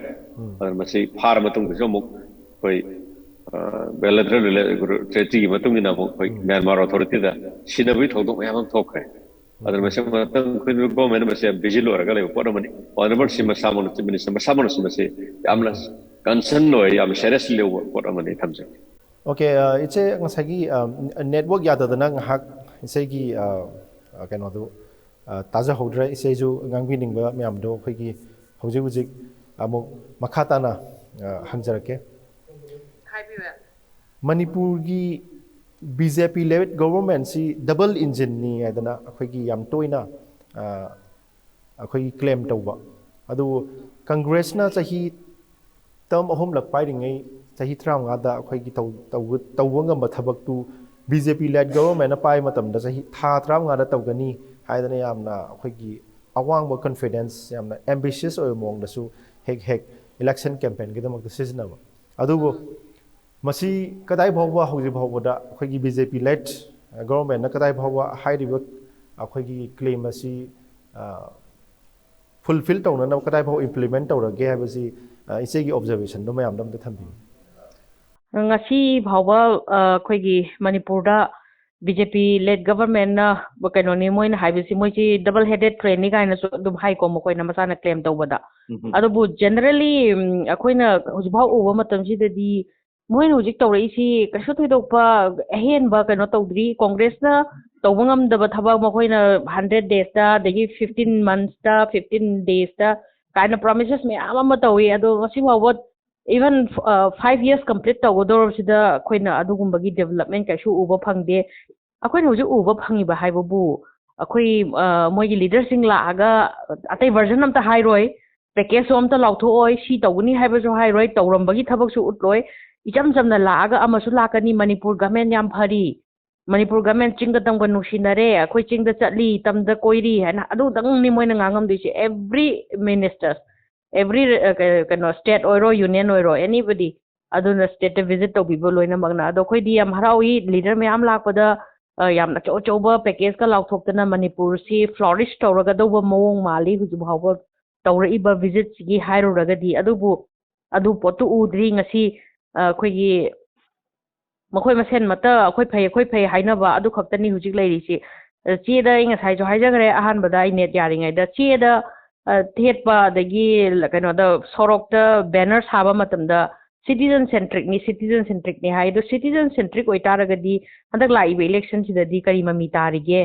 ꯑꯗꯨꯅ ꯃꯁꯤ ꯐꯥꯔ ꯃꯇꯨꯡꯗꯁꯨ ꯑꯃꯨꯛ ꯑꯩꯈꯣꯏ ꯕꯥꯏꯂꯦꯇꯔꯦꯜ ꯇ꯭ꯔꯤꯇꯤꯒꯤ ꯃꯇꯨꯡ ꯏꯟꯅ ꯑꯃꯨꯛ ꯑꯩꯈꯣꯏ ꯃ꯭ꯌꯥꯟꯃꯥꯔ ꯑꯣꯊꯣꯔꯤꯇꯤꯗ ꯁꯤꯟꯅꯕꯒꯤ ꯊꯧꯗꯣꯛ ꯃꯌꯥꯝ ꯑꯃ ꯊꯣꯛꯈ꯭ꯔꯦ꯫ ꯑꯗꯨꯅ ꯃꯁꯤ ꯃꯇꯝ ꯑꯩꯈꯣꯏ ꯒꯣꯔꯃꯦꯟ ꯃꯁꯤ ꯌꯥꯝ ꯕꯤꯖꯤ ꯑꯣꯏꯔꯒ ꯂꯩꯕ ꯄꯣꯠ ꯑꯃꯅꯤ꯫ ꯑꯣꯅꯔꯦꯕꯜ ꯁꯤ ꯃꯁꯥꯃꯛꯅ ꯆꯤꯐ ꯃꯤꯅꯤꯁꯇꯔ ꯃꯁꯥꯃꯛꯅꯁꯨ ꯃꯁꯤ ꯌꯥꯝꯅ ꯀꯟꯁꯔꯟ ꯑꯣꯏ, ꯌꯥꯝ ꯁꯦꯔꯤꯌꯁꯂꯤ ꯂꯧꯕ ꯄꯣꯠ ꯑꯃꯅꯤ ꯊꯝꯖꯒꯦ꯫ ꯑꯣꯀꯦ, ꯏꯆꯦ, ꯉꯁꯥꯏꯒꯤ ꯅꯦꯠꯋꯥꯛ ꯌꯥꯗꯗꯅ ꯉꯥꯏꯍꯥꯛ ꯏꯆꯦꯒꯤ ꯀꯩꯅꯣꯗꯨ ꯇꯥꯖꯍꯧꯗ꯭ꯔꯦ꯫ ꯏꯆꯦꯁꯨ ꯉꯥꯡꯕꯤꯅꯤꯡꯕ ꯃꯌꯥꯝꯗꯣ ꯑꯩꯈꯣꯏꯒꯤ ꯍꯧꯖꯤꯛ ꯍꯧꯖꯤꯛ ꯑꯃꯨꯛ ꯃꯈꯥ ꯇꯥꯅ ꯍꯪꯖꯔꯛꯀꯦ꯫ ꯃꯅꯤꯄꯨꯔꯒꯤ ꯕꯤ ꯖꯦ ꯄꯤ ꯂꯦꯗ ꯒꯣꯕꯔꯃꯦꯟꯁꯤ ꯗꯕꯜ ꯏꯟꯖꯤꯟꯅꯤ ꯍꯥꯏꯗꯅ ꯑꯩꯈꯣꯏꯒꯤ ꯌꯥꯝ ꯇꯣꯏꯅ ꯑꯩꯈꯣꯏꯒꯤ ꯀ꯭ꯂꯦꯝ ꯇꯧꯕ꯫ ꯑꯗꯨꯕꯨ ꯀꯪꯒ꯭ꯔꯦꯁꯅ ꯆꯍꯤ ꯇꯔꯝ ꯑꯍꯨꯝꯂꯛ ꯄꯥꯏꯔꯤꯉꯩ ꯆꯍꯤ ꯇꯔꯥꯃꯉꯥꯗ ꯑꯩꯈꯣꯏꯒꯤ ꯇꯧꯕ ꯉꯝꯕ ꯊꯕꯛꯇꯨ ꯕꯤ ꯖꯦ ꯄꯤ ꯂꯦꯗ ꯒꯣꯕꯔꯃꯦꯟꯅ ꯄꯥꯏꯕ ꯃꯇꯝꯗ ꯆꯍꯤ ꯊꯥ ꯇꯔꯥꯃꯉꯥꯗ ꯇꯧꯒꯅꯤ ꯍꯥꯏꯗꯅ ꯌꯥꯝꯅ ꯑꯩꯈꯣꯏꯒꯤ ꯑꯋꯥꯡꯕ ꯀꯟꯐꯤꯗꯦꯟꯁ, ꯌꯥꯝꯅ ꯑꯦꯝꯕꯤꯁꯤꯌꯁ ꯑꯣꯏꯕ ꯃꯑꯣꯡꯗꯁꯨ ꯍꯦꯛ ꯍꯦꯛ ꯏꯂꯦꯛꯁꯟ ꯀꯦꯝꯄꯦꯟꯒꯤꯗꯃꯛꯇ ꯁꯤꯖꯤꯟꯅꯕ꯫ ꯑꯗꯨꯕꯨ ꯃꯁꯤ ꯀꯗꯥꯏ ꯐꯥꯎꯕ, ꯍꯧꯖꯤꯛ ꯐꯥꯎꯕꯗ ꯑꯩꯈꯣꯏꯒꯤ ꯕꯤ ꯖꯦ ꯄꯤ ꯂꯦꯗ ꯒꯣꯕꯔꯃꯦꯟꯅ ꯀꯗꯥꯏ ꯐꯥꯎꯕ ꯍꯥꯏꯔꯤꯕ ꯑꯩꯈꯣꯏꯒꯤ ꯀ꯭ꯂꯦꯝ ꯑꯁꯤ ꯐꯨꯜꯐꯤꯜ ꯇꯧꯅꯅꯕ ꯀꯗꯥꯏ ꯐꯥꯎ ꯏꯝꯄ꯭ꯂꯤꯃꯦꯟ ꯇꯧꯔꯒꯦ ꯍꯥꯏꯕꯁꯤ ꯏꯆꯦꯒꯤ ꯑꯣꯕꯖꯔꯕꯦꯁꯟꯗꯣ ꯃꯌꯥꯝꯗ ꯑꯝꯇ ꯊꯝꯕꯤꯌꯨ꯫ ꯉꯁꯤ ꯐꯥꯎꯕ ꯑꯩꯈꯣꯏꯒꯤ ꯃꯅꯤꯄꯨꯔꯗ ꯕꯤ ꯖꯦ ꯄꯤ ꯂꯦꯗ ꯒꯕꯔꯃꯦꯟꯅ ꯀꯩꯅꯣꯅꯤ ꯃꯣꯏꯅ ꯍꯥꯏꯕꯁꯤ, ꯃꯣꯏꯁꯤ ꯗꯕꯜ ꯍꯦꯗꯦꯗ ꯇ꯭ꯔꯦꯟꯅꯤ ꯀꯥꯏꯅꯁꯨ ꯑꯗꯨꯝ ꯍꯥꯏꯀꯣ ꯃꯈꯣꯏꯅ ꯃꯁꯥꯅ ꯀ꯭ꯂꯦꯝ ꯇꯧꯕꯗ꯫ ꯑꯗꯨꯕꯨ ꯖꯦꯅꯔꯦꯜꯂꯤ ꯑꯩꯈꯣꯏꯅ ꯍꯧꯖꯤꯛꯐꯥꯎ ꯎꯕ ꯃꯇꯝꯁꯤꯗꯗꯤ ꯃꯣꯏꯅ ꯍꯧꯖꯤꯛ ꯇꯧꯔꯛꯏꯁꯤ ꯀꯩꯁꯨ ꯊꯣꯏꯗꯣꯛꯄ ꯑꯍꯦꯟꯕ ꯀꯩꯅꯣ ꯇꯧꯗ꯭ꯔꯤ꯫ ꯀꯣꯡꯒ꯭ꯔꯦꯁꯅ ꯇꯧꯕ ꯉꯝꯗꯕ ꯊꯕꯛ ꯃꯈꯣꯏꯅ ꯍꯟꯗ꯭ꯔꯦꯠ ꯗꯦꯖꯇ, ꯑꯗꯒꯤ ꯐꯤꯐꯇꯤꯟ ꯃꯟꯁꯇ, ꯐꯤꯐꯇꯤꯟ ꯗꯦꯖꯇ ꯀꯥꯏꯅ ꯄ꯭ꯔꯣꯃꯤꯁꯦꯁ ꯃꯌꯥꯝ ꯑꯃ ꯇꯧꯏ꯫ ꯑꯗꯣ ꯉꯁꯤ ꯐꯥꯎꯕ ꯏꯚꯟ ꯐꯥꯏꯚ ꯌꯔꯁ ꯀꯝꯄ꯭ꯂꯤꯠ ꯇꯧꯒꯗꯧꯔꯕꯁꯤꯗ ꯑꯩꯈꯣꯏꯅ ꯑꯗꯨꯒꯨꯝꯕꯒꯤ ꯗꯦꯕꯂꯞꯃꯦꯟ ꯀꯩꯁꯨ ꯎꯕ ꯐꯪꯗꯦ꯫ ꯑꯩꯈꯣꯏꯅ ꯍꯧꯖꯤꯛ ꯎꯕ ꯐꯪꯉꯤꯕ ꯍꯥꯏꯕꯕꯨ ꯑꯩꯈꯣꯏ ꯃꯣꯏꯒꯤ ꯂꯤꯗꯔꯁꯤꯡ ꯂꯥꯛꯑꯒ ꯑꯇꯩ ꯚꯔꯖꯟ ꯑꯝꯇ ꯍꯥꯏꯔꯣꯏ, ꯄꯦꯀꯦꯖꯁꯨ ꯑꯝꯇ ꯂꯥꯎꯊꯣꯛꯑꯣꯏ, ꯁꯤ ꯇꯧꯒꯅꯤ ꯍꯥꯏꯕꯁꯨ ꯍꯥꯏꯔꯣꯏ, ꯇꯧꯔꯝꯕꯒꯤ ꯊꯕꯛꯁꯨ ꯎꯠꯂꯣꯏ꯫ ꯏꯆꯝ ꯆꯝꯅ ꯂꯥꯛꯑꯒ ꯑꯃꯁꯨ ꯂꯥꯛꯀꯅꯤ, ꯃꯅꯤꯄꯨꯔ ꯒꯃꯦꯟ ꯌꯥꯝ ꯐꯔꯤ, ꯃꯅꯤꯄꯨꯔ ꯒꯃꯦꯟ ꯆꯤꯡꯒ ꯇꯝꯒ ꯅꯨꯡꯁꯤꯅꯔꯦ, ꯑꯩꯈꯣꯏ ꯆꯤꯡꯗ ꯆꯠꯂꯤ, ꯇꯝꯗ ꯀꯣꯏꯔꯤ ꯍꯥꯏꯅ ꯑꯗꯨꯗꯪꯅꯤ ꯃꯣꯏꯅ ꯉꯥꯡꯉꯝꯗꯣꯏꯁꯦ꯫ ꯑꯦꯚ꯭ꯔꯤ ꯃꯤꯅꯤꯁꯇꯔ, ꯑꯦꯚ꯭ꯔꯤ ꯀꯩꯅꯣ, ꯁ꯭ꯇꯦꯠ ꯑꯣꯏꯔꯣ, ꯌꯨꯅꯤꯌꯟ ꯑꯣꯏꯔꯣ, ꯑꯦꯅꯤꯕꯗꯤ, ꯑꯗꯨꯅ ꯁ꯭ꯇꯦꯠꯇ ꯚꯤꯖꯤꯠ ꯇꯧꯕꯤꯕ ꯂꯣꯏꯅꯃꯛꯅ꯫ ꯑꯗꯣ ꯑꯩꯈꯣꯏꯗꯤ ꯌꯥꯝ ꯍꯔꯥꯎꯏ, ꯂꯤꯗꯔ ꯃꯌꯥꯝ ꯂꯥꯛꯄꯗ ꯌꯥꯝꯅ ꯑꯆꯧ ꯑꯆꯧꯕ ꯄꯦꯀꯦꯖꯀ ꯂꯥꯎꯊꯣꯛꯇꯅ ꯃꯅꯤꯄꯨꯔꯁꯤ ꯐ꯭ꯂꯣꯔꯤꯁ ꯇꯧꯔꯒꯗꯧꯕ ꯃꯑꯣꯡ ꯃꯥꯜꯂꯤ ꯍꯧꯖꯤꯛ ꯐꯥꯎꯕ ꯇꯧꯔꯛꯏꯕ ꯚꯤꯖꯤꯠꯁꯤꯒꯤ ꯍꯥꯏꯔꯨꯔꯒꯗꯤ꯫ ꯑꯗꯨꯕꯨ ꯑꯗꯨ ꯄꯣꯠꯇꯨ ꯎꯗ꯭ꯔꯤ꯫ ꯉꯁꯤ ꯑꯩꯈꯣꯏꯒꯤ ꯃꯈꯣꯏ ꯃꯁꯦꯟꯃꯛꯇ ꯑꯩꯈꯣꯏ ꯐꯩ, ꯑꯩꯈꯣꯏ ꯐꯩ ꯍꯥꯏꯅꯕ ꯑꯗꯨ ꯈꯛꯇꯅꯤ ꯍꯧꯖꯤꯛ ꯂꯩꯔꯤꯁꯤ꯫ ꯑ, ꯆꯦꯗ ꯑꯩ ꯉꯁꯥꯏꯁꯨ ꯍꯥꯏꯖꯈ꯭ꯔꯦ, ꯑꯍꯥꯟꯕꯗ ꯑꯩ ꯅꯦꯠ ꯌꯥꯔꯤꯉꯩꯗ ꯆꯦꯗ, ꯑ, ꯊꯦꯠꯄ, ꯑꯗꯒꯤ ꯂ-, ꯀꯩꯅꯣꯗ, ꯁꯣꯔꯣꯛꯇ ꯕꯦꯅꯔ ꯁꯥꯕ ꯃꯇꯝꯗ citizen centricꯅꯤ, citizen centricꯅꯤ ꯍꯥꯏ꯫ ꯑꯗꯣ citizen centric ꯑꯣꯏꯇꯥꯔꯒꯗꯤ ꯍꯟꯗꯛ ꯂꯥꯛꯏꯕ ꯏꯂꯦꯛꯁꯟꯁꯤꯗꯗꯤ ꯀꯔꯤ ꯃꯃꯤ ꯇꯥꯔꯤꯒꯦ?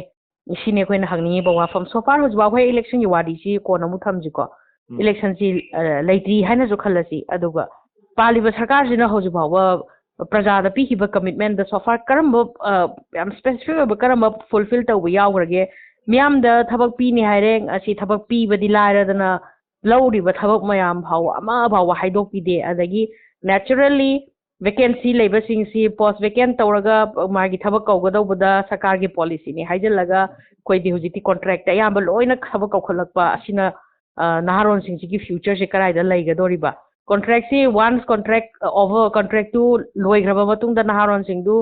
ꯁꯤꯅꯤ ꯑꯩꯈꯣꯏꯅ ꯍꯪꯅꯤꯡꯉꯤꯕ ꯋꯥꯐꯝ꯫ So far ꯍꯧꯖꯤꯛ ꯐꯥꯎ ꯑꯩꯈꯣꯏ ꯏꯂꯦꯛꯁꯟꯒꯤ ꯋꯥꯔꯤꯁꯤ ꯀꯣꯟꯅ ꯑꯃꯨꯛ ꯊꯝꯁꯤꯀꯣ꯫ ꯎꯝ꯫ ꯏꯂꯦꯛꯁꯟꯁꯤ, ꯑ, ꯂꯩꯇ꯭ꯔꯤ ꯍꯥꯏꯅꯁꯨ ꯈꯜꯂꯁꯤ꯫ ꯑꯗꯨꯒ ꯄꯥꯜꯂꯤꯕ ꯁꯔꯀꯥꯔꯁꯤꯅ ꯍꯧꯖꯤꯛ ꯐꯥꯎꯕ ꯄ꯭ꯔꯖꯥꯗ ꯄꯤꯈꯤꯕ commitmentꯗ so far ꯀꯔꯝꯕ, ꯑ, ꯌꯥꯝ specific ꯑꯣꯏꯕ ꯀꯔꯝꯕ fulfill ꯇꯧꯕ ꯌꯥꯎꯈ꯭ꯔꯒꯦ? ꯃꯤꯌꯥꯝꯗ ꯊꯕꯛ ꯄꯤꯅꯤ ꯍꯥꯏꯔꯦ, ꯉꯁꯤ ꯊꯕꯛ ꯄꯤꯕꯗꯤ ꯂꯥꯏꯔꯗꯅ ꯂꯧꯔꯤꯕ ꯊꯕꯛ ꯃꯌꯥꯝ ꯐꯥꯎꯕ ꯑꯃ ꯐꯥꯎꯕ ꯍꯥꯏꯗꯣꯛꯄꯤꯗꯦ꯫ ꯑꯗꯒꯤ naturally vacancy ꯂꯩꯕꯁꯤꯡꯁꯤ post vacant ꯇꯧꯔꯒ ꯃꯥꯒꯤ ꯊꯕꯛ ꯀꯧꯒꯗꯧꯕꯗ ꯁꯔꯀꯥꯔꯒꯤ policyꯅꯤ ꯍꯥꯏꯖꯤꯜꯂꯒ ꯑꯩꯈꯣꯏꯗꯤ ꯍꯧꯖꯤꯛꯇꯤ contractꯇ ꯑꯌꯥꯝꯕ ꯂꯣꯏꯅ ꯊꯕꯛ ꯀꯧꯈꯠꯂꯛꯄ ꯑꯁꯤꯅ, ꯑ, ꯅꯍꯥꯔꯣꯟꯁꯤꯡꯁꯤꯒꯤ futureꯁꯦ ꯀꯗꯥꯏꯗ ꯂꯩꯒꯗꯧꯔꯤꯕ? Contractꯁꯤ once contract over, contractꯇꯨ ꯂꯣꯏꯈ꯭ꯔꯕ ꯃꯇꯨꯡꯗ ꯅꯍꯥꯔꯣꯟꯁꯤꯡꯗꯨ,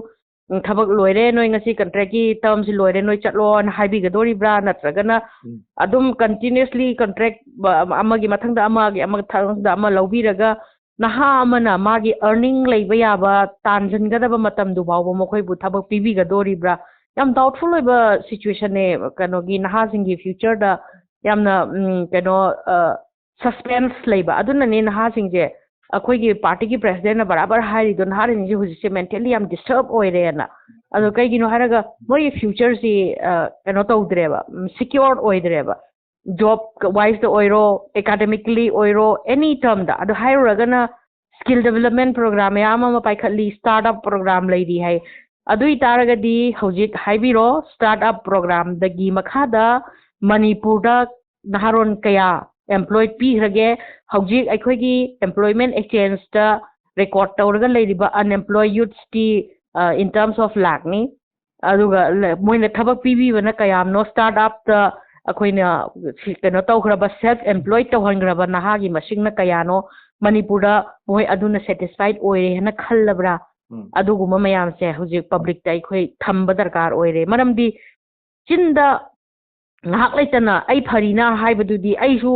"ꯎꯝ, ꯊꯕꯛ ꯂꯣꯏꯔꯦ, ꯅꯣꯏ ꯉꯁꯤ contractꯀꯤ termꯁꯤ ꯂꯣꯏꯔꯦ, ꯅꯣꯏ ꯆꯠꯂꯣꯅ" ꯍꯥꯏꯕꯤꯒꯗꯧꯔꯤꯕ꯭ꯔꯥ? ꯅꯠꯇ꯭ꯔꯒꯅ ꯎꯝ꯫ ꯑꯗꯨꯝ continuously contract ꯕ-, ꯑꯃꯒꯤ ꯃꯊꯪꯗ ꯑꯃꯒꯤ, ꯑꯃꯒꯤ ꯃꯊꯪꯗ ꯑꯃ ꯂꯧꯕꯤꯔꯒ ꯅꯍꯥ ꯑꯃꯅ ꯃꯥꯒꯤ earning ꯂꯩꯕ ꯌꯥꯕ ꯇꯥꯟꯁꯤꯟꯒꯗꯕ ꯃꯇꯝꯗꯨ ꯐꯥꯎꯕ ꯃꯈꯣꯏꯕꯨ ꯊꯕꯛ ꯄꯤꯕꯤꯒꯗꯧꯔꯤꯕ꯭ꯔꯥ? ꯌꯥꯝ doubtful ꯑꯣꯏꯕ situationꯅꯦ꯫ ꯀꯩꯅꯣꯒꯤ ꯅꯍꯥꯁꯤꯡꯒꯤ futureꯗ ꯌꯥꯝꯅ, ꯎꯝ, ꯀꯩꯅꯣ, ꯑ, suspense ꯂꯩꯕ꯫ ꯑꯗꯨꯅꯅꯦ ꯅꯍꯥꯁꯤꯡꯁꯦ, ꯑꯩꯈꯣꯏꯒꯤ partyꯒꯤ presidentꯅ ꯕꯔꯥꯕꯔ ꯍꯥꯏꯔꯤꯗꯣ, ꯅꯍꯥꯁꯤꯡꯁꯦ ꯍꯧꯖꯤꯛꯁꯦ mentally ꯌꯥꯝ disturb ꯑꯣꯏꯔꯦꯅ꯫ ꯑꯗꯣ ꯀꯩꯒꯤꯅꯣ ꯍꯥꯏꯔꯒ ꯃꯣꯏꯒꯤ futureꯁꯤ, ꯑ, ꯀꯩꯅꯣ ꯇꯧꯗ꯭ꯔꯦꯕ, ꯎꯝ, secure ꯑꯣꯏꯗ꯭ꯔꯦꯕ꯫ Job wiseꯇ ꯑꯣꯏꯔꯣ, academically ꯑꯣꯏꯔꯣ, any termꯗ꯫ ꯑꯗꯨ ꯍꯥꯏꯔꯨꯔꯒꯅ skill development program ꯃꯌꯥꯝ ꯑꯃ ꯄꯥꯏꯈꯠꯂꯤ, startup program ꯂꯩꯔꯤ ꯍꯥꯏ꯫ ꯑꯗꯨ ꯑꯣꯏꯇꯥꯔꯒꯗꯤ ꯍꯧꯖꯤꯛ ꯍꯥꯏꯕꯤꯔꯣ, startup programꯗꯒꯤ ꯃꯈꯥꯗ ꯃꯅꯤꯄꯨꯔꯗ ꯅꯍꯥꯔꯣꯟ ꯀꯌꯥ employed ꯄꯤꯈ꯭ꯔꯒꯦ? ꯍꯧꯖꯤꯛ ꯑꯩꯈꯣꯏꯒꯤ employment exchangeꯇ record ꯇꯧꯔꯒ ꯂꯩꯔꯤꯕ unemployed youthsꯇꯤ, ꯑ, in terms of ꯂꯥꯛꯅꯤ꯫ ꯑꯗꯨꯒ ꯂ-, ꯃꯣꯏꯅ ꯊꯕꯛ ꯄꯤꯕꯤꯕꯅ ꯀꯌꯥꯝꯅꯣ? Startupꯇ ꯑꯩꯈꯣꯏꯅ ꯁꯤ ꯀꯩꯅꯣ ꯇꯧꯈ꯭ꯔꯕ, self employed ꯇꯧꯍꯟꯈ꯭ꯔꯕ ꯅꯍꯥꯒꯤ ꯃꯁꯤꯡꯅ ꯀꯌꯥꯅꯣ? ꯃꯅꯤꯄꯨꯔꯗ ꯃꯣꯏ ꯑꯗꯨꯅ satisfied ꯑꯣꯏꯔꯦ ꯍꯥꯏꯅ ꯈꯜꯂꯕ꯭ꯔꯥ? ꯎꯝ꯫ ꯑꯗꯨꯒꯨꯝꯕ ꯃꯌꯥꯝꯁꯦ ꯍꯧꯖꯤꯛ publicꯇ ꯑꯩꯈꯣꯏ ꯊꯝꯕ ꯗꯔꯀꯥꯔ ꯑꯣꯏꯔꯦ꯫ ꯃꯔꯝꯗꯤ ꯆꯤꯟꯗ ꯉꯥꯏꯍꯥꯛ ꯂꯩꯇꯅ "ꯑꯩ ꯐꯔꯤꯅ" ꯍꯥꯏꯕꯗꯨꯗꯤ, ꯑꯩꯁꯨ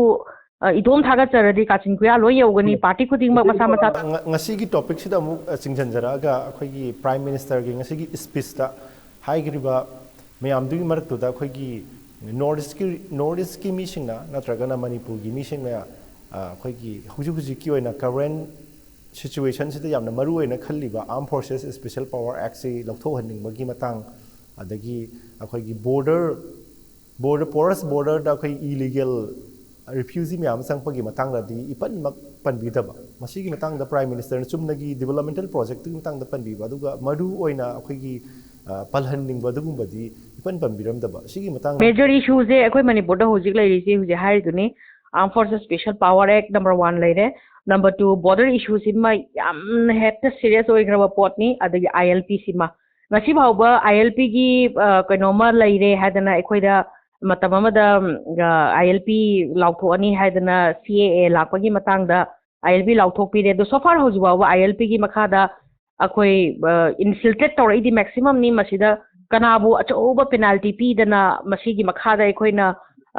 ꯑ, ꯏꯇꯣꯝ ꯊꯥꯒꯠꯆꯔꯗꯤ ꯀꯥꯆꯤꯟ ꯀꯣꯌꯥ ꯂꯣꯏ ꯌꯧꯒꯅꯤ꯫ ꯄꯥꯔꯇꯤ ꯈꯨꯗꯤꯡꯃꯛ ꯃꯁꯥ ꯃꯁꯥ ꯉ- ꯉꯁꯤꯒꯤ ꯇꯣꯄꯤꯛꯁꯤꯗ ꯑꯃꯨꯛ ꯑ, ꯆꯤꯡꯁꯤꯟꯖꯔꯛꯑꯒ ꯑꯩꯈꯣꯏꯒꯤ ꯄ꯭ꯔꯥꯏꯝ ꯃꯤꯅꯤꯁꯇꯔꯒꯤ ꯉꯁꯤꯒꯤ ꯏꯁꯄꯤꯁꯇ ꯍꯥꯏꯈ꯭ꯔꯤꯕ ꯃꯌꯥꯝꯗꯨꯒꯤ ꯃꯔꯛꯇꯨꯗ ꯑꯩꯈꯣꯏꯒꯤ ꯅꯣꯔꯠ ꯏꯁꯀꯤ ꯅꯣꯔꯠ ꯏꯁꯀꯤ ꯃꯤꯁꯤꯡꯅ ꯅꯠꯇ꯭ꯔꯒꯅ ꯃꯅꯤꯄꯨꯔꯒꯤ ꯃꯤꯁꯤꯡꯅ ꯑ, ꯑꯩꯈꯣꯏꯒꯤ ꯍꯧꯖꯤꯛ ꯍꯧꯖꯤꯛꯀꯤ ꯑꯣꯏꯅ ꯀꯔꯦꯟ ꯁꯤꯆꯨꯋꯦꯁꯟꯁꯤꯗ ꯌꯥꯝꯅ ꯃꯔꯨ ꯑꯣꯏꯅ ꯈꯜꯂꯤꯕ ꯑꯥꯔꯝ ꯐꯣꯔꯁꯦꯁ ꯏꯁꯄꯤꯁꯦꯜ ꯄꯥꯋꯔ ꯑꯦꯛꯁꯤ ꯂꯧꯊꯣꯛꯍꯟꯅꯤꯡꯕꯒꯤ ꯃꯇꯥꯡ, ꯑꯗꯒꯤ ꯑꯩꯈꯣꯏꯒꯤ ꯕꯣꯔꯗꯔ ꯕꯣꯔꯗꯔ ꯄꯣꯔꯁ ꯕꯣꯔꯗꯔꯗ ꯑꯩꯈꯣꯏ ꯏꯂꯤꯒꯦꯜ ꯔꯤꯐ꯭ꯌꯨꯖꯤ ꯃꯌꯥꯝ ꯑꯃ ꯆꯪꯉꯛꯄꯒꯤ ꯃꯇꯥꯡꯗꯗꯤ ꯏꯄꯟꯃꯛ ꯄꯟꯕꯤꯗꯕ꯫ ꯃꯁꯤꯒꯤ ꯃꯇꯥꯡꯗ ꯄ꯭ꯔꯥꯏꯝ ꯃꯤꯅꯤꯁꯇꯔꯅ ꯆꯨꯝꯅꯒꯤ ꯗꯤꯕꯂꯞꯃꯦꯟꯇꯦꯜ ꯄ꯭ꯔꯣꯖꯦꯛꯇꯨꯒꯤ ꯃꯇꯥꯡꯗ ꯄꯟꯕꯤꯕ, ꯑꯗꯨꯒ ꯃꯔꯨ ꯑꯣꯏꯅ ꯑꯩꯈꯣꯏꯒꯤ ꯑ, ꯄꯜꯍꯟꯅꯤꯡꯕ ꯑꯗꯨꯒꯨꯝꯕꯗꯤ ꯏꯄꯟ ꯄꯟꯕꯤꯔꯝꯗꯕ꯫ ꯁꯤꯒꯤ ꯃꯇꯥꯡꯗ ꯃꯦꯖꯔ ꯏꯁꯨꯁꯦ ꯑꯩꯈꯣꯏ ꯃꯅꯤꯄꯨꯔꯗ ꯍꯧꯖꯤꯛ ꯂꯩꯔꯤꯁꯤ ꯍꯧꯖꯤꯛ ꯍꯥꯏꯔꯤꯗꯨꯅꯤ, ꯑꯥꯔꯝ ꯐꯣꯔꯁꯦꯁ ꯏꯁꯄꯤꯁꯦꯜ ꯄꯥꯋꯔ ꯑꯦꯛ ꯅꯝꯕꯔ ꯋꯥꯟ ꯂꯩꯔꯦ꯫ ꯅꯝꯕꯔ ꯇꯨ, ꯕꯣꯔꯗꯔ ꯏꯁꯨꯁꯤꯃ ꯌꯥꯝꯅ ꯍꯦꯛꯇ ꯁꯤꯔꯤꯌꯁ ꯑꯣꯏꯈ꯭ꯔꯕ ꯄꯣꯠꯅꯤ꯫ ꯑꯗꯒꯤ ꯑꯥꯏ ꯑꯦꯜ ꯄꯤ ꯁꯤꯃ, ꯉꯁꯤ ꯐꯥꯎꯕ ꯑꯥꯏ ꯑꯦꯜ ꯄꯤꯒꯤ ꯀꯩꯅꯣꯃ ꯂꯩꯔꯦ ꯍꯥꯏꯗꯅ ꯑꯩꯈꯣꯏꯗ ꯃꯇꯝ ꯑꯃꯗ ꯑꯥꯏ ꯑꯦꯜ ꯄꯤ ꯂꯥꯎꯊꯣꯛꯑꯅꯤ ꯍꯥꯏꯗꯅ ꯁꯤ ꯑꯦ ꯑꯦ ꯂꯥꯛꯄꯒꯤ ꯃꯇꯥꯡꯗ ꯑꯥꯏ ꯑꯦꯜ ꯄꯤ ꯂꯥꯎꯊꯣꯛꯄꯤꯔꯦ꯫ ꯑꯗꯣ ꯁꯣ ꯐꯥꯔ ꯍꯧꯖꯤꯛ ꯐꯥꯎꯕ ꯑꯥꯏ ꯑꯦꯜ ꯄꯤꯒꯤ ꯃꯈꯥꯗ ꯑꯩꯈꯣꯏ ꯏꯟꯐꯤꯜꯇ꯭ꯔꯦꯠ ꯇꯧꯔꯛꯏꯗꯤ ꯃꯦꯛꯁꯤꯃꯝꯅꯤ꯫ ꯃꯁꯤꯗ ꯀꯅꯥꯕꯨ ꯑꯆꯧꯕ ꯄꯦꯅꯥꯜꯇꯤ ꯄꯤꯗꯅ ꯃꯁꯤꯒꯤ ꯃꯈꯥꯗ ꯑꯩꯈꯣꯏꯅ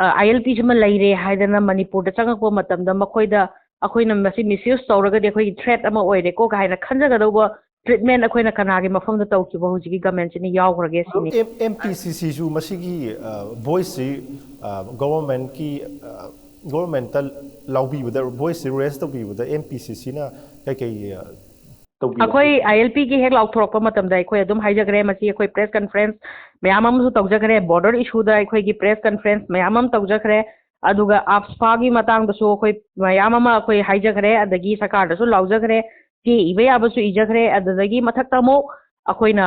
ꯑꯥꯏ ꯑꯦꯜ ꯄꯤꯁꯤꯃ ꯂꯩꯔꯦ ꯍꯥꯏꯗꯅ ꯃꯅꯤꯄꯨꯔꯗ ꯆꯪꯉꯛꯄ ꯃꯇꯝꯗ ꯃꯈꯣꯏꯗ ꯑꯩꯈꯣꯏꯅ ꯃꯁꯤ ꯃꯤꯁꯌꯨꯁ ꯇꯧꯔꯒꯗꯤ ꯑꯩꯈꯣꯏꯒꯤ ꯊ꯭ꯔꯦꯠ ꯑꯃ ꯑꯣꯏꯔꯦꯀꯣ ꯀꯥꯏꯅ ꯈꯟꯖꯒꯗꯧꯕ ꯇ꯭ꯔꯤꯠꯃꯦꯟ ꯑꯩꯈꯣꯏꯅ ꯀꯅꯥꯒꯤ ꯃꯐꯝꯗ ꯇꯧꯈꯤꯕ ꯍꯧꯖꯤꯛꯀꯤ ꯒꯃꯦꯟꯁꯤꯅ ꯌꯥꯎꯈ꯭ꯔꯒꯦ ꯁꯤꯅꯤ꯫ ꯑꯦꯝ ꯄꯤ ꯁꯤ ꯁꯤꯁꯨ ꯃꯁꯤꯒꯤ ꯚꯣꯏꯁꯁꯤ ꯒꯣꯚꯔꯟꯃꯦꯟꯠꯀꯤ ꯒꯣꯚꯔꯟꯃꯦꯟꯠꯇ ꯂꯥꯎꯕꯤꯕꯗ, ꯚꯣꯏꯁꯁꯤ ꯔꯦꯖ ꯇꯧꯕꯤꯕꯗ ꯑꯦꯝ ꯄꯤ ꯁꯤ ꯁꯤꯅ ꯀꯩꯀꯩ ꯇꯧꯕꯤꯕ? ꯑꯩꯈꯣꯏ ꯑꯥꯏ ꯑꯦꯜ ꯄꯤꯒꯤ ꯍꯦꯛ ꯂꯥꯎꯊꯣꯔꯛꯄ ꯃꯇꯝꯗ ꯑꯩꯈꯣꯏ ꯑꯗꯨꯝ ꯍꯥꯏꯖꯈ꯭ꯔꯦ, ꯃꯁꯤ ꯑꯩꯈꯣꯏ ꯄ꯭ꯔꯦꯁ ꯀꯟꯐꯔꯦꯟꯁ ꯃꯌꯥꯝ ꯑꯃꯁꯨ ꯇꯧꯖꯈ꯭ꯔꯦ, ꯕꯣꯔꯗꯔ ꯏꯁꯨꯗ ꯑꯩꯈꯣꯏꯒꯤ ꯄ꯭ꯔꯦꯁ ꯀꯟꯐꯔꯦꯟꯁ ꯃꯌꯥꯝ ꯑꯃ ꯇꯧꯖꯈ꯭ꯔꯦ, ꯑꯗꯨꯒ ꯑꯞꯁꯐꯥꯒꯤ ꯃꯇꯥꯡꯗꯁꯨ ꯑꯩꯈꯣꯏ ꯃꯌꯥꯝ ꯑꯃ ꯑꯩꯈꯣꯏ ꯍꯥꯏꯖꯈ꯭ꯔꯦ, ꯑꯗꯒꯤ ꯁꯔꯀꯥꯔꯗꯁꯨ ꯂꯥꯎꯖꯈ꯭ꯔꯦ, ꯆꯦ ꯏꯕ ꯌꯥꯕꯁꯨ ꯏꯖꯈ꯭ꯔꯦ꯫ ꯑꯗꯨꯗꯒꯤ ꯃꯊꯛꯇ ꯑꯃꯨꯛ ꯑꯩꯈꯣꯏꯅ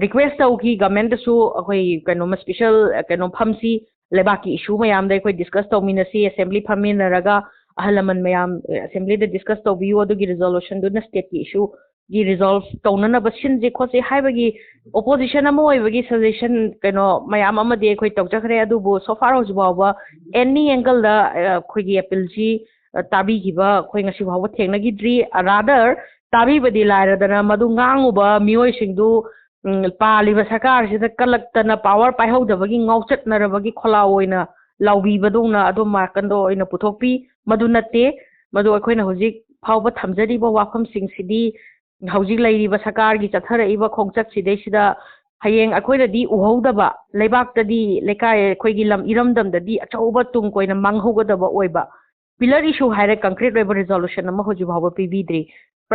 ꯔꯤꯀ꯭ꯋꯦꯁ ꯇꯧꯈꯤ ꯒꯃꯦꯟꯗꯁꯨ, ꯑꯩꯈꯣꯏ ꯀꯩꯅꯣ ꯁ꯭ꯄꯦꯁꯦꯜ ꯀꯩꯅꯣ ꯐꯝꯁꯤ, ꯂꯩꯕꯥꯛꯀꯤ ꯏꯁꯨ ꯃꯌꯥꯝꯗ ꯑꯩꯈꯣꯏ ꯗꯤꯁꯀꯁ ꯇꯧꯃꯤꯟꯅꯁꯤ, ꯑꯦꯁꯦꯝꯕ꯭ꯂꯤ ꯐꯝꯃꯤꯟꯅꯔꯒ ꯑꯍꯜ ꯂꯃꯟ ꯃꯌꯥꯝ ꯑꯦꯁꯦꯝꯕ꯭ꯂꯤꯗ ꯗꯤꯁꯀꯁ ꯇꯧꯕꯤꯌꯨ, ꯑꯗꯨꯒꯤ ꯔꯤꯖꯣꯂꯨꯁꯟꯗꯨꯅ ꯁ꯭ꯇꯦꯠꯀꯤ ꯏꯁꯨꯒꯤ ꯔꯤꯖꯣꯜꯚ ꯇꯧꯅꯅꯕ ꯁꯤꯟꯁꯤ ꯈꯣꯠꯁꯤ ꯍꯥꯏꯕꯒꯤ ꯑꯣꯄꯣꯖꯤꯁꯟ ꯑꯃ ꯑꯣꯏꯕꯒꯤ ꯁꯖꯦꯁꯟ ꯀꯩꯅꯣ ꯃꯌꯥꯝ ꯑꯃꯗꯤ ꯑꯩꯈꯣꯏ ꯇꯧꯖꯈ꯭ꯔꯦ꯫ ꯑꯗꯨꯕꯨ ꯁꯣ ꯐꯥꯔ ꯍꯧꯖꯤꯛ ꯐꯥꯎꯕ ꯑꯦꯅꯤ ꯑꯦꯡꯒꯜꯗ ꯑꯩꯈꯣꯏꯒꯤ ꯑꯦꯄꯤꯜꯁꯤ ꯇꯥꯕꯤꯈꯤꯕ ꯑꯩꯈꯣꯏ ꯉꯁꯤ ꯐꯥꯎꯕ ꯊꯦꯡꯅꯈꯤꯗ꯭ꯔꯤ꯫ ꯔꯥꯗꯔ ꯇꯥꯕꯤꯕꯗꯤ ꯂꯥꯏꯔꯗꯅ ꯃꯗꯨ ꯉꯥꯡꯉꯨꯕ ꯃꯤꯑꯣꯏꯁꯤꯡꯗꯨ ꯎꯝ, ꯄꯥꯜꯂꯤꯕ ꯁꯔꯀꯥꯔꯁꯤꯗ ꯀꯜꯂꯛꯇꯅ ꯄꯥꯋꯔ ꯄꯥꯏꯍꯧꯗꯕꯒꯤ ꯉꯥꯎꯆꯠꯅꯔꯕꯒꯤ ꯈꯣꯜꯂꯥꯎ ꯑꯣꯏꯅ ꯂꯥꯎꯕꯤꯕꯗꯧꯅ ꯑꯗꯨꯝ ꯃꯥꯀꯟꯗ ꯑꯣꯏꯅ ꯄꯨꯊꯣꯛꯄꯤ꯫ ꯃꯗꯨ ꯅꯠꯇꯦ, ꯃꯗꯨ ꯑꯩꯈꯣꯏꯅ ꯍꯧꯖꯤꯛ ꯐꯥꯎꯕ ꯊꯝꯖꯔꯤꯕ ꯋꯥꯐꯝꯁꯤꯡꯁꯤꯗꯤ ꯍꯧꯖꯤꯛ ꯂꯩꯔꯤꯕ ꯁꯔꯀꯥꯔꯒꯤ ꯆꯠꯊꯔꯛꯏꯕ ꯈꯣꯡꯆꯠꯁꯤꯗꯩꯁꯤꯗ ꯍꯌꯦꯡ ꯑꯩꯈꯣꯏꯅꯗꯤ ꯎꯍꯧꯗꯕ, ꯂꯩꯕꯥꯛꯇꯗꯤ, ꯂꯩꯀꯥꯏ, ꯑꯩꯈꯣꯏꯒꯤ ꯂꯝ ꯏꯔꯝꯗꯝꯗꯗꯤ ꯑꯆꯧꯕ ꯇꯨꯡ ꯀꯣꯏꯅ ꯃꯥꯡꯍꯧꯒꯗꯕ ꯑꯣꯏꯕ꯫ Pillar issue ꯍꯥꯏꯔꯦ, concrete ꯑꯣꯏꯕ resolution ꯑꯃ ꯍꯧꯖꯤꯛ ꯐꯥꯎꯕ ꯄꯤꯕꯤꯗ꯭ꯔꯤ꯫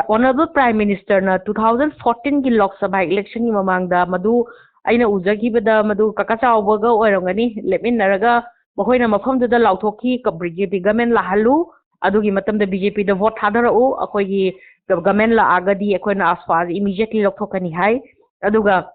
Honourable Prime Minister ꯅ two thousand fourteen ꯒꯤ Lok Sabha election ꯒꯤ ꯃꯃꯥꯡꯗ ꯃꯗꯨ ꯑꯩꯅ ꯎꯖꯈꯤꯕꯗ ꯃꯗꯨ ꯀꯀꯥ ꯆꯥꯎꯕꯒ ꯑꯣꯏꯔꯝꯒꯅꯤ, ꯂꯦꯞꯃꯤꯟꯅꯔꯒ ꯃꯈꯣꯏꯅ ꯃꯐꯝꯗꯨꯗ ꯂꯥꯎꯊꯣꯛꯈꯤ, "ꯕꯤ ꯖꯦ ꯄꯤ government ꯂꯥꯛꯍꯜꯂꯨ, ꯑꯗꯨꯒꯤ ꯃꯇꯝꯗ ꯕꯤ ꯖꯦ ꯄꯤ ꯗ vote ꯊꯥꯗꯔꯛꯎ, ꯑꯩꯈꯣꯏꯒꯤ government ꯂꯥꯛꯑꯒꯗꯤ ꯑꯩꯈꯣꯏꯅ AFSPA ꯁꯤ immediately ꯂꯧꯊꯣꯛꯀꯅꯤ" ꯍꯥꯏ꯫ ꯑꯗꯨꯒ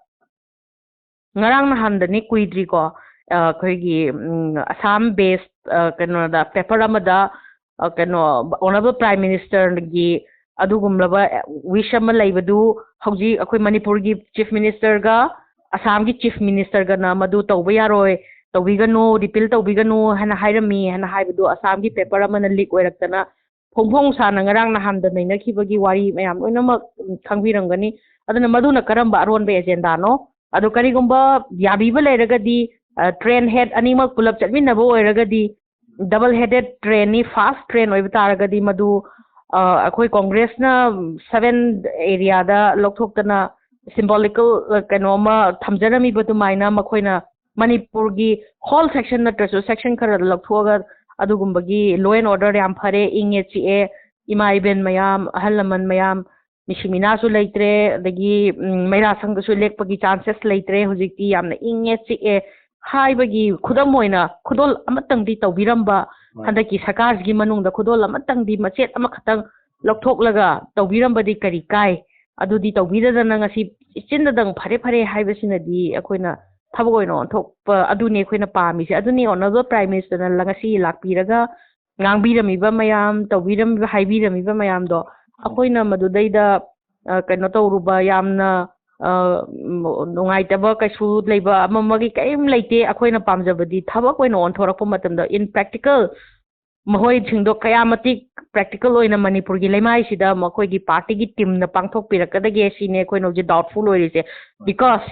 ꯉꯔꯥꯡ ꯅꯍꯥꯟꯗꯅꯤ, ꯀꯨꯏꯗ꯭ꯔꯤꯀꯣ, ꯑ, ꯑꯩꯈꯣꯏꯒꯤ, ꯎꯝ, ꯑꯁꯥꯝ based, ꯑ, ꯀꯩꯅꯣꯗ, paper ꯑꯃꯗ, ꯑ, ꯀꯩꯅꯣ, Honourable Prime Minister ꯒꯤ ꯑꯗꯨꯒꯨꯝꯂꯕ wish ꯑꯃ ꯂꯩꯕꯗꯨ ꯍꯧꯖꯤꯛ ꯑꯩꯈꯣꯏ ꯃꯅꯤꯄꯨꯔꯒꯤ Chief Minister ꯒ ꯑꯁꯥꯝꯒꯤ Chief Minister ꯒꯅ ꯃꯗꯨ ꯇꯧꯕ ꯌꯥꯔꯣꯏ, ꯇꯧꯕꯤꯒꯅꯨ, repeal ꯇꯧꯕꯤꯒꯅꯨ ꯍꯥꯏꯅ ꯍꯥꯏꯔꯝꯃꯤ ꯍꯥꯏꯅ ꯍꯥꯏꯕꯗꯨ ꯑꯁꯥꯝꯒꯤ paper ꯑꯃꯅ leak ꯑꯣꯏꯔꯛꯇꯅ ꯐꯣꯡ ꯐꯣꯡ ꯁꯥꯅ ꯉꯔꯥꯡ ꯅꯍꯥꯟꯗ ꯅꯩꯅꯈꯤꯕꯒꯤ ꯋꯥꯔꯤ ꯃꯌꯥꯝ ꯂꯣꯏꯅꯃꯛ, ꯎꯝ, ꯈꯪꯕꯤꯔꯝꯒꯅꯤ꯫ ꯑꯗꯨꯅ ꯃꯗꯨꯅ ꯀꯔꯝꯕ ꯑꯔꯣꯟꯕ agenda ꯅꯣ? ꯑꯗꯨ ꯀꯔꯤꯒꯨꯝꯕ ꯌꯥꯕꯤꯕ ꯂꯩꯔꯒꯗꯤ, ꯑ, train head ꯑꯅꯤꯃꯛ ꯄꯨꯂꯞ ꯆꯠꯃꯤꯟꯅꯕ ꯑꯣꯏꯔꯒꯗꯤ, double headed train ꯅꯤ, fast train ꯑꯣꯏꯕ ꯇꯥꯔꯒꯗꯤ ꯃꯗꯨ, ꯑ, ꯑꯩꯈꯣꯏ Congress ꯅ seven area ꯗ ꯂꯧꯊꯣꯛꯇꯅ symbolical, ꯑ, ꯀꯩꯅꯣ ꯑꯃ ꯊꯝꯖꯔꯝꯃꯤꯕ ꯑꯗꯨꯃꯥꯏꯅ ꯃꯈꯣꯏꯅ ꯃꯅꯤꯄꯨꯔꯒꯤ whole section ꯅꯠꯇ꯭ꯔꯁꯨ section ꯈꯔ ꯂꯧꯊꯣꯛꯑꯒ ꯑꯗꯨꯒꯨꯝꯕꯒꯤ law and order ꯌꯥꯝ ꯐꯔꯦ, ꯏꯪꯉꯦ ꯆꯤꯛꯑꯦ, ꯏꯃꯥ ꯏꯕꯦꯟ ꯃꯌꯥꯝ, ꯑꯍꯜ ꯂꯃꯟ ꯃꯌꯥꯝ, ꯃꯤꯁꯤ ꯃꯤꯅꯥꯁꯨ ꯂꯩꯇ꯭ꯔꯦ, ꯑꯗꯒꯤ, ꯎꯝ, ꯃꯩꯔꯥ ꯁꯪꯗꯁꯨ ꯂꯦꯛꯄꯒꯤ chances ꯂꯩꯇ꯭ꯔꯦ, ꯍꯧꯖꯤꯛꯇꯤ ꯌꯥꯝꯅ ꯏꯪꯉꯦ ꯆꯤꯛꯑꯦ ꯍꯥꯏꯕꯒꯤ ꯈꯨꯗꯝ ꯑꯣꯏꯅ ꯈꯨꯗꯣꯜ ꯑꯃꯇꯪꯗꯤ ꯇꯧꯕꯤꯔꯝꯕ, ꯍꯣꯏ꯫ ꯍꯟꯗꯛꯀꯤ ꯁꯔꯀꯥꯔꯁꯤꯒꯤ ꯃꯅꯨꯡꯗ ꯈꯨꯗꯣꯜ ꯑꯃꯇꯪꯗꯤ ꯃꯆꯦꯠ ꯑꯃꯈꯛꯇꯪ ꯂꯧꯊꯣꯛꯂꯒ ꯇꯧꯕꯤꯔꯝꯕꯗꯤ ꯀꯔꯤ ꯀꯥꯏ? ꯑꯗꯨꯗꯤ ꯇꯧꯕꯤꯗꯗꯅ ꯉꯁꯤ ꯏꯆꯤꯟꯗꯗꯪ "ꯐꯔꯦ, ꯐꯔꯦ" ꯍꯥꯏꯕꯁꯤꯅꯗꯤ ꯑꯩꯈꯣꯏꯅ ꯊꯕꯛ ꯑꯣꯏꯅ ꯑꯣꯟꯊꯣꯛꯄ ꯑꯗꯨꯅꯤ ꯑꯩꯈꯣꯏꯅ ꯄꯥꯝꯃꯤꯁꯦ꯫ ꯑꯗꯨꯅꯤ Honourable Prime Minister ꯅ ꯉꯁꯤ ꯂꯥꯛꯄꯤꯔꯒ ꯉꯥꯡꯕꯤꯔꯝꯃꯤꯕ ꯃꯌꯥꯝ, ꯇꯧꯕꯤꯔꯝꯃꯤꯕ, ꯍꯥꯏꯕꯤꯔꯝꯃꯤꯕ ꯃꯌꯥꯝꯗꯣ, ꯑꯩꯈꯣꯏꯅ ꯃꯗꯨꯗꯩꯗ, ꯑ, ꯀꯩꯅꯣ ꯇꯧꯔꯨꯕ, ꯌꯥꯝꯅ, ꯑ, ꯎꯝ, ꯅꯨꯡꯉꯥꯏꯇꯕ ꯀꯩꯁꯨ ꯂꯩꯕ ꯑꯃ ꯑꯃꯒꯤ ꯀꯔꯤꯝ ꯂꯩꯇꯦ꯫ ꯑꯩꯈꯣꯏꯅ ꯄꯥꯝꯖꯕꯗꯤ ꯊꯕꯛ ꯑꯣꯏꯅ ꯑꯣꯟꯊꯣꯔꯛꯄ ꯃꯇꯝꯗ in practical ꯃꯈꯣꯏꯁꯤꯡꯗꯣ ꯀꯌꯥ ꯃꯇꯤꯛ practical ꯑꯣꯏꯅ ꯃꯅꯤꯄꯨꯔꯒꯤ ꯂꯩꯃꯥꯏꯁꯤꯗ ꯃꯈꯣꯏꯒꯤ party ꯒꯤ team ꯅ ꯄꯥꯡꯊꯣꯛꯄꯤꯔꯛꯀꯗꯒꯦ ꯁꯤꯅꯦ ꯑꯩꯈꯣꯏꯅ ꯍꯧꯖꯤꯛ doubtful ꯑꯣꯏꯔꯤꯁꯦ꯫ Because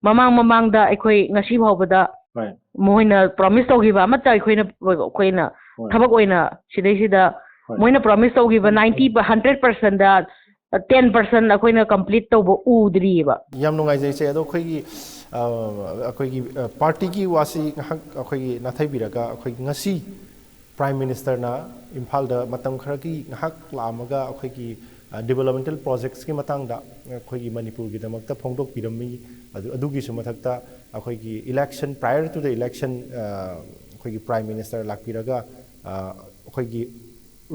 ꯃꯃꯥꯡ ꯃꯃꯥꯡꯗ ꯑꯩꯈꯣꯏ ꯉꯁꯤ ꯐꯥꯎꯕꯗ ꯍꯣꯏ꯫ ꯃꯣꯏꯅ ꯄ꯭ꯔꯣꯃꯤꯁ ꯇꯧꯈꯤꯕ ꯑꯃꯠꯇ ꯑꯩꯈꯣꯏꯅ ꯑꯩꯈꯣꯏꯅ ꯍꯣꯏ꯫ ꯊꯕꯛ ꯑꯣꯏꯅ ꯁꯤꯗꯩꯁꯤꯗ ꯍꯣꯏ꯫ ꯃꯣꯏꯅ ꯄ꯭ꯔꯣꯃꯤꯁ ꯇꯧꯈꯤꯕ ꯅꯥꯏꯟꯇꯤ ꯍꯟꯗ꯭ꯔꯦꯠ ꯄꯥꯔꯁꯦꯟꯗ ꯇꯦꯟ ꯄꯥꯔꯁꯦꯟ ꯑꯩꯈꯣꯏꯅ ꯀꯝꯄ꯭ꯂꯤꯠ ꯇꯧꯕ ꯎꯗ꯭ꯔꯤꯑꯕ꯫ ꯌꯥꯝ ꯅꯨꯡꯉꯥꯏꯖꯩ ꯏꯆꯦ꯫ ꯑꯗꯣ ꯑꯩꯈꯣꯏꯒꯤ ꯑ, ꯑꯩꯈꯣꯏꯒꯤ ꯑ, ꯄꯥꯔꯇꯤꯒꯤ ꯋꯥꯁꯤ ꯉꯥꯏꯍꯥꯛ ꯑꯩꯈꯣꯏꯒꯤ ꯅꯥꯊꯩꯕꯤꯔꯒ, ꯑꯩꯈꯣꯏ ꯉꯁꯤ ꯄ꯭ꯔꯥꯏꯝ ꯃꯤꯅꯤꯁꯇꯔꯅ ꯏꯝꯐꯥꯜꯗ ꯃꯇꯝ ꯈꯔꯒꯤ ꯉꯥꯏꯍꯥꯛ ꯂꯥꯛꯑꯝꯃꯒ ꯑꯩꯈꯣꯏꯒꯤ ꯗꯤꯕꯦꯂꯞꯃꯦꯟꯇꯦꯜ ꯄ꯭ꯔꯣꯖꯦꯛꯁꯀꯤ ꯃꯇꯥꯡꯗ ꯑꯩꯈꯣꯏꯒꯤ ꯃꯅꯤꯄꯨꯔꯒꯤꯗꯃꯛꯇ ꯐꯣꯡꯗꯣꯛꯄꯤꯔꯝꯃꯤ꯫ ꯑꯗꯨ ꯑꯗꯨꯒꯤꯁꯨ ꯃꯊꯛꯇ ꯑꯩꯈꯣꯏꯒꯤ election, prior to the election, ꯑꯩꯈꯣꯏꯒꯤ ꯄ꯭ꯔꯥꯏꯝ ꯃꯤꯅꯤꯁꯇꯔ ꯂꯥꯛꯄꯤꯔꯒ ꯑꯩꯈꯣꯏꯒꯤ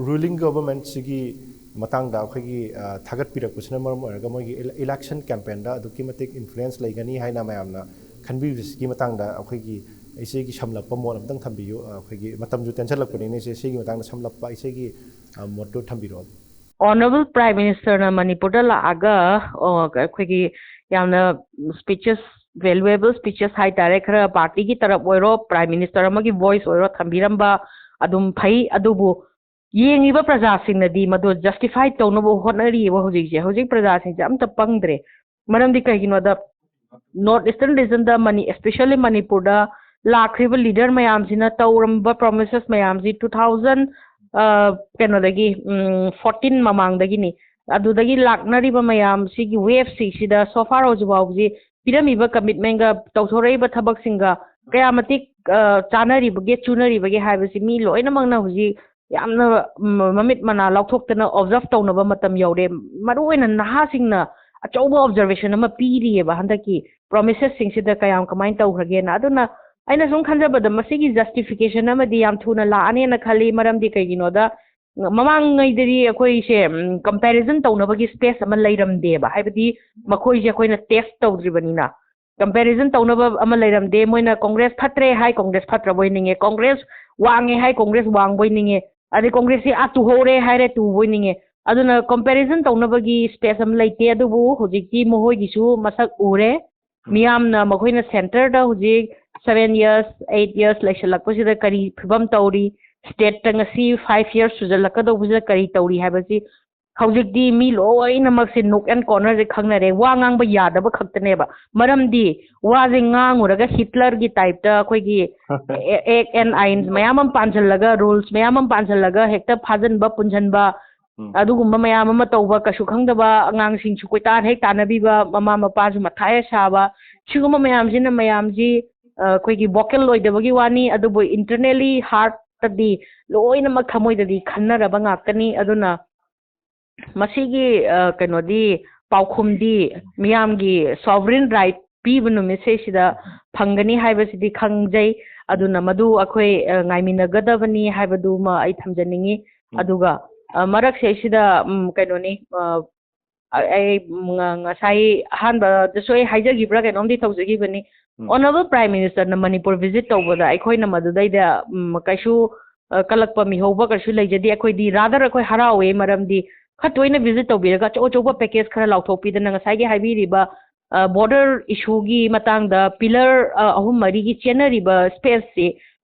ꯔꯨꯂꯤꯡ ꯒꯣꯕꯔꯃꯦꯟꯠꯁꯤꯒꯤ ꯃꯇꯥꯡꯗ ꯑꯩꯈꯣꯏꯒꯤ ꯊꯥꯒꯠꯄꯤꯔꯛꯄꯁꯤꯅ ꯃꯔꯝ ꯑꯣꯏꯔꯒ ꯃꯣꯏꯒꯤ election campaignꯗ ꯑꯗꯨꯛꯀꯤ ꯃꯇꯤꯛ influence ꯂꯩꯒꯅꯤ ꯍꯥꯏꯅ ꯃꯌꯥꯝꯅ ꯈꯟꯕꯤꯕꯁꯤꯒꯤ ꯃꯇꯥꯡꯗ ꯑꯩꯈꯣꯏꯒꯤ ꯏꯆꯦꯒꯤ ꯁꯝꯂꯞꯄ ꯃꯣꯠ ꯑꯃꯇꯪ ꯊꯝꯕꯤꯌꯨ꯫ ꯑꯩꯈꯣꯏꯒꯤ ꯃꯇꯝꯁꯨ ꯇꯦꯟꯁꯤꯜꯂꯛꯄꯅꯤꯅ ꯏꯆꯦ, ꯁꯤꯒꯤ ꯃꯇꯥꯡꯗ ꯁꯝꯂꯞꯄ ꯏꯆꯦꯒꯤ ꯃꯣꯠꯇꯨ ꯊꯝꯕꯤꯔꯛꯑꯣ꯫ Honourable Prime Ministerꯅ ꯃꯅꯤꯄꯨꯔꯗ ꯂꯥꯛꯑꯒ ꯑꯩꯈꯣꯏꯒꯤ ꯌꯥꯝꯅ speeches, valuable speeches ꯍꯥꯏꯇꯥꯔꯦ, ꯈꯔ ꯄꯥꯔꯇꯤꯒꯤ ꯇꯔꯞ ꯑꯣꯏꯔꯣ, ꯄ꯭ꯔꯥꯏꯝ ꯃꯤꯅꯤꯁꯇꯔ ꯑꯃꯒꯤ ꯚꯣꯏꯁ ꯑꯣꯏꯔꯣ ꯊꯝꯕꯤꯔꯝꯕ ꯑꯗꯨꯝ ꯐꯩ꯫ ꯑꯗꯨꯕꯨ ꯌꯦꯡꯉꯤꯕ ꯄ꯭ꯔꯖꯥꯁꯤꯡꯅꯗꯤ ꯃꯗꯨ ꯖꯁꯇꯤꯐꯥꯏ ꯇꯧꯅꯕ ꯍꯣꯠꯅꯔꯤꯑꯕ ꯍꯧꯖꯤꯛꯁꯦ꯫ ꯍꯧꯖꯤꯛ ꯄ꯭ꯔꯖꯥꯁꯤꯡꯁꯦ ꯑꯝꯇ ꯄꯪꯗ꯭ꯔꯦ꯫ ꯃꯔꯝꯗꯤ ꯀꯩꯒꯤꯅꯣꯗ, North Eastern regionꯗ ꯃꯅꯤ especially ꯃꯅꯤꯄꯨꯔꯗ ꯂꯥꯛꯈ꯭ꯔꯤꯕ ꯂꯤꯗꯔ ꯃꯌꯥꯝꯁꯤꯅ ꯇꯧꯔꯝꯕ ꯄ꯭ꯔꯣꯃꯤꯁꯦꯁ ꯃꯌꯥꯝꯁꯤ ꯇꯨ ꯊꯥꯎꯖꯟ ꯀꯩꯅꯣꯗꯒꯤ, ꯐꯣꯔꯇꯤꯟ ꯃꯃꯥꯡꯗꯒꯤꯅꯤ꯫ ꯑꯗꯨꯗꯒꯤ ꯂꯥꯛꯅꯔꯤꯕ ꯃꯌꯥꯝ ꯁꯤꯒꯤ ꯋꯦꯞꯁꯤꯡꯁꯤꯗ so far ꯍꯧꯖꯤꯛ ꯐꯥꯎꯕꯁꯤ ꯄꯤꯔꯝꯃꯤꯕ ꯀꯃꯤꯠꯃꯦꯟꯒ ꯇꯧꯊꯣꯔꯛꯏꯕ ꯊꯕꯛꯁꯤꯡꯒ ꯀꯌꯥ ꯃꯇꯤꯛ ꯆꯥꯅꯔꯤꯕꯒꯦ, ꯆꯨꯅꯔꯤꯕꯒꯦ ꯍꯥꯏꯕꯁꯤ ꯃꯤ ꯂꯣꯏꯅꯃꯛꯅ ꯍꯧꯖꯤꯛ ꯌꯥꯝꯅ ꯃꯃꯤꯠ ꯃꯅꯥ ꯂꯥꯎꯊꯣꯛꯇꯅ ꯑꯣꯕꯖꯥꯔꯚ ꯇꯧꯅꯕ ꯃꯇꯝ ꯌꯧꯔꯦ꯫ ꯃꯔꯨꯑꯣꯏꯅ ꯅꯍꯥꯁꯤꯡꯅ ꯑꯆꯧꯕ ꯑꯣꯕꯖꯥꯔꯕꯦꯁꯟ ꯑꯃ ꯄꯤꯔꯤꯑꯕ ꯍꯟꯗꯛꯀꯤ ꯄ꯭ꯔꯣꯃꯤꯁꯦꯁꯁꯤꯡꯁꯤꯗ ꯀꯌꯥꯝ ꯀꯃꯥꯏꯅ ꯇꯧꯈ꯭ꯔꯒꯦꯅ꯫ ꯑꯗꯨꯅ ꯑꯩꯅ ꯁꯨꯝ ꯈꯟꯖꯕꯗ ꯃꯁꯤꯒꯤ ꯖꯁꯇꯤꯐꯤꯀꯦꯁꯟ ꯑꯃꯗꯤ ꯌꯥꯝ ꯊꯨꯅ ꯂꯥꯛꯑꯅꯦꯅ ꯈꯜꯂꯤ꯫ ꯃꯔꯝꯗꯤ ꯀꯩꯒꯤꯅꯣꯗ, ꯃꯃꯥꯡꯉꯩꯗꯗꯤ ꯑꯩꯈꯣꯏꯁꯦ ꯀꯝꯄꯦꯔꯤꯖꯟ ꯇꯧꯅꯕꯒꯤ ꯁ꯭ꯄꯦꯁ ꯑꯃ ꯂꯩꯔꯝꯗꯦꯕ, ꯍꯥꯏꯕꯗꯤ ꯃꯈꯣꯏꯁꯦ ꯑꯩꯈꯣꯏꯅ ꯇꯦꯁ ꯇꯧꯗ꯭ꯔꯤꯕꯅꯤꯅ꯫ ꯀꯝꯄꯦꯔꯤꯖꯟ ꯇꯧꯅꯕ ꯑꯃ ꯂꯩꯔꯝꯗꯦ꯫ ꯃꯣꯏꯅ ꯀꯣꯡꯒ꯭ꯔꯦꯁ ꯐꯠꯇ꯭ꯔꯦ ꯍꯥꯏ, ꯀꯣꯡꯒ꯭ꯔꯦꯁ ꯐꯠꯇ꯭ꯔꯕꯣꯏ ꯅꯤꯡꯉꯦ, ꯀꯣꯡꯒ꯭ꯔꯦꯁ ꯋꯥꯡꯉꯦ ꯍꯥꯏ, ꯀꯣꯡꯒ꯭ꯔꯦꯁ ꯋꯥꯡꯕꯣꯏ ꯅꯤꯡꯉꯦ, ꯑꯗꯩ ꯀꯣꯡꯒ꯭ꯔꯦꯁꯁꯤ ꯑꯥ ꯇꯨꯍꯧꯔꯦ ꯍꯥꯏꯔꯦ, ꯇꯨꯕꯣꯏ ꯅꯤꯡꯉꯦ꯫ ꯑꯗꯨꯅ ꯀꯝꯄꯦꯔꯤꯖꯟ ꯇꯧꯅꯕꯒꯤ ꯁ꯭ꯄꯦꯁ ꯑꯃ ꯂꯩꯇꯦ꯫ ꯑꯗꯨꯕꯨ ꯍꯧꯖꯤꯛꯇꯤ ꯃꯈꯣꯏꯒꯤꯁꯨ ꯃꯁꯛ ꯎꯔꯦ꯫ ꯃꯤꯌꯥꯝꯅ ꯃꯈꯣꯏꯅ ꯁꯦꯟꯇꯔꯗ ꯍꯧꯖꯤꯛ seven years, eight years ꯂꯩꯁꯜꯂꯛꯄꯁꯤꯗ ꯀꯔꯤ ꯐꯤꯕꯝ ꯇꯧꯔꯤ, ꯁ꯭ꯇꯦꯠꯇ ꯉꯁꯤ five years ꯁꯨꯖꯜꯂꯛꯀꯗꯧꯕꯁꯤꯗ ꯀꯔꯤ ꯇꯧꯔꯤ ꯍꯥꯏꯕꯁꯤ ꯍꯧꯖꯤꯛꯇꯤ ꯃꯤ ꯂꯣꯏꯅꯃꯛꯁꯦ nook and corner ꯁꯦ ꯈꯪꯅꯔꯦ꯫ ꯋꯥ ꯉꯥꯡꯕ ꯌꯥꯗꯕ ꯈꯛꯇꯅꯦꯕ꯫ ꯃꯔꯝꯗꯤ ꯋꯥꯁꯦ ꯉꯥꯡꯉꯨꯔꯒ ꯍꯤꯠꯂꯔꯒꯤ type ꯇ ꯑꯩꯈꯣꯏꯒꯤ act and aigns ꯃꯌꯥꯝ ꯑꯃ ꯄꯥꯟꯁꯤꯜꯂꯒ, rules ꯃꯌꯥꯝ ꯑꯃ ꯄꯥꯟꯁꯤꯜꯂꯒ ꯍꯦꯛꯇ ꯐꯥꯖꯤꯟꯕ, ꯄꯨꯟꯁꯤꯟꯕ, ꯎꯝ꯫ ꯑꯗꯨꯒꯨꯝꯕ ꯃꯌꯥꯝ ꯑꯃ ꯇꯧꯕ, ꯀꯩꯁꯨ ꯈꯪꯗꯕ ꯑꯉꯥꯡꯁꯤꯡꯁꯨ ꯀꯣꯏꯇꯥꯟ ꯍꯦꯛ ꯇꯥꯟꯅꯕꯤꯕ, ꯃꯃꯥ ꯃꯄꯥꯁꯨ ꯃꯊꯥ ꯍꯦꯛ ꯁꯥꯕ, ꯁꯤꯒꯨꯝꯕ ꯃꯌꯥꯝꯁꯤꯅ ꯃꯌꯥꯝꯁꯤ, ꯑ, ꯑꯩꯈꯣꯏꯒꯤ vocal ꯑꯣꯏꯗꯕꯒꯤ ꯋꯥꯅꯤ, ꯑꯗꯨꯕꯨ internally heart ꯇꯗꯤ ꯂꯣꯏꯅꯃꯛ ꯊꯃꯣꯏꯗꯗꯤ ꯈꯟꯅꯔꯕ ꯉꯥꯛꯇꯅꯤ꯫ ꯑꯗꯨꯅ ꯃꯁꯤꯒꯤ, ꯑ, ꯀꯩꯅꯣꯗꯤ, ꯄꯥꯎꯈꯨꯝꯗꯤ ꯃꯤꯌꯥꯝꯒꯤ sovereign right ꯄꯤꯕ ꯅꯨꯃꯤꯠꯁꯦ ꯁꯤꯗ ꯐꯪꯒꯅꯤ ꯍꯥꯏꯕꯁꯤꯗꯤ ꯈꯪꯖꯩ꯫ ꯑꯗꯨꯅ ꯃꯗꯨ ꯑꯩꯈꯣꯏ, ꯑ, ꯉꯥꯏꯃꯤꯟꯅꯒꯗꯕꯅꯤ ꯍꯥꯏꯕꯗꯨꯃ ꯑꯩ ꯊꯝꯖꯅꯤꯡꯉꯤ꯫ ꯎꯝ꯫ ꯑꯗꯨꯒ, ꯑ, ꯃꯔꯛꯁꯤꯗꯩꯁꯤꯗ, ꯎꯝ, ꯀꯩꯅꯣꯅꯤ, ꯑ, ꯑ, ꯑꯩ ꯉ-, ꯉꯁꯥꯏ ꯑꯍꯥꯟꯕꯗꯁꯨ ꯑꯩ ꯍꯥꯏꯖꯈꯤꯕ꯭ꯔꯥ ꯀꯩꯅꯣꯝꯗꯤ ꯇꯧꯖꯈꯤꯕꯅꯤ꯫ ꯎꯝ꯫ Honourable Prime Minister ꯅ ꯃꯅꯤꯄꯨꯔ visit ꯇꯧꯕꯗ ꯑꯩꯈꯣꯏꯅ ꯃꯗꯨꯗꯩꯗ, ꯎꯝ, ꯀꯩꯁꯨ, ꯑ, ꯀꯜꯂꯛꯄ ꯃꯤꯍꯧꯕ ꯀꯩꯁꯨ ꯂꯩꯖꯗꯦ꯫ ꯑꯩꯈꯣꯏꯗꯤ rather ꯑꯩꯈꯣꯏ ꯍꯔꯥꯎꯋꯦ, ꯃꯔꯝꯗꯤ ꯈꯔ ꯇꯣꯏꯅ visit ꯇꯧꯕꯤꯔꯒ ꯑꯆꯧ ꯑꯆꯧꯕ package ꯈꯔ ꯂꯥꯎꯊꯣꯛꯄꯤꯗꯅ ꯉꯁꯥꯏꯒꯤ ꯍꯥꯏꯕꯤꯔꯤꯕ, ꯑ, border issue ꯒꯤ ꯃꯇꯥꯡꯗ pillar, ꯑ, ꯑꯍꯨꯝ ꯃꯔꯤꯒꯤ ꯆꯦꯟꯅꯔꯤꯕ space ꯁꯤ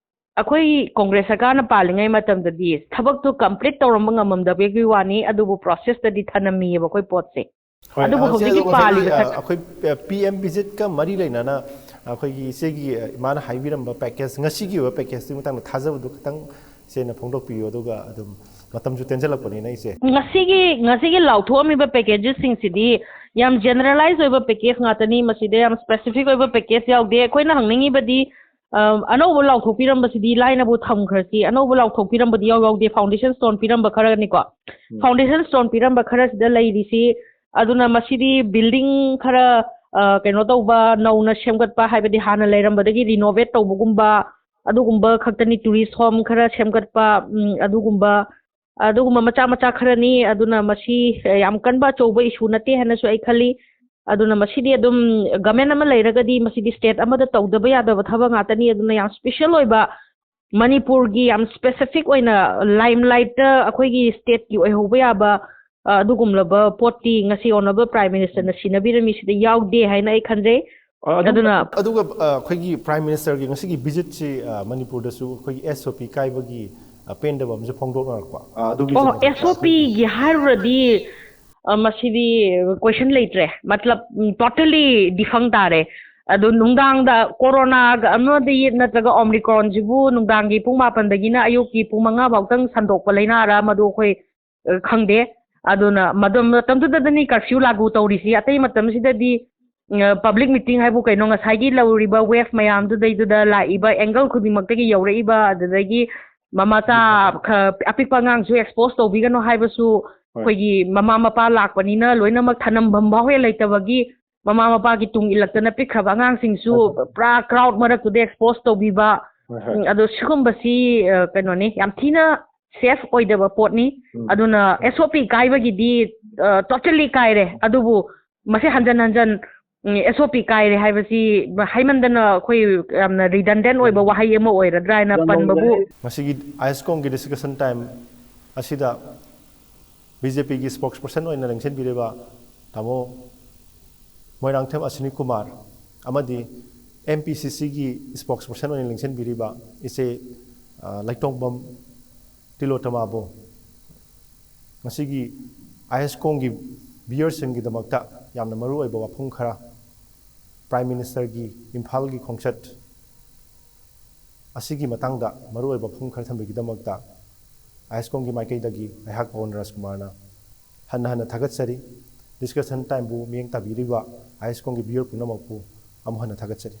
ꯑꯩꯈꯣꯏ ꯀꯣꯡꯒ꯭ꯔꯦꯁ ꯁꯔꯀꯥꯔꯅ ꯄꯥꯜꯂꯤꯉꯩ ꯃꯇꯝꯗꯗꯤ ꯊꯕꯛꯇꯨ complete ꯇꯧꯔꯝꯕ ꯉꯝꯃꯝꯗꯕꯒꯤ ꯋꯥꯅꯤ, ꯑꯗꯨꯕꯨ process ꯇꯗꯤ ꯊꯅꯝꯃꯤꯑꯕ ꯑꯩꯈꯣꯏ ꯄꯣꯠꯁꯦ꯫ ꯍꯣꯏ, ꯑꯗꯨꯕꯨ ꯑ, ꯁꯤ ꯍꯧꯖꯤꯛꯀꯤ ꯑꯗꯣ ꯉꯁꯥꯏꯒꯤ, ꯄꯥꯜꯂꯤꯕ ꯑ, ꯁꯔ- ꯑꯩꯈꯣꯏ, ꯑ, P M visit ꯀ ꯃꯔꯤ ꯂꯩꯅꯅ ꯑꯩꯈꯣꯏꯒꯤ ꯏꯆꯦꯒꯤ, ꯑ, ꯏꯃꯥꯅ ꯍꯥꯏꯕꯤꯔꯝꯕ package, ꯉꯁꯤꯒꯤ ꯑꯣꯏꯕ package ꯇꯨꯒꯤ ꯃꯇꯥꯡꯗ ꯊꯥꯖꯕꯗꯨ ꯈꯤꯇꯪ ꯏꯆꯦꯅ ꯐꯣꯡꯗꯣꯛꯄꯤꯌꯨ, ꯑꯗꯨꯒ ꯑꯗꯨꯝ ꯃꯇꯝꯁꯨ ꯇꯦꯟꯖꯜꯂꯛꯄꯅꯤꯅ ꯏꯆꯦ꯫ ꯉꯁꯤꯒꯤ, ꯉꯁꯤꯒꯤ ꯂꯥꯎꯊꯣꯛꯑꯝꯃꯤꯕ package ꯁꯤꯡꯁꯤꯗꯤ ꯌꯥꯝ generalize ꯑꯣꯏꯕ package ꯉꯥꯛꯇꯅꯤ, ꯃꯁꯤꯗ ꯌꯥꯝ specific ꯑꯣꯏꯕ package ꯌꯥꯎꯗꯦ꯫ ꯑꯩꯈꯣꯏꯅ ꯍꯪꯅꯤꯡꯉꯤꯕꯗꯤ, ꯑ, ꯑꯅꯧꯕ ꯂꯥꯎꯊꯣꯛꯄꯤꯔꯝꯕꯁꯤꯗꯤ ꯂꯥꯏꯅꯕꯨ ꯊꯝꯈ꯭ꯔꯁꯤ, ꯑꯅꯧꯕ ꯂꯥꯎꯊꯣꯛꯄꯤꯔꯝꯕꯗꯤ ꯌꯥꯎ ꯌꯥꯎꯗꯦ, foundation stone ꯄꯤꯔꯝꯕ ꯈꯔꯅꯤꯀꯣ꯫ ꯎꯝ꯫ Foundation stone ꯄꯤꯔꯝꯕ ꯈꯔꯁꯤꯗ ꯂꯩꯔꯤꯁꯤ, ꯑꯗꯨꯅ ꯃꯁꯤꯗꯤ building ꯈꯔ, ꯑ, ꯀꯩꯅꯣ ꯇꯧꯕ, ꯅꯧꯅ ꯁꯦꯝꯒꯠꯄ, ꯍꯥꯏꯕꯗꯤ ꯍꯥꯟꯅ ꯂꯩꯔꯝꯕꯗꯒꯤ renovate ꯇꯧꯕꯒꯨꯝꯕ, ꯑꯗꯨꯒꯨꯝꯕ ꯈꯛꯇꯅꯤ, tourist home ꯈꯔ ꯁꯦꯝꯒꯠꯄ, ꯎꯝ, ꯑꯗꯨꯒꯨꯝꯕ, ꯑꯗꯨꯒꯨꯝꯕ ꯃꯆꯥ ꯃꯆꯥ ꯈꯔꯅꯤ꯫ ꯑꯗꯨꯅ ꯃꯁꯤ, ꯑ, ꯌꯥꯝ ꯀꯟꯕ ꯑꯆꯧꯕ issue ꯅꯠꯇꯦ ꯍꯥꯏꯅꯁꯨ ꯑꯩ ꯈꯜꯂꯤ꯫ ꯑꯗꯨꯅ ꯃꯁꯤꯗꯤ ꯑꯗꯨꯝ government ꯑꯃ ꯂꯩꯔꯒꯗꯤ ꯃꯁꯤꯗꯤ state ꯑꯃꯗ ꯇꯧꯗꯕ ꯌꯥꯗꯕ ꯊꯕꯛ ꯉꯥꯛꯇꯅꯤ꯫ ꯑꯗꯨꯅ ꯌꯥꯝ special ꯑꯣꯏꯕ ꯃꯅꯤꯄꯨꯔꯒꯤ ꯌꯥꯝ specific ꯑꯣꯏꯅ limelight ꯇ ꯑꯩꯈꯣꯏꯒꯤ state ꯀꯤ ꯑꯣꯏꯍꯧꯕ ꯌꯥꯕ, ꯑ, ꯑꯗꯨꯒꯨꯝꯂꯕ ꯄꯣꯠꯇꯤ ꯉꯁꯤ Honourable Prime Minister ꯅ ꯁꯤꯟꯅꯕꯤꯔꯝꯃꯤꯁꯤꯗ ꯌꯥꯎꯗꯦ ꯍꯥꯏꯅ ꯑꯩ ꯈꯟꯖꯩ꯫ ꯑ, ꯑꯗꯨ-, ꯑꯗꯨꯅ ꯑꯗꯨꯒ, ꯑ, ꯑꯩꯈꯣꯏꯒꯤ Prime Minister ꯒꯤ ꯉꯁꯤꯒꯤ visit ꯁꯤ, ꯑ, ꯃꯅꯤꯄꯨꯔꯗꯁꯨ ꯑꯩꯈꯣꯏꯒꯤ S O P ꯀꯥꯏꯕꯒꯤ, ꯑ, ꯄꯦꯟꯗꯕ ꯑꯃꯁꯨ ꯐꯣꯡꯗꯣꯛꯅꯔꯛꯄ꯫ ꯑꯥ, ꯑꯗꯨꯒꯤ ꯑꯣ ꯆꯠꯅꯕꯤꯁꯦ ꯑꯦꯁ ꯑꯣ ꯄꯤꯒꯤ ꯍꯥꯏꯔꯨꯔꯗꯤ ꯑ, ꯃꯁꯤꯗꯤ ꯀꯣꯏꯁꯟ ꯂꯩꯇ꯭ꯔꯦ, ꯃꯇꯂꯕ ꯇꯣꯇꯦꯂꯤ ꯗꯤꯐꯪ ꯇꯥꯔꯦ꯫ ꯑꯗꯣ ꯅꯨꯡꯗꯥꯡꯗ ꯀꯣꯔꯣꯅꯥꯒ ꯑꯃꯗꯤ ꯅꯠꯇ꯭ꯔꯒ ꯑꯣꯝꯅꯤꯀ꯭ꯔꯣꯟꯁꯤꯕꯨ ꯅꯨꯡꯗꯥꯡꯒꯤ ꯄꯨꯡ ꯃꯥꯄꯟꯗꯒꯤꯅ ꯑꯌꯨꯛꯀꯤ ꯄꯨꯡ ꯃꯉꯥ ꯐꯥꯎꯇꯪ ꯁꯟꯗꯣꯛꯄ ꯂꯩꯅꯥꯔ ꯃꯗꯨ ꯑꯩꯈꯣꯏ ꯑ, ꯈꯪꯗꯦ꯫ ꯑꯗꯨꯅ ꯃꯗꯨ ꯃꯇꯝꯗꯨꯗꯗꯅꯤ ꯀꯔꯐ꯭ꯌꯨ ꯂꯥꯒꯨ ꯇꯧꯔꯤꯁꯤ꯫ ꯑꯇꯩ ꯃꯇꯝꯁꯤꯗꯗꯤ ꯄꯕ꯭ꯂꯤꯛ ꯃꯤꯇꯤꯡ ꯍꯥꯏꯕꯨ ꯀꯩꯅꯣ, ꯉꯁꯥꯏꯒꯤ ꯂꯧꯔꯤꯕ ꯋꯦꯐ ꯃꯌꯥꯝꯗꯨꯗꯩꯗꯨꯗ ꯂꯥꯛꯏꯕ ꯑꯦꯡꯒꯜ ꯈꯨꯗꯤꯡꯃꯛꯇꯒꯤ ꯌꯧꯔꯛꯏꯕ, ꯑꯗꯨꯗꯒꯤ ꯃꯃꯥ ꯃꯆꯥ ꯈ- ꯑꯄꯤꯛꯄ ꯑꯉꯥꯡꯁꯨ ꯑꯦꯛꯁꯄꯣꯖ ꯇꯧꯕꯤꯒꯅꯨ ꯍꯥꯏꯕꯁꯨ ꯑꯩꯈꯣꯏꯒꯤ ꯃꯃꯥ ꯃꯄꯥ ꯂꯥꯛꯄꯅꯤꯅ ꯂꯣꯏꯅꯃꯛ ꯊꯅꯝꯐꯝ ꯐꯥꯎ ꯍꯦꯛ ꯂꯩꯇꯕꯒꯤ ꯃꯃꯥ ꯃꯄꯥꯒꯤ ꯇꯨꯡ ꯏꯜꯂꯛꯇꯅ ꯄꯤꯛꯈ꯭ꯔꯕ ꯑꯉꯥꯡꯁꯤꯡꯁꯨ ꯄꯨꯔꯥ ꯀ꯭ꯔꯥꯎꯗ ꯃꯔꯛꯇꯨꯗ ꯑꯦꯛꯁꯄꯣꯖ ꯇꯧꯕꯤꯕ꯫ ꯍꯣꯏ, ꯍꯣꯏ꯫ ꯎꯝ, ꯑꯗꯣ ꯁꯤꯒꯨꯝꯕꯁꯤ ꯑ, ꯀꯩꯅꯣꯅꯤ, ꯌꯥꯝ ꯊꯤꯅ ꯁꯦꯐ ꯑꯣꯏꯗꯕ ꯄꯣꯠꯅꯤ꯫ ꯎꯝ꯫ ꯑꯗꯨꯅ ꯑꯦꯁ ꯑꯣ ꯄꯤ ꯀꯥꯏꯕꯒꯤꯗꯤ ꯇꯣꯇꯦꯂꯤ ꯀꯥꯏꯔꯦ꯫ ꯑꯗꯨꯕꯨ ꯃꯁꯤ ꯍꯟꯖꯟ ꯍꯟꯖꯟ ꯑꯦꯁ ꯑꯣ ꯄꯤ ꯀꯥꯏꯔꯦ ꯍꯥꯏꯕꯁꯤ ꯍꯥꯏꯃꯟꯗꯅ ꯑꯩꯈꯣꯏ ꯌꯥꯝꯅ ꯔꯤꯗꯟꯗꯦꯟ ꯑꯣꯏꯕ ꯋꯥꯍꯩ ꯑꯃ ꯑꯣꯏꯔꯗ꯭ꯔꯥ ꯍꯥꯏꯅ ꯄꯟꯕꯕꯨ ꯉꯁꯤꯒꯤ ꯑꯥꯏ ꯑꯦꯁ ꯀꯣꯝꯒꯤ ꯗꯤꯁꯀꯁꯟ ꯇꯥꯏꯝ ꯑꯁꯤꯗ ꯕꯤ ꯖꯦ ꯄꯤꯒꯤ ꯁ꯭ꯄꯣꯛꯁ ꯄꯔꯁꯟ ꯑꯣꯏꯅ ꯂꯦꯡꯁꯤꯟꯕꯤꯔꯤꯕ ꯇꯥꯃꯣ ꯃꯣꯏꯔꯥꯡꯊꯦꯝ ꯑꯁ꯭ꯋꯤꯅꯤ ꯀꯨꯃꯥꯔ ꯑꯃꯗꯤ ꯑꯦꯝ ꯄꯤ ꯁꯤ ꯁꯤꯒꯤ ꯁ꯭ꯄꯣꯛꯁ ꯄꯔꯁꯟ ꯑꯣꯏꯅ ꯂꯦꯡꯁꯤꯟꯕꯤꯔꯤꯕ ꯏꯆꯦ, ꯑ, ꯂꯩꯇꯣꯡꯕꯝ ꯇꯤꯂꯣꯇꯃꯥꯕꯨ ꯉꯁꯤꯒꯤ ꯑꯥꯏ ꯑꯦꯁ ꯀꯣꯝꯒꯤ ꯚꯤꯌꯔꯁꯤꯡꯒꯤꯗꯃꯛꯇ ꯌꯥꯝꯅ ꯃꯔꯨꯑꯣꯏꯕ ꯋꯥꯐꯝ ꯈꯔ, ꯄ꯭ꯔꯥꯏꯝ ꯃꯤꯅꯤꯁꯇꯔꯒꯤ ꯏꯝꯐꯥꯜꯒꯤ ꯈꯣꯡꯆꯠ ꯑꯁꯤꯒꯤ ꯃꯇꯥꯡꯗ ꯃꯔꯨꯑꯣꯏꯕ ꯋꯥꯐꯝ ꯈꯔ ꯊꯝꯕꯤꯒꯤꯗꯃꯛꯇ ꯑꯥꯏ ꯑꯦꯁ ꯀꯣꯝꯒꯤ ꯃꯥꯏꯀꯩꯗꯒꯤ ꯑꯩꯍꯥꯛ ꯄꯋꯟ ꯔꯥꯖꯀꯨꯃꯥꯔꯅ ꯍꯟꯅ ꯍꯟꯅ ꯊꯥꯒꯠꯆꯔꯤ꯫ ꯗꯤꯁꯀꯁꯟ ꯇꯥꯏꯝꯕꯨ ꯃꯤꯠꯌꯦꯡ ꯇꯥꯕꯤꯔꯤꯕ ꯑꯥꯏ ꯑꯦꯁ ꯀꯣꯝꯒꯤ ꯚꯤꯌꯔ ꯄꯨꯝꯅꯃꯛꯄꯨ ꯑꯃꯨꯛ ꯍꯟꯅ ꯊꯥꯒꯠꯆꯔꯤ꯫